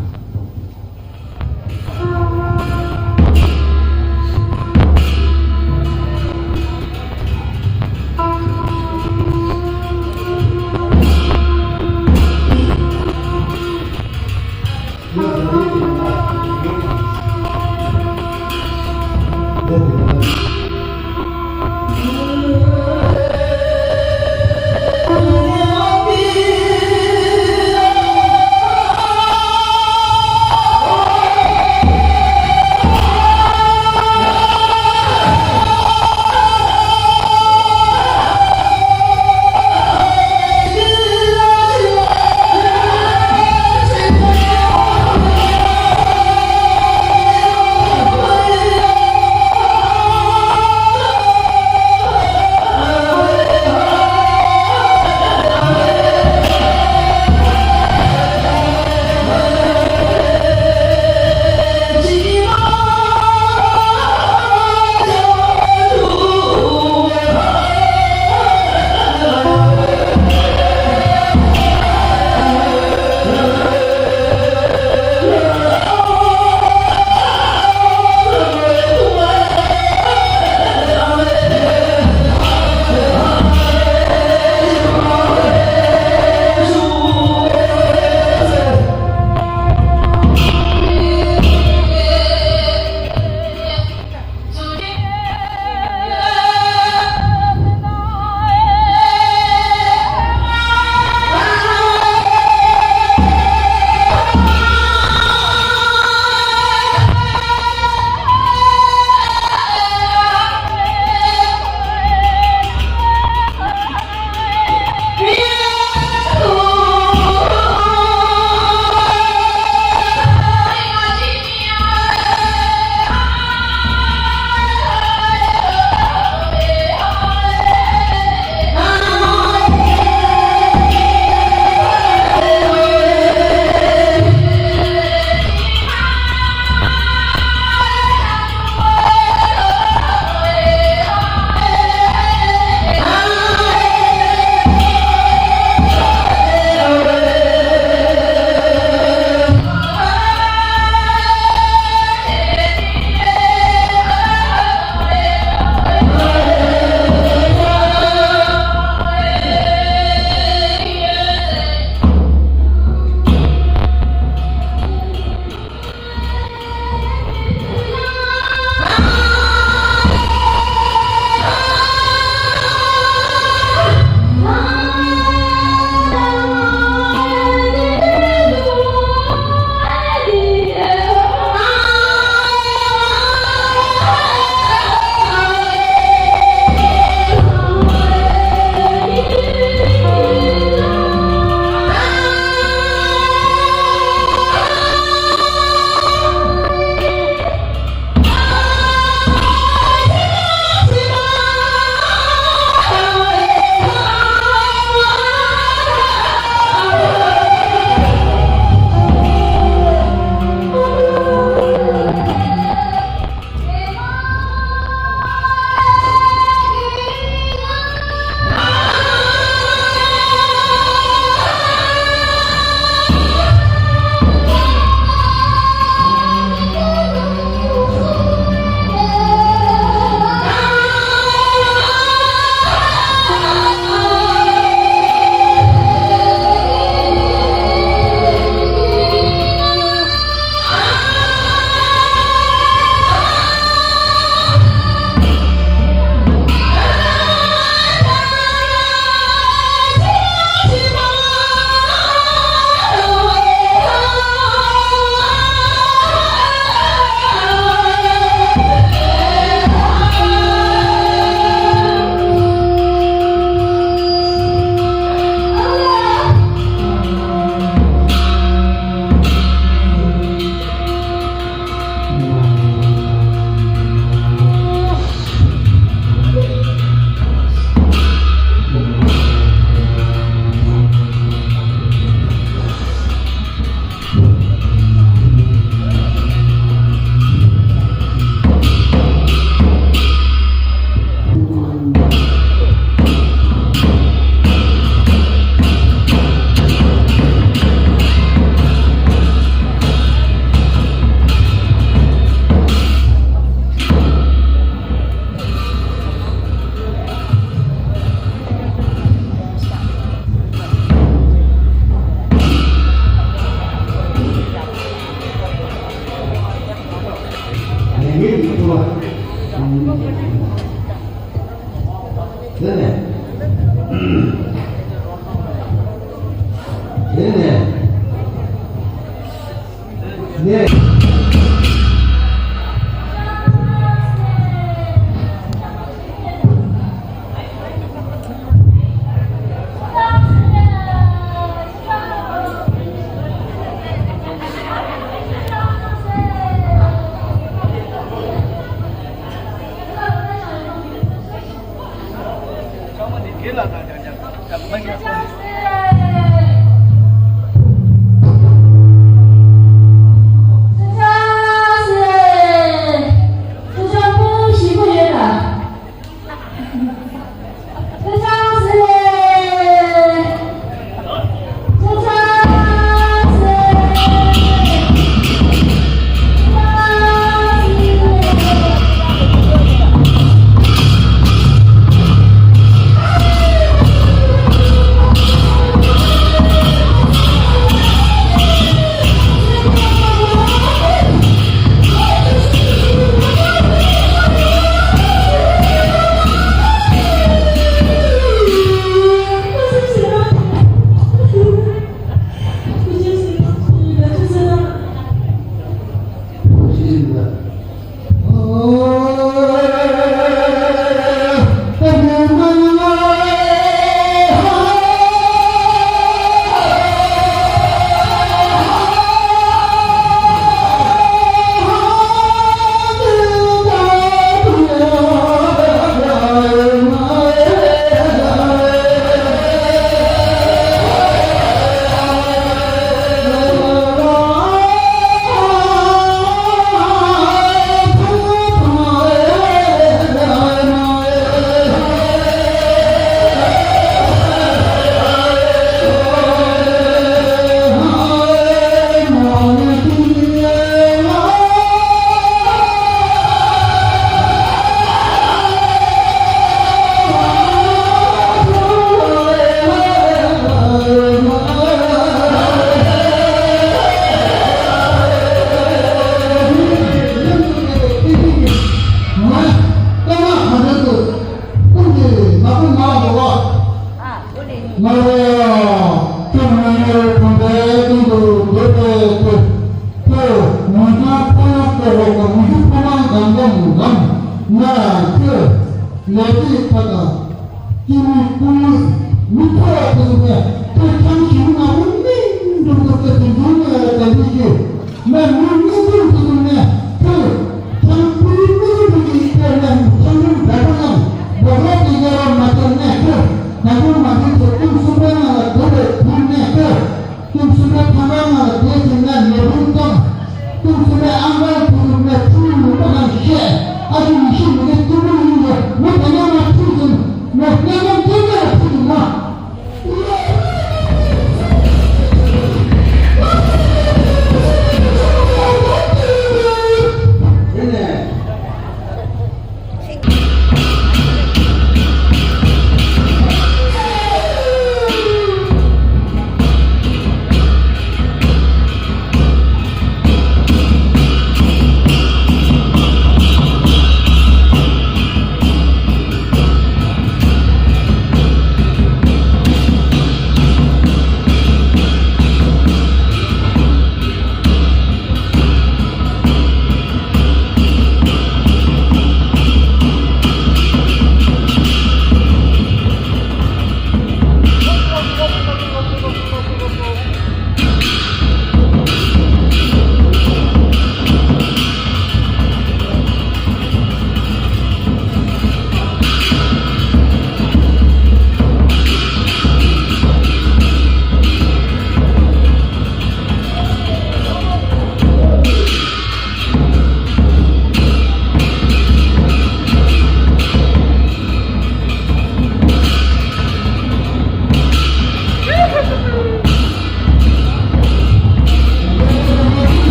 དེ་ནས། དེ་ནས། ནས། ང་ལ་ཡ་ཁྱོད་ང་ཡ་གང་དྲན་གང་དུ་འདོད་པའི་དེ། ཁྱོད་ངོ་སྤྲོད་ཕོ་ཡང་ལྟ་བུ་གང་མི་ཤུགས་ཕོ་མང་གང་གང་ངམ། ང་ཁྱོད་ལས་ཀྱི་ཁ་དང་། སྐྱེ་མེད་ཀུན་མི་ཐོག་དེ་ནས་ཁྱོད་ཐང་ཞིག་ན་འོ་ནི་འགྲོ་དགོས་ཏེ་དེ་འདུག་ནས་དེ་འདུག་ཞེས། ང་མི་མི་འདུག་དེ་ནས་ཁྱོད་ཐང་ཕུ་མི་འདུག་གི་ཁྱོད་ནས་ཐང་རིམ་འདྲ་པོ་ནང་འགྲོ་དགོས་ཏེ་ཡ་རོ་མ་དེ་ནས་ཁྱོད་ད་དུང་མ་དེ་ཚོ་ཀུན་གསུམ་པའི་ནང་ལ་འགྲོ་བའི་དུས་ནས་ཁྱོད། ཀུན་གསུམ་པའི་ཐང་ག་ནང་ལ་བསྡད་ཅིང་ན་ལས་བུམ་བཏང་། ཀུན་གསུམ་པའི་ཨང་གར་དུ་ནས་ཁྲུས་ལུང་པ་ནང་བཤད། ཨ་ཅེ་ཡེ་ཤེས་མི་ལས་སྐྱེས་བུ་ཡིན་ལ་མི་དེ་ནས་མ་ཁྲུས་ཟིན་མོ་སྐྱེས་ནམ་སྐྱེས་ནས་ཁྲུས་ཟིན་མ། དེ་ནས།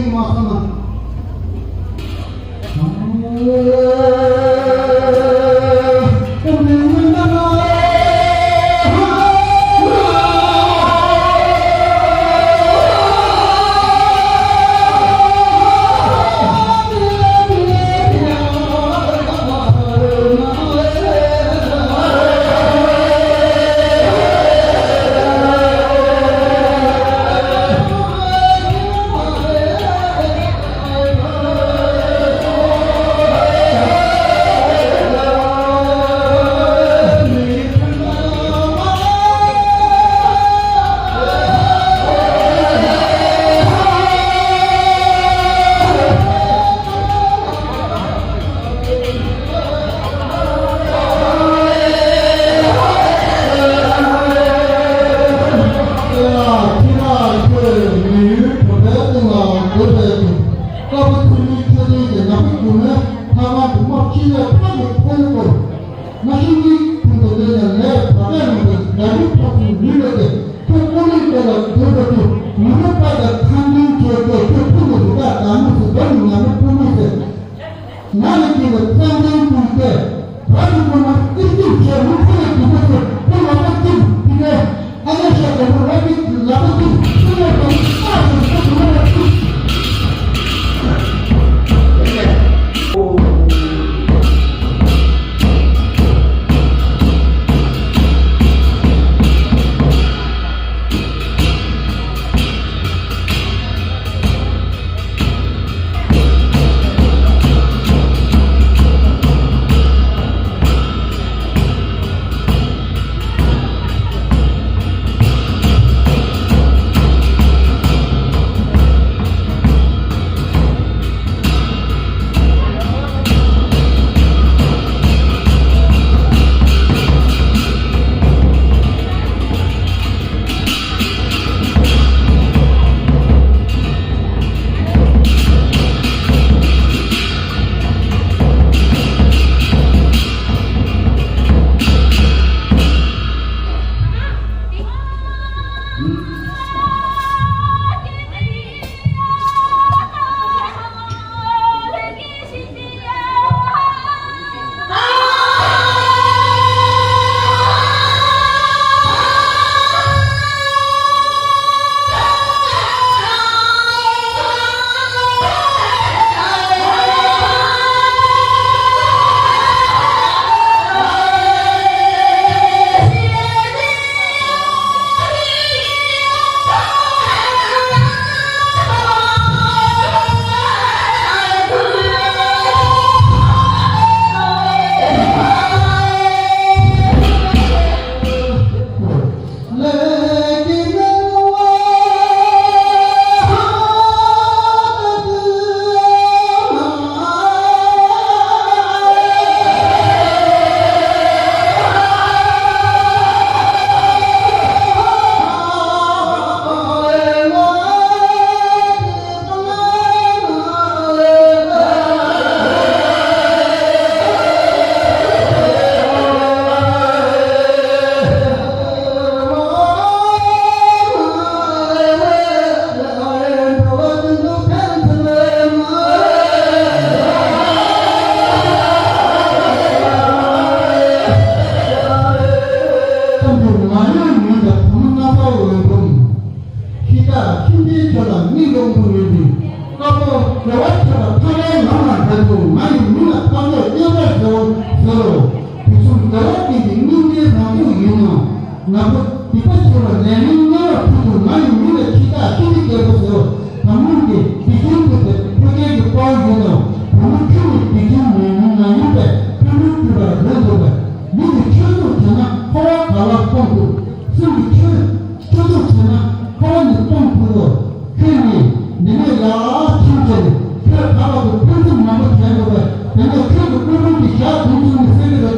མ་སོང་ན། ང་ལ་ཀྱི་ལ་བསམ་གཏན་ཀུན་ཏེ། བར་དུ་ཀུན་ལ་ཏིག་ཏིག་བྱས་མི་ཚེ་ལ་སྡུག་པོ་ཚེ་ཁོ་ལ་པ་ཏིག་ཏིག་རེད། ཨ་ནེ་ཤ་དང་པོ་ལ་ཏིག་ལ་པ་ཏིག་ཏིག་ལ་ཏིག་ཏིག་ལ་ཏིག་ཁྱི་དག་ཁྱིམ་པའི་ཆོས་ལ་མི་ལོག་པོ་མེད་པའི་དཀར་པོ་དགེ་བ་ཆེ་བ་ཐར་པའི་ལམ་ལ་འགྲོ་དགོས། ང་ཡི་མིང་ལ་ཐར་པའི་གཡོ་བ་ཟེར་བ་ཟེར་རོ། དུས་གསུམ་དགེ་བ་བསྟན་པའི་སྙིང་རྗེའི་རང་གཟུགས་ཡིན་ནོ། ང་ཚོ་སྡིག་པ་ཆེ་བ་ལས་ངན་དམྱལ་བ་ཁྲོད་དུ་ང་ཡི་མིང་ལ་འཆི་བདག་ཁྱི་ལི་རྒྱལ་པོ་ཟེར་རོ། བུ་མོ་གི་སྡིག་ཅན་ཐུབ་པའི་ཕོ་རྒྱལ་གྱི་དཔའ་བོ་ཡིན་ནོ། བུ་མོ་ཁྱོད་ནི་སྡིག་ཅན་མིན་མིན་ང་ཡིན་པས་ཕན་ཚུན་མཐུན་པར་རེ་འདོད་པས། མི་གི་ཆོས་སྲུང་བྱས་ན་འཁོར་བ་ག་ལ་སྤོང་ཐུབ། སེམས་ཀྱི་ཆོས་ཆོས་སྲུང་བྱས་ན་འཁོར་བ་ནི་སྤོང་ཐུབ་བོ། ཁྱོད་ནི་འདི་ནས་ཡར་ཕྱིན་བྱས་ནས་ཁྱོད་བར་བར་དུ་ཕན་ཚུན་མང་པོ་བྱས་འདུག་པས། དེ་ནས་ཁྱོད་ཀྱི་སྐུ་ཕུང་གི་ཞག་བདུན་ཚུན་ནི་སེ་གི་ལ།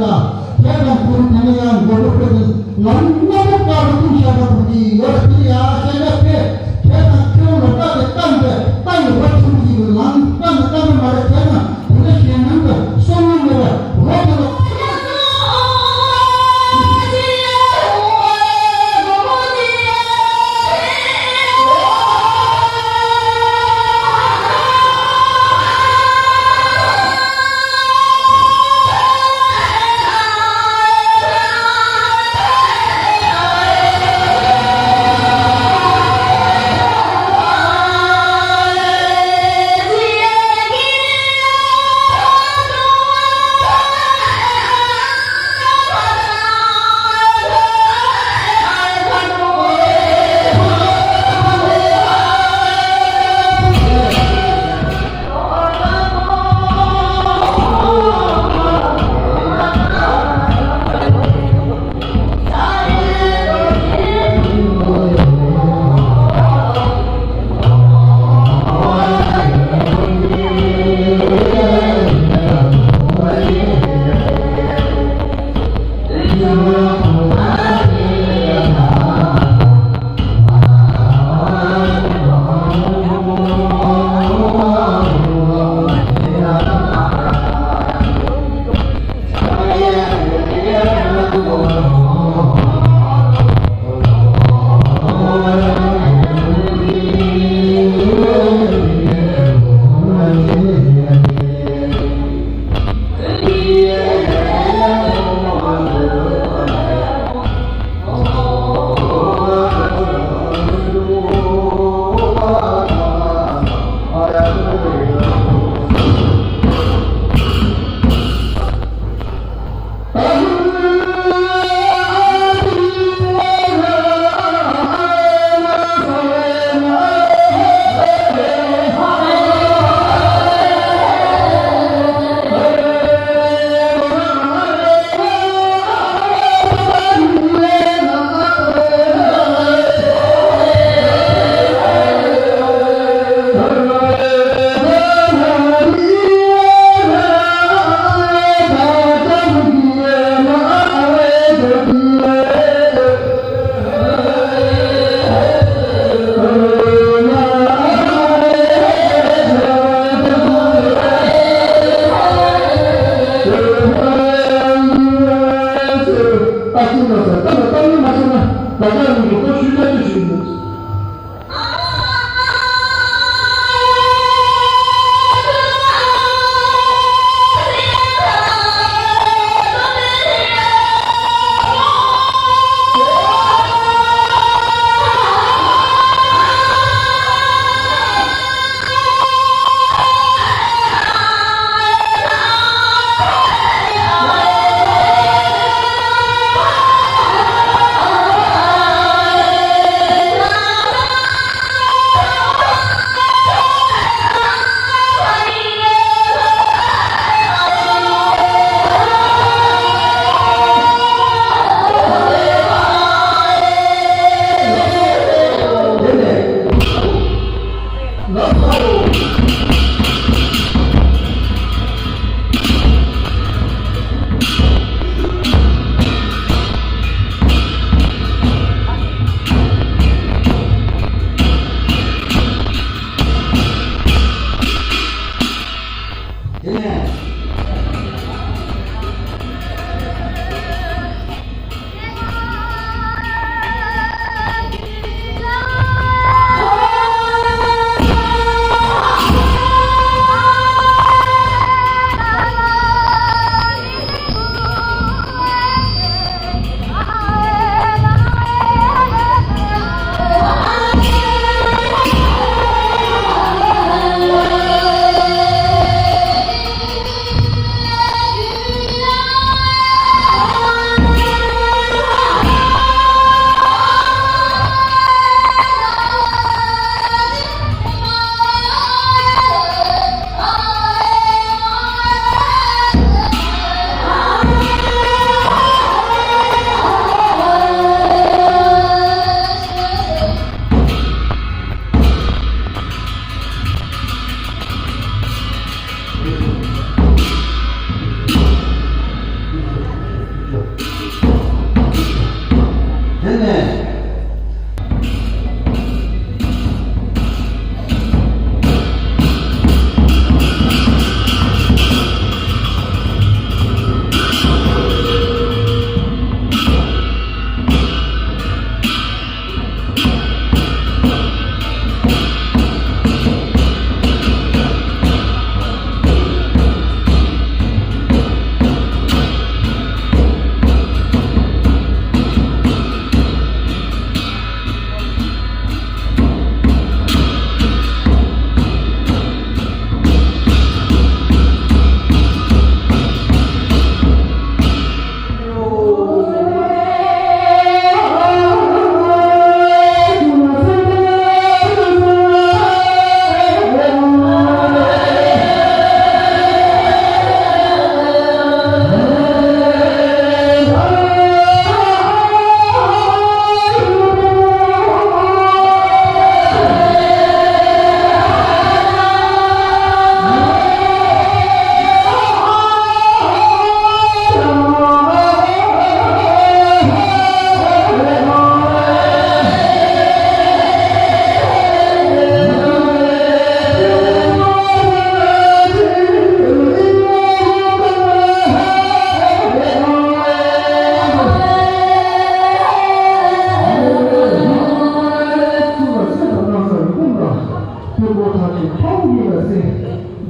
ཕུང་པོ་ཐམས་ཅད་ཕུང་ཡིན་པར་སེམས།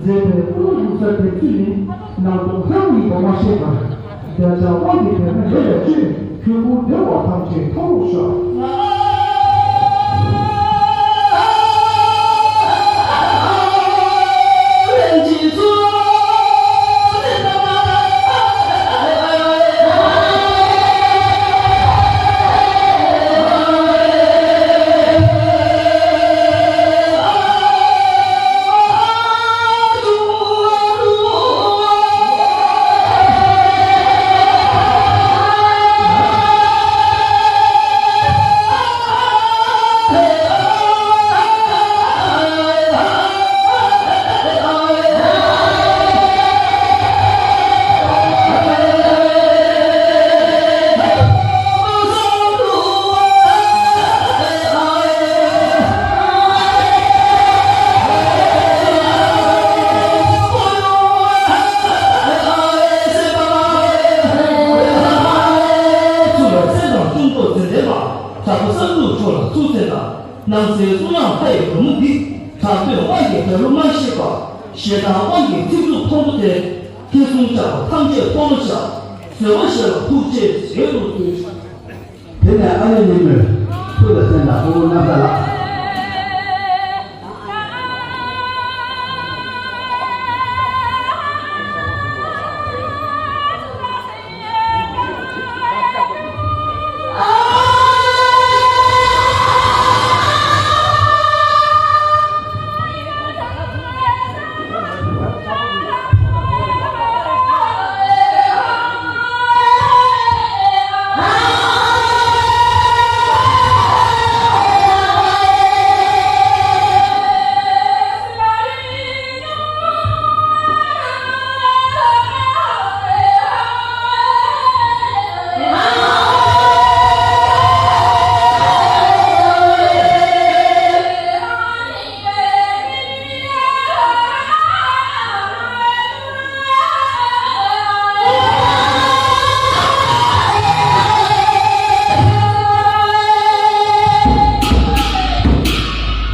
མཛད་པའི་ཀུན་སློང་ཡིན་ས་དེ་ཚུལ་ནི། ནང་དུ་ལྷ་ཡི་སྒོ་མ་ཤེས་པར། འདོད་ཆགས་དབང་གིས་བེམ་པོ་ལས་ལ་སྤྱོད། ཕུང་པོ་འདོད་པ་ཐམས་ཅད་མཐོང་རུ་ཤོག་ལ་ཐུགས་བརྩེ་དང་། ནང་གསེས་གསུང་དབྱངས་ལྷ་ཡི་སྒྲོན་མོ་འདི། དྲག་པོས་དབང་གི་བྱ་རུ་མ་ཤེས་པ། ཞེ་སྡང་དབང་གི་ཚིག་རྩུབ་མཐོན་པོ་དེ། ཁྱེད་གསུམ་བཅག་པ་ཐམས་ཅད་མཐོལ་ལོ་བཤགས། བཟོད་པ་བཞེས་ལ་ཐུགས་རྗེས་བཞེས་སུ་གསོལ། དེ་ནས་ཨ་ནེ་ཉི་མས་ཐུགས་ལ་གསན་དང་། ཕུ་བོ་རྣམ་དག་ལགས།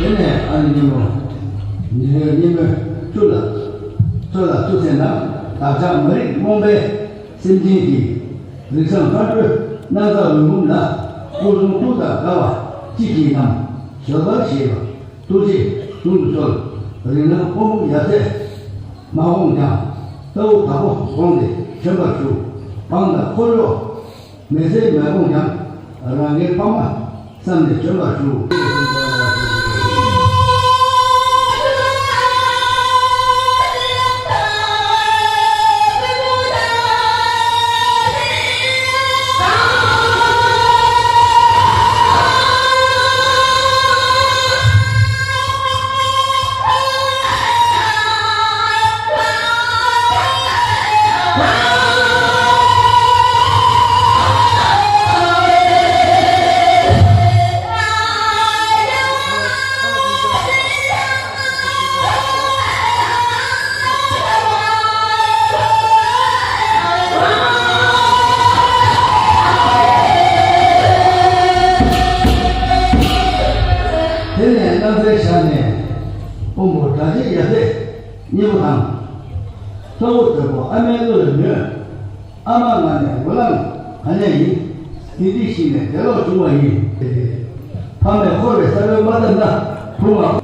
དེ་ནས་ཨ་ནེ་ཉི་མ། ཉི་མའི་ཉི་མ་ཁྱོད་ལ། ཁྱོད་ལ་ཐུགས་བརྩེ་དང་། བདག་ཅག་མ་རིག་རྨོངས་པའི་སེམས་ཅན་གྱི། རིགས་བཟང་མཁའ་འགྲོའི་སྣང་ས་འོད་འབུམ་ལ། སྐུ་གསུང་ཐུགས་དང་འདྲ་བ་ཅི་བགྱིས་རྣམས། བཟོད་པར་བཞེས་པ་ཐུགས་རྗེས་དྲུང་དུ་གསོལ། རིགས་ལམ་དབང་པོ་ཡབ་སྲས་མ་འོངས་ཀྱང་། ལྟ་བུ་བདག་པོ་དགོངས་ཏེ་བྱོན་པར་ཞུ། འབངས་དང་འཁོར་གཡོག་མི་ཚེའི་མེ་དགོང་ཀྱང་། རང་གི་ཕ་མ་བསམ་ནས་བྱོན་པར་ཞུ། དེ་ནས་སྣང་གསལ་ཞལ་ནས། དབང་པོ་སྒྲ་གཅན་ཡབ་སྲས་གཉེན་པོ་དང་། གཙོ་བོ་དོལ་པོ་ཨ་མའི་བློ་ལ་ཉོན། ཨ་མ་ང་ནི་འོ་ལངས་ག་ནས་ཡིན། དེ་དུས་ཤིག་ནས་བདེ་ལོག་བྱུང་བ་ཡིན། ཕ་མས་འཁོར་བའི་ས་བོན་མ་བཏབ་ན་བུ་ང་།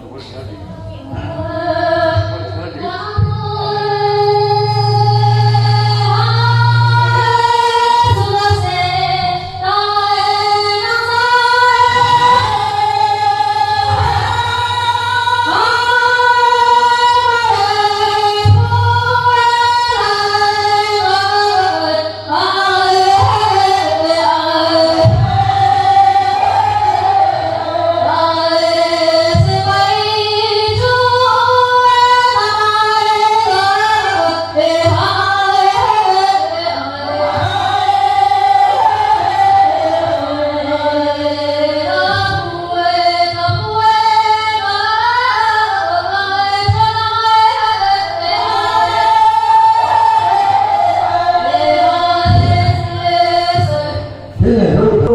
དེ་ནས་རོགས།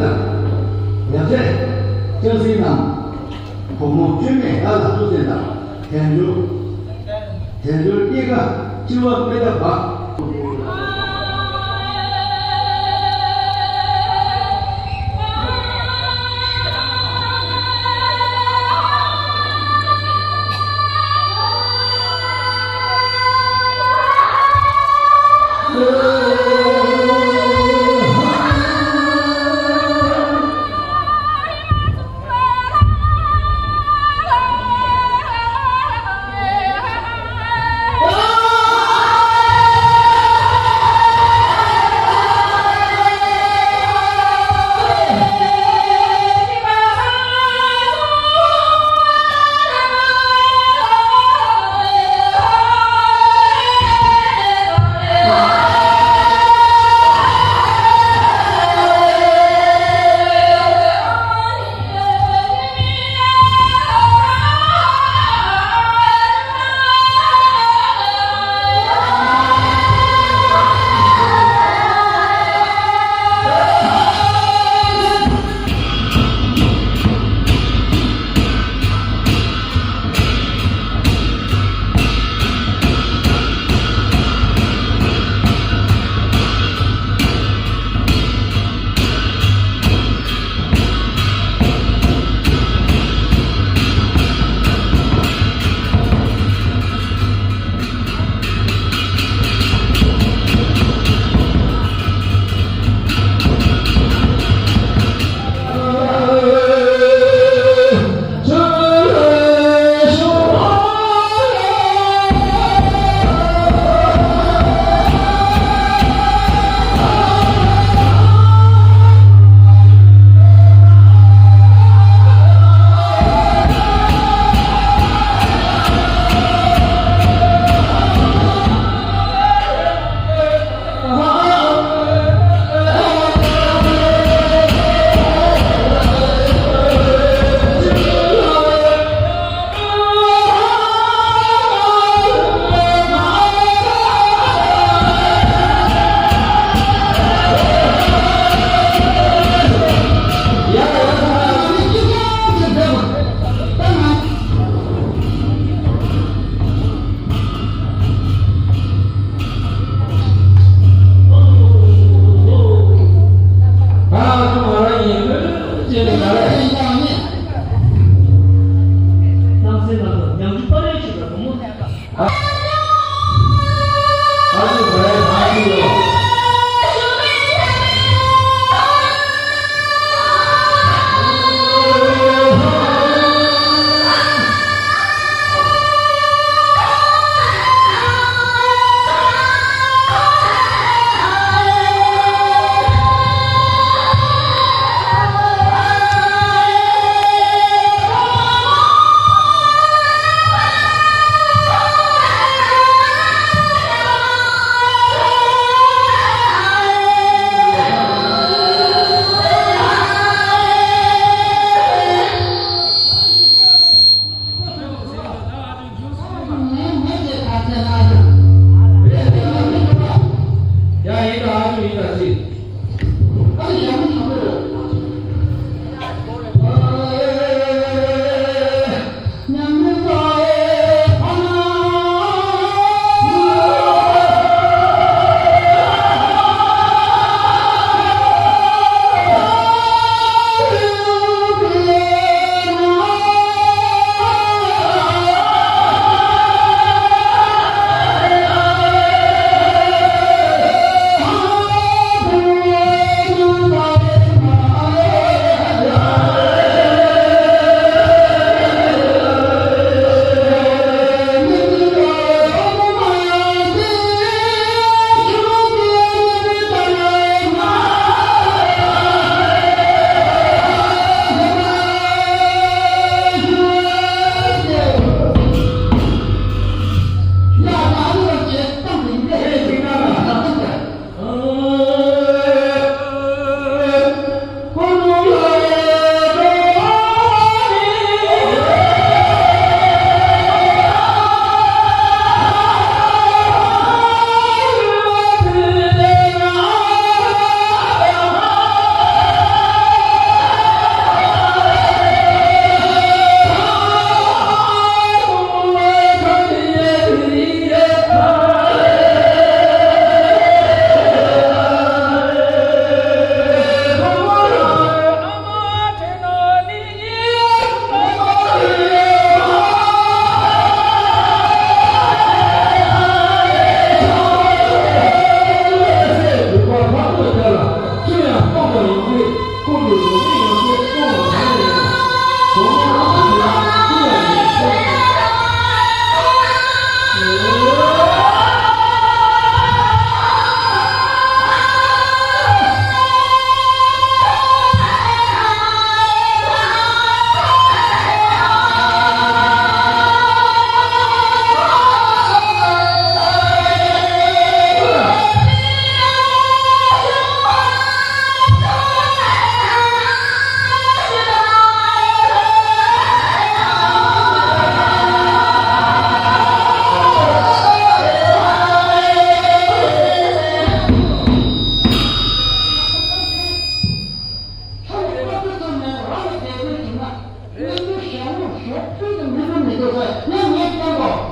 དང་། ཡབ་སྲས་སྐྱབས་སེང་དང་། བུ་མོ་བཅོས་མས་བདག་ལ་གསོལ་ཟེར་དང་། དལ་འབྱོར། དལ་འབྱོར་རྙེད་དཀའ་འཆི་བ་མེད་པར་འབབ།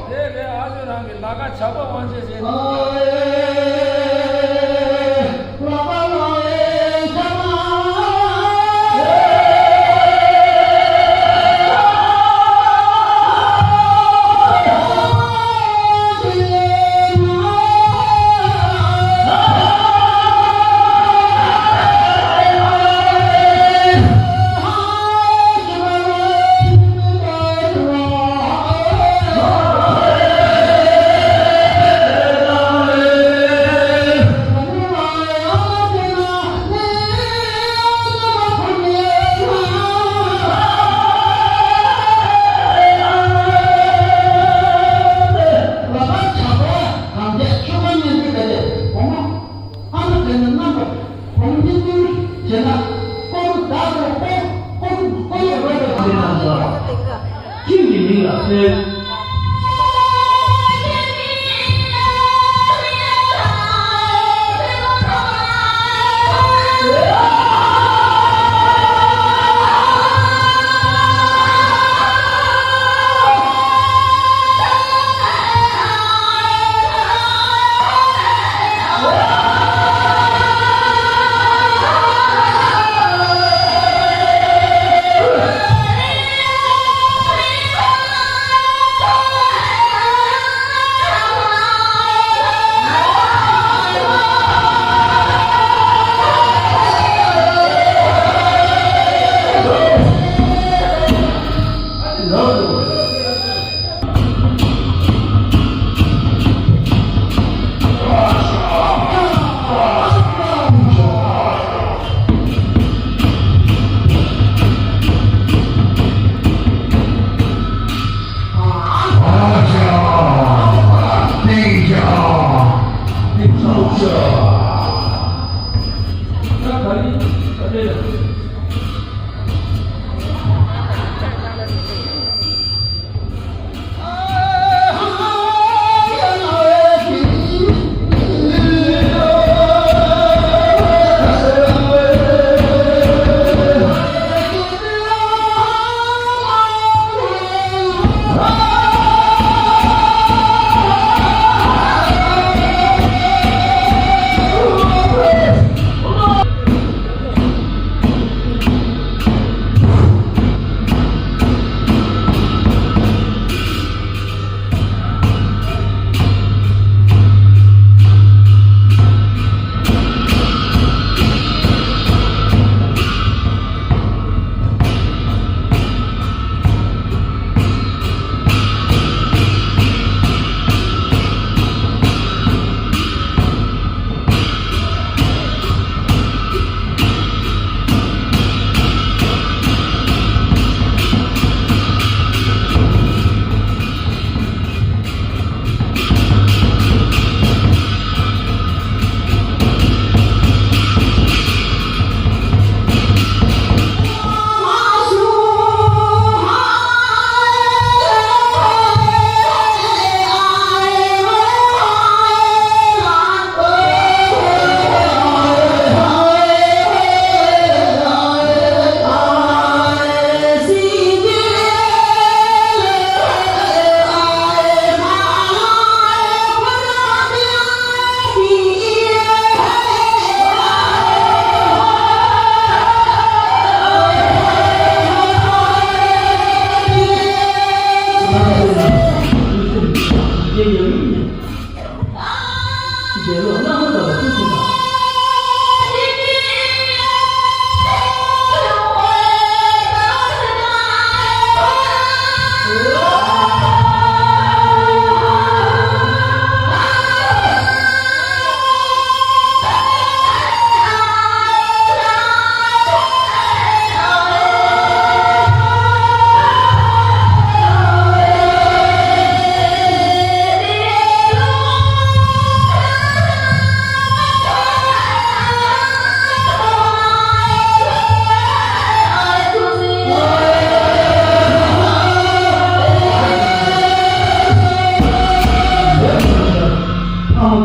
རེད་རེད། ཨ་ཇོ་རང་གི་ལ་ཁ་ཇག་པ་དབང་ཆེན་ཟེར། ཁྱིམ་གྱི་མིང་ལ་གསོལ།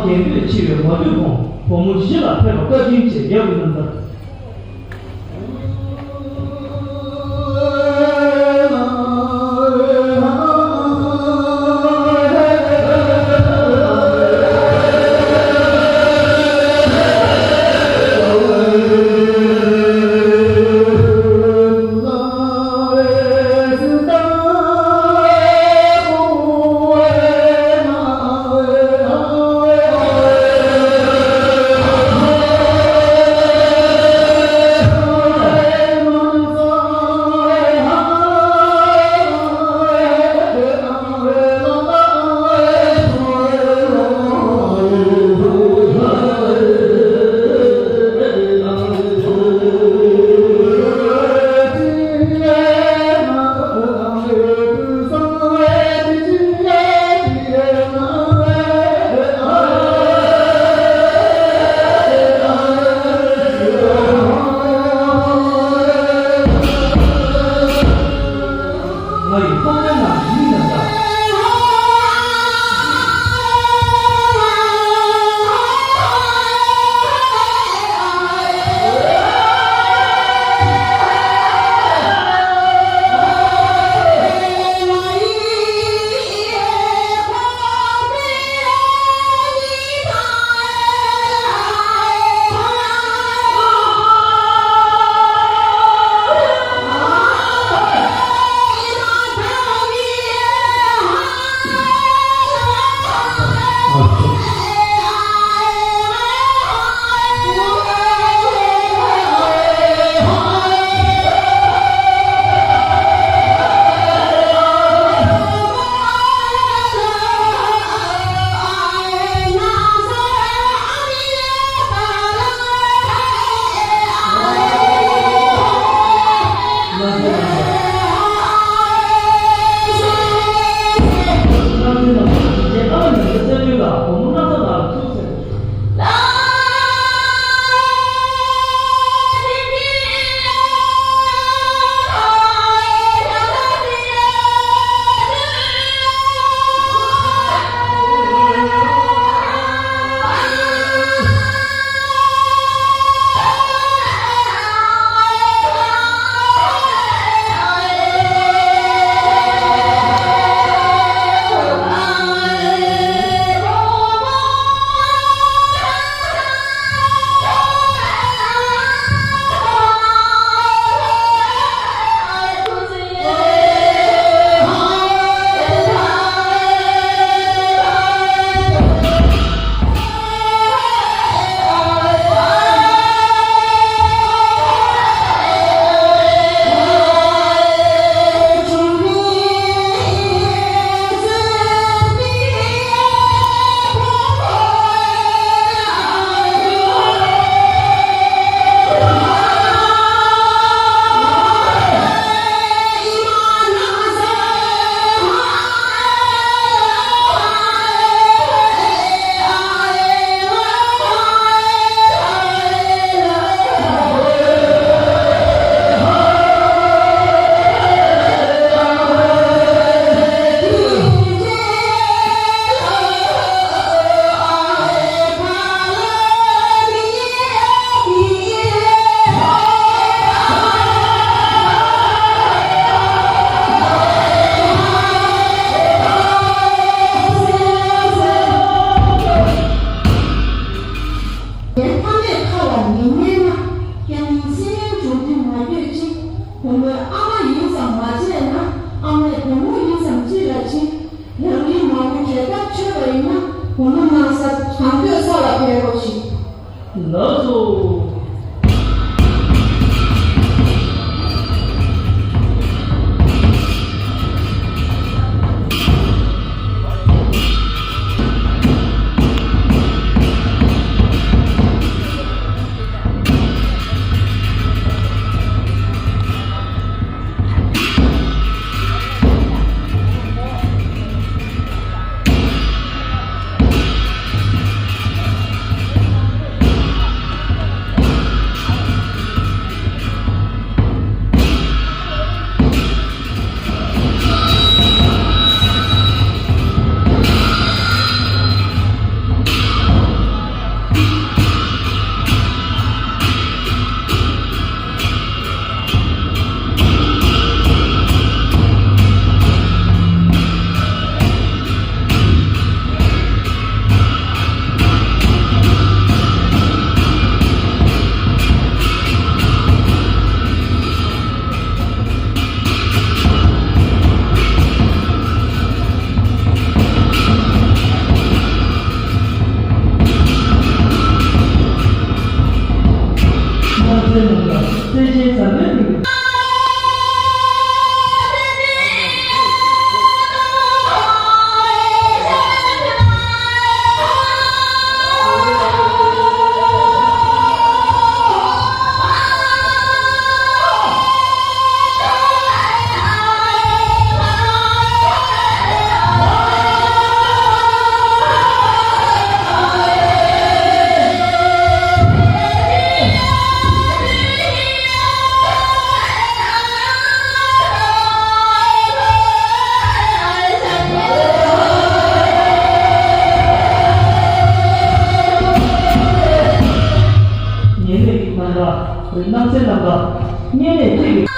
རྒྱན་སྤོས་ཆེ་བའི་མ་བདུད་ཕུང་བུ་མོ་བཞི་ལ་ཕེབས་པ་བཀའ་དྲིན་ཆེ། རྒྱལ་བའི་རྣམ་ཐར། ངའི་ཕ་མས་ཁ་ལ་མི་ཉན་ན། ཁྱེད་ནི་སེམས་ཡོན་འབྱུང་རྒྱུ་མ་ཡོད་ཅིག་བུ་མོའི་ཨ་མ་ཡིན་ཙམ་མ་བྱས་ན། ཨ་མའི་བུ་མོ་ཡིན་ཙམ་ཅི་ར་ཅིག་ཡང་རིང་མང་པོ་བྲེལ་ཐག་ཆོད་པ་ཡིན་ན། བུ་མོ་ནང་ས་གང་འདོད་ས་ལ་ཕེབས་རོགས་ཞིག་ལགས་སོ། རྣམ་སྲས་རྣམ་དག་བརྙན་ལས་སྐྱེས་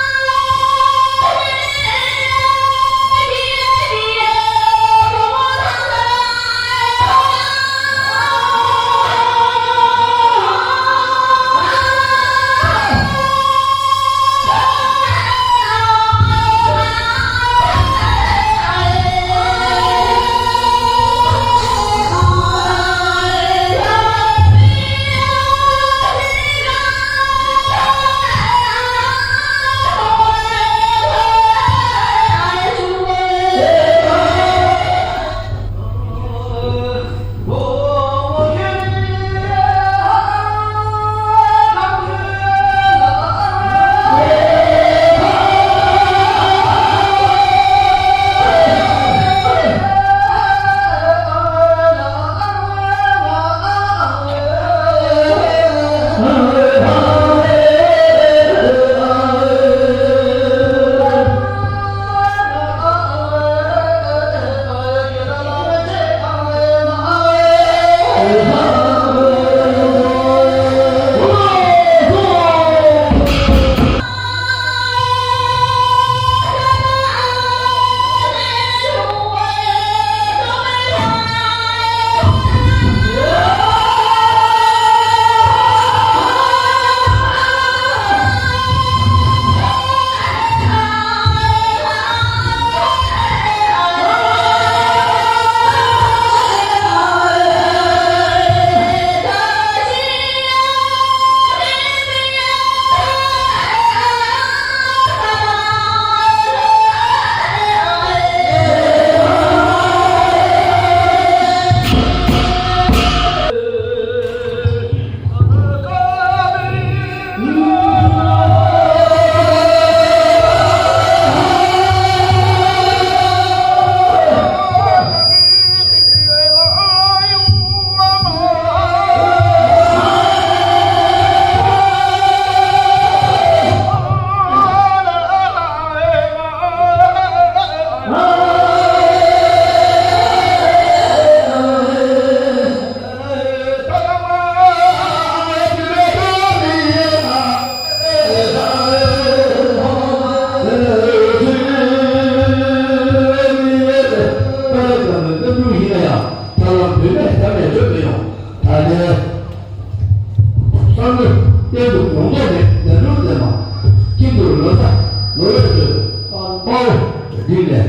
ཡོད།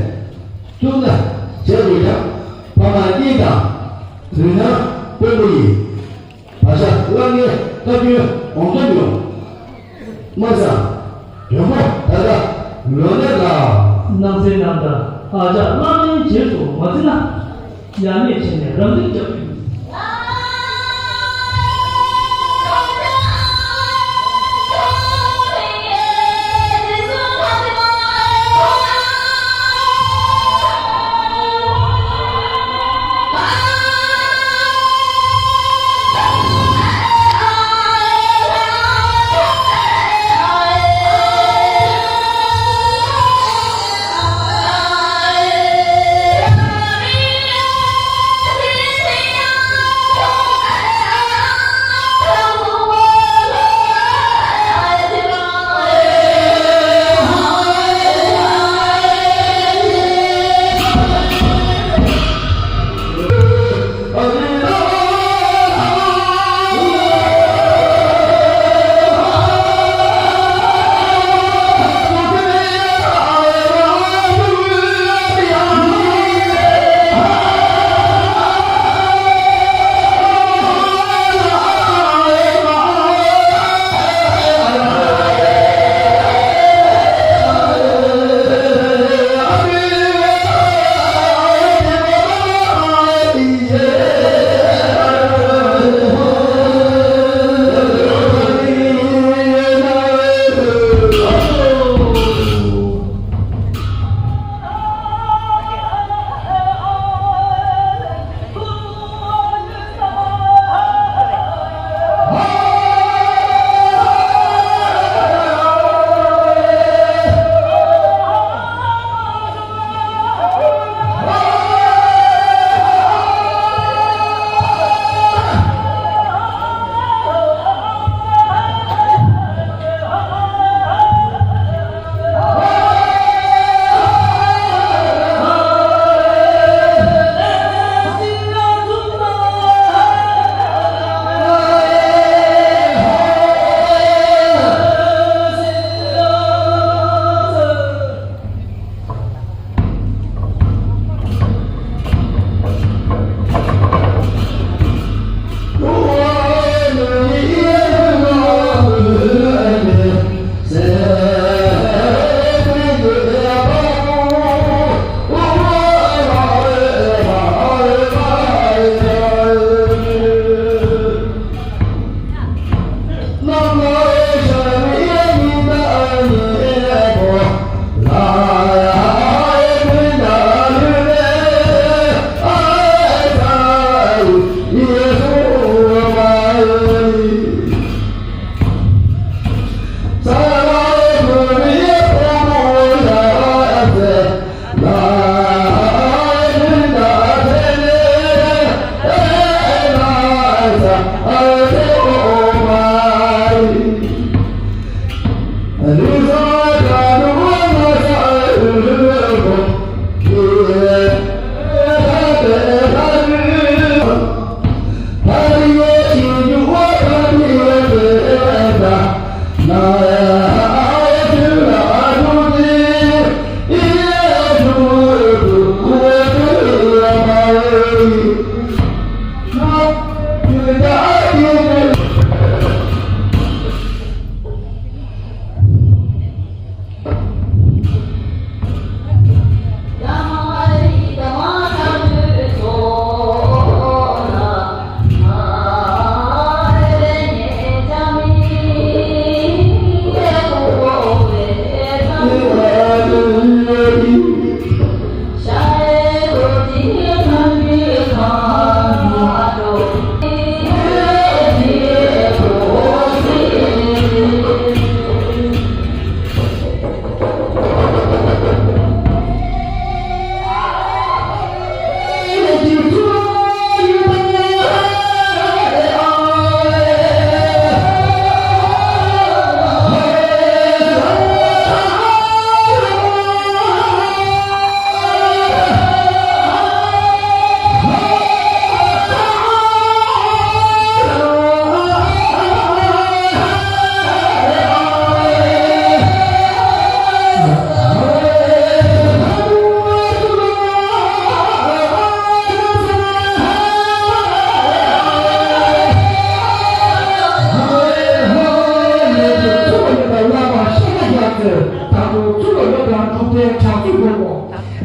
བཙུགས་ན་བྱས་རུ་ཡང་ཕ་མ་གཉིས་དང་རིགས་སྣང་དཔོན་པོ་ཡིས། བག་ཆགས་བླ་ངའི་བཀའ་བཀྱོན་འོང་འཛོམས་ཡོང་། མ་སང་། མགྲོན་པོ་ད་ལྟ་ལོ་ནས་ལ། རྣམ་སྲས་རྣམ་དག་ཨ་ཅག་བླ་མའི་རྗེས་སུ་མ་འཛིན་ན། ཡ་མེད་བྱས་ནས་རང་སྡུག་རྒྱབ་ཀྱི་ཡིན།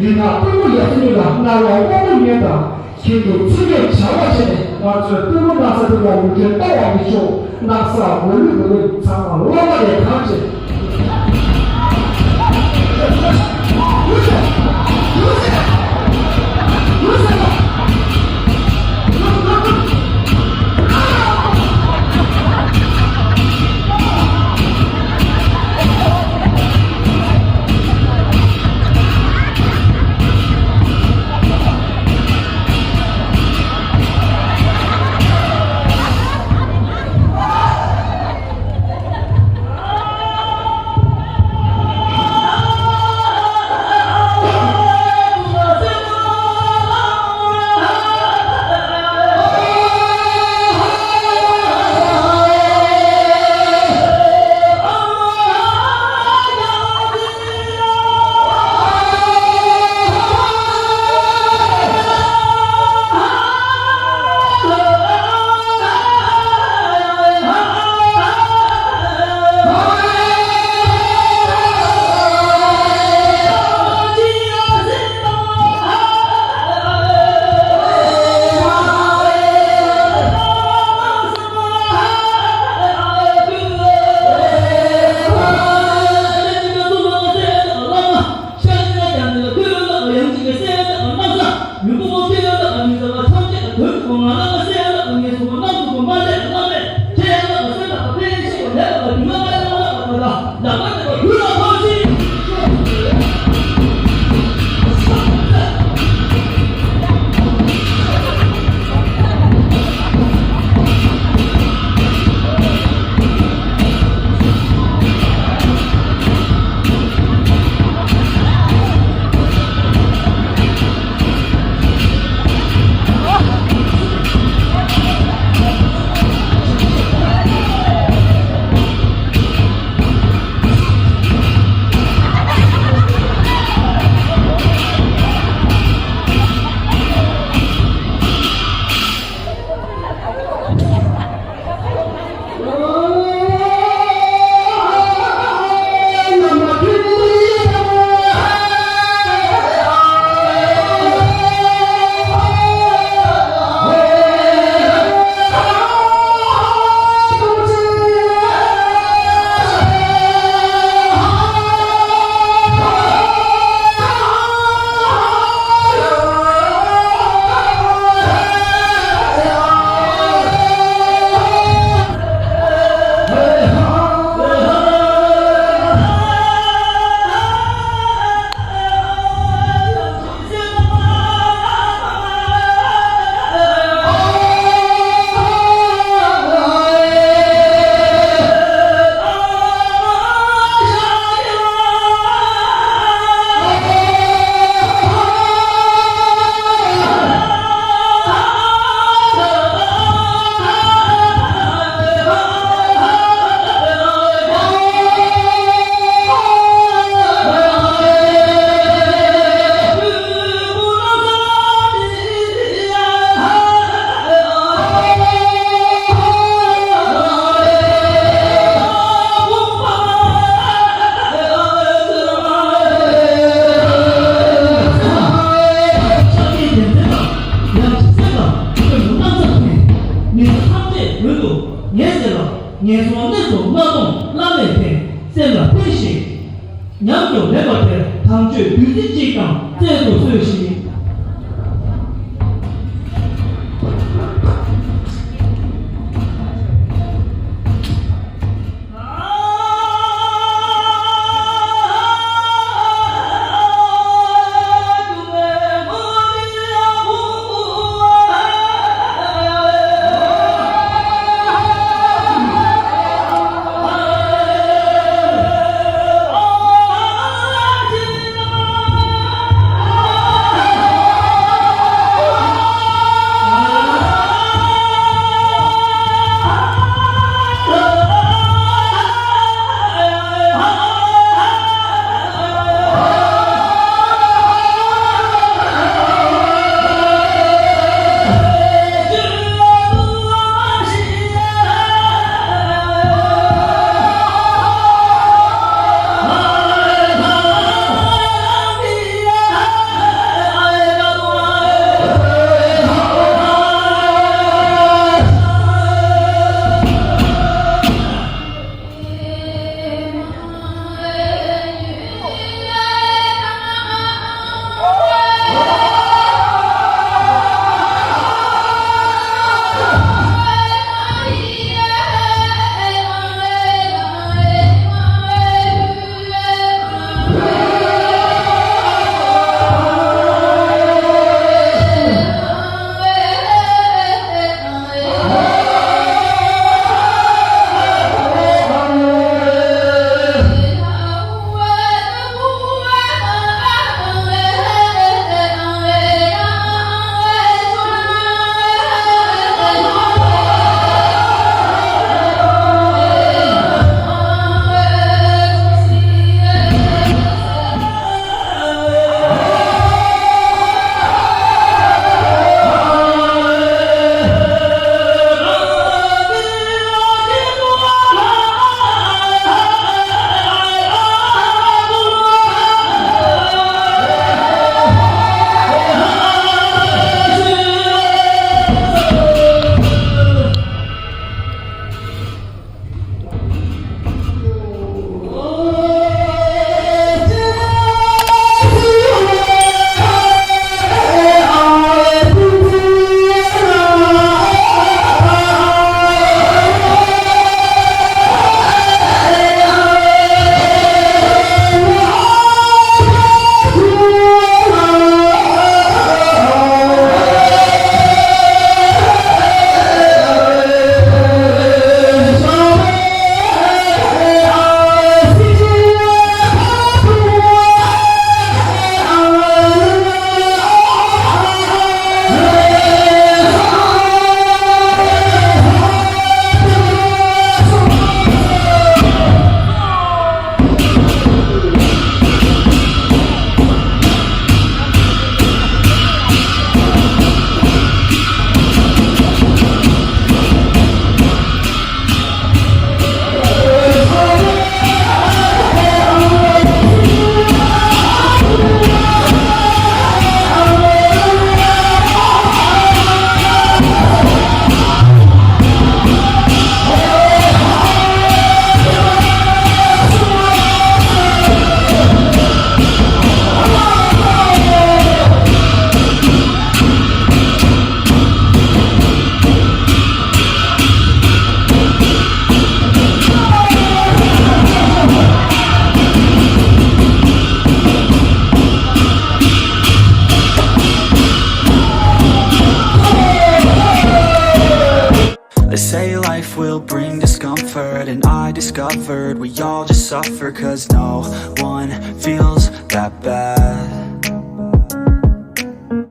རིག་ནག་སྟོན་མོ་ཡབ་སྲས་ལ་སྔར་བ་དབང་པོ་ཉན་དང་། ཁྱེད་ཀྱི་ཚིག་གི་བྱ་བ་བྱས་ནས་ང་ཚོས་སྟོན་མོ་སྣག་ས་དེ་ལ་ཡུལ་ཕྲན་ལྟ་བ་མི་ཆོག་སྣག་ས་མོ་ལུས་མི་ལུས་ཚང་མ་བླ་མ་ལས་གང་བྱེད། ངན་སོང་གནས་སུ་མ་ལྟུང་བླ་མས་ཕན། སེམས་ལ་ཕན་ཞིང་། ཉམས་སུ་ལེན་པ་དེར་དམ་ཆོས་བདུད་རྩི་གཅིག་ཀྱང་བསྩལ་དུ་གསོལ་ཞིང་། They say life will bring discomfort, and I discovered we all just suffer, 'cause no one feels that bad.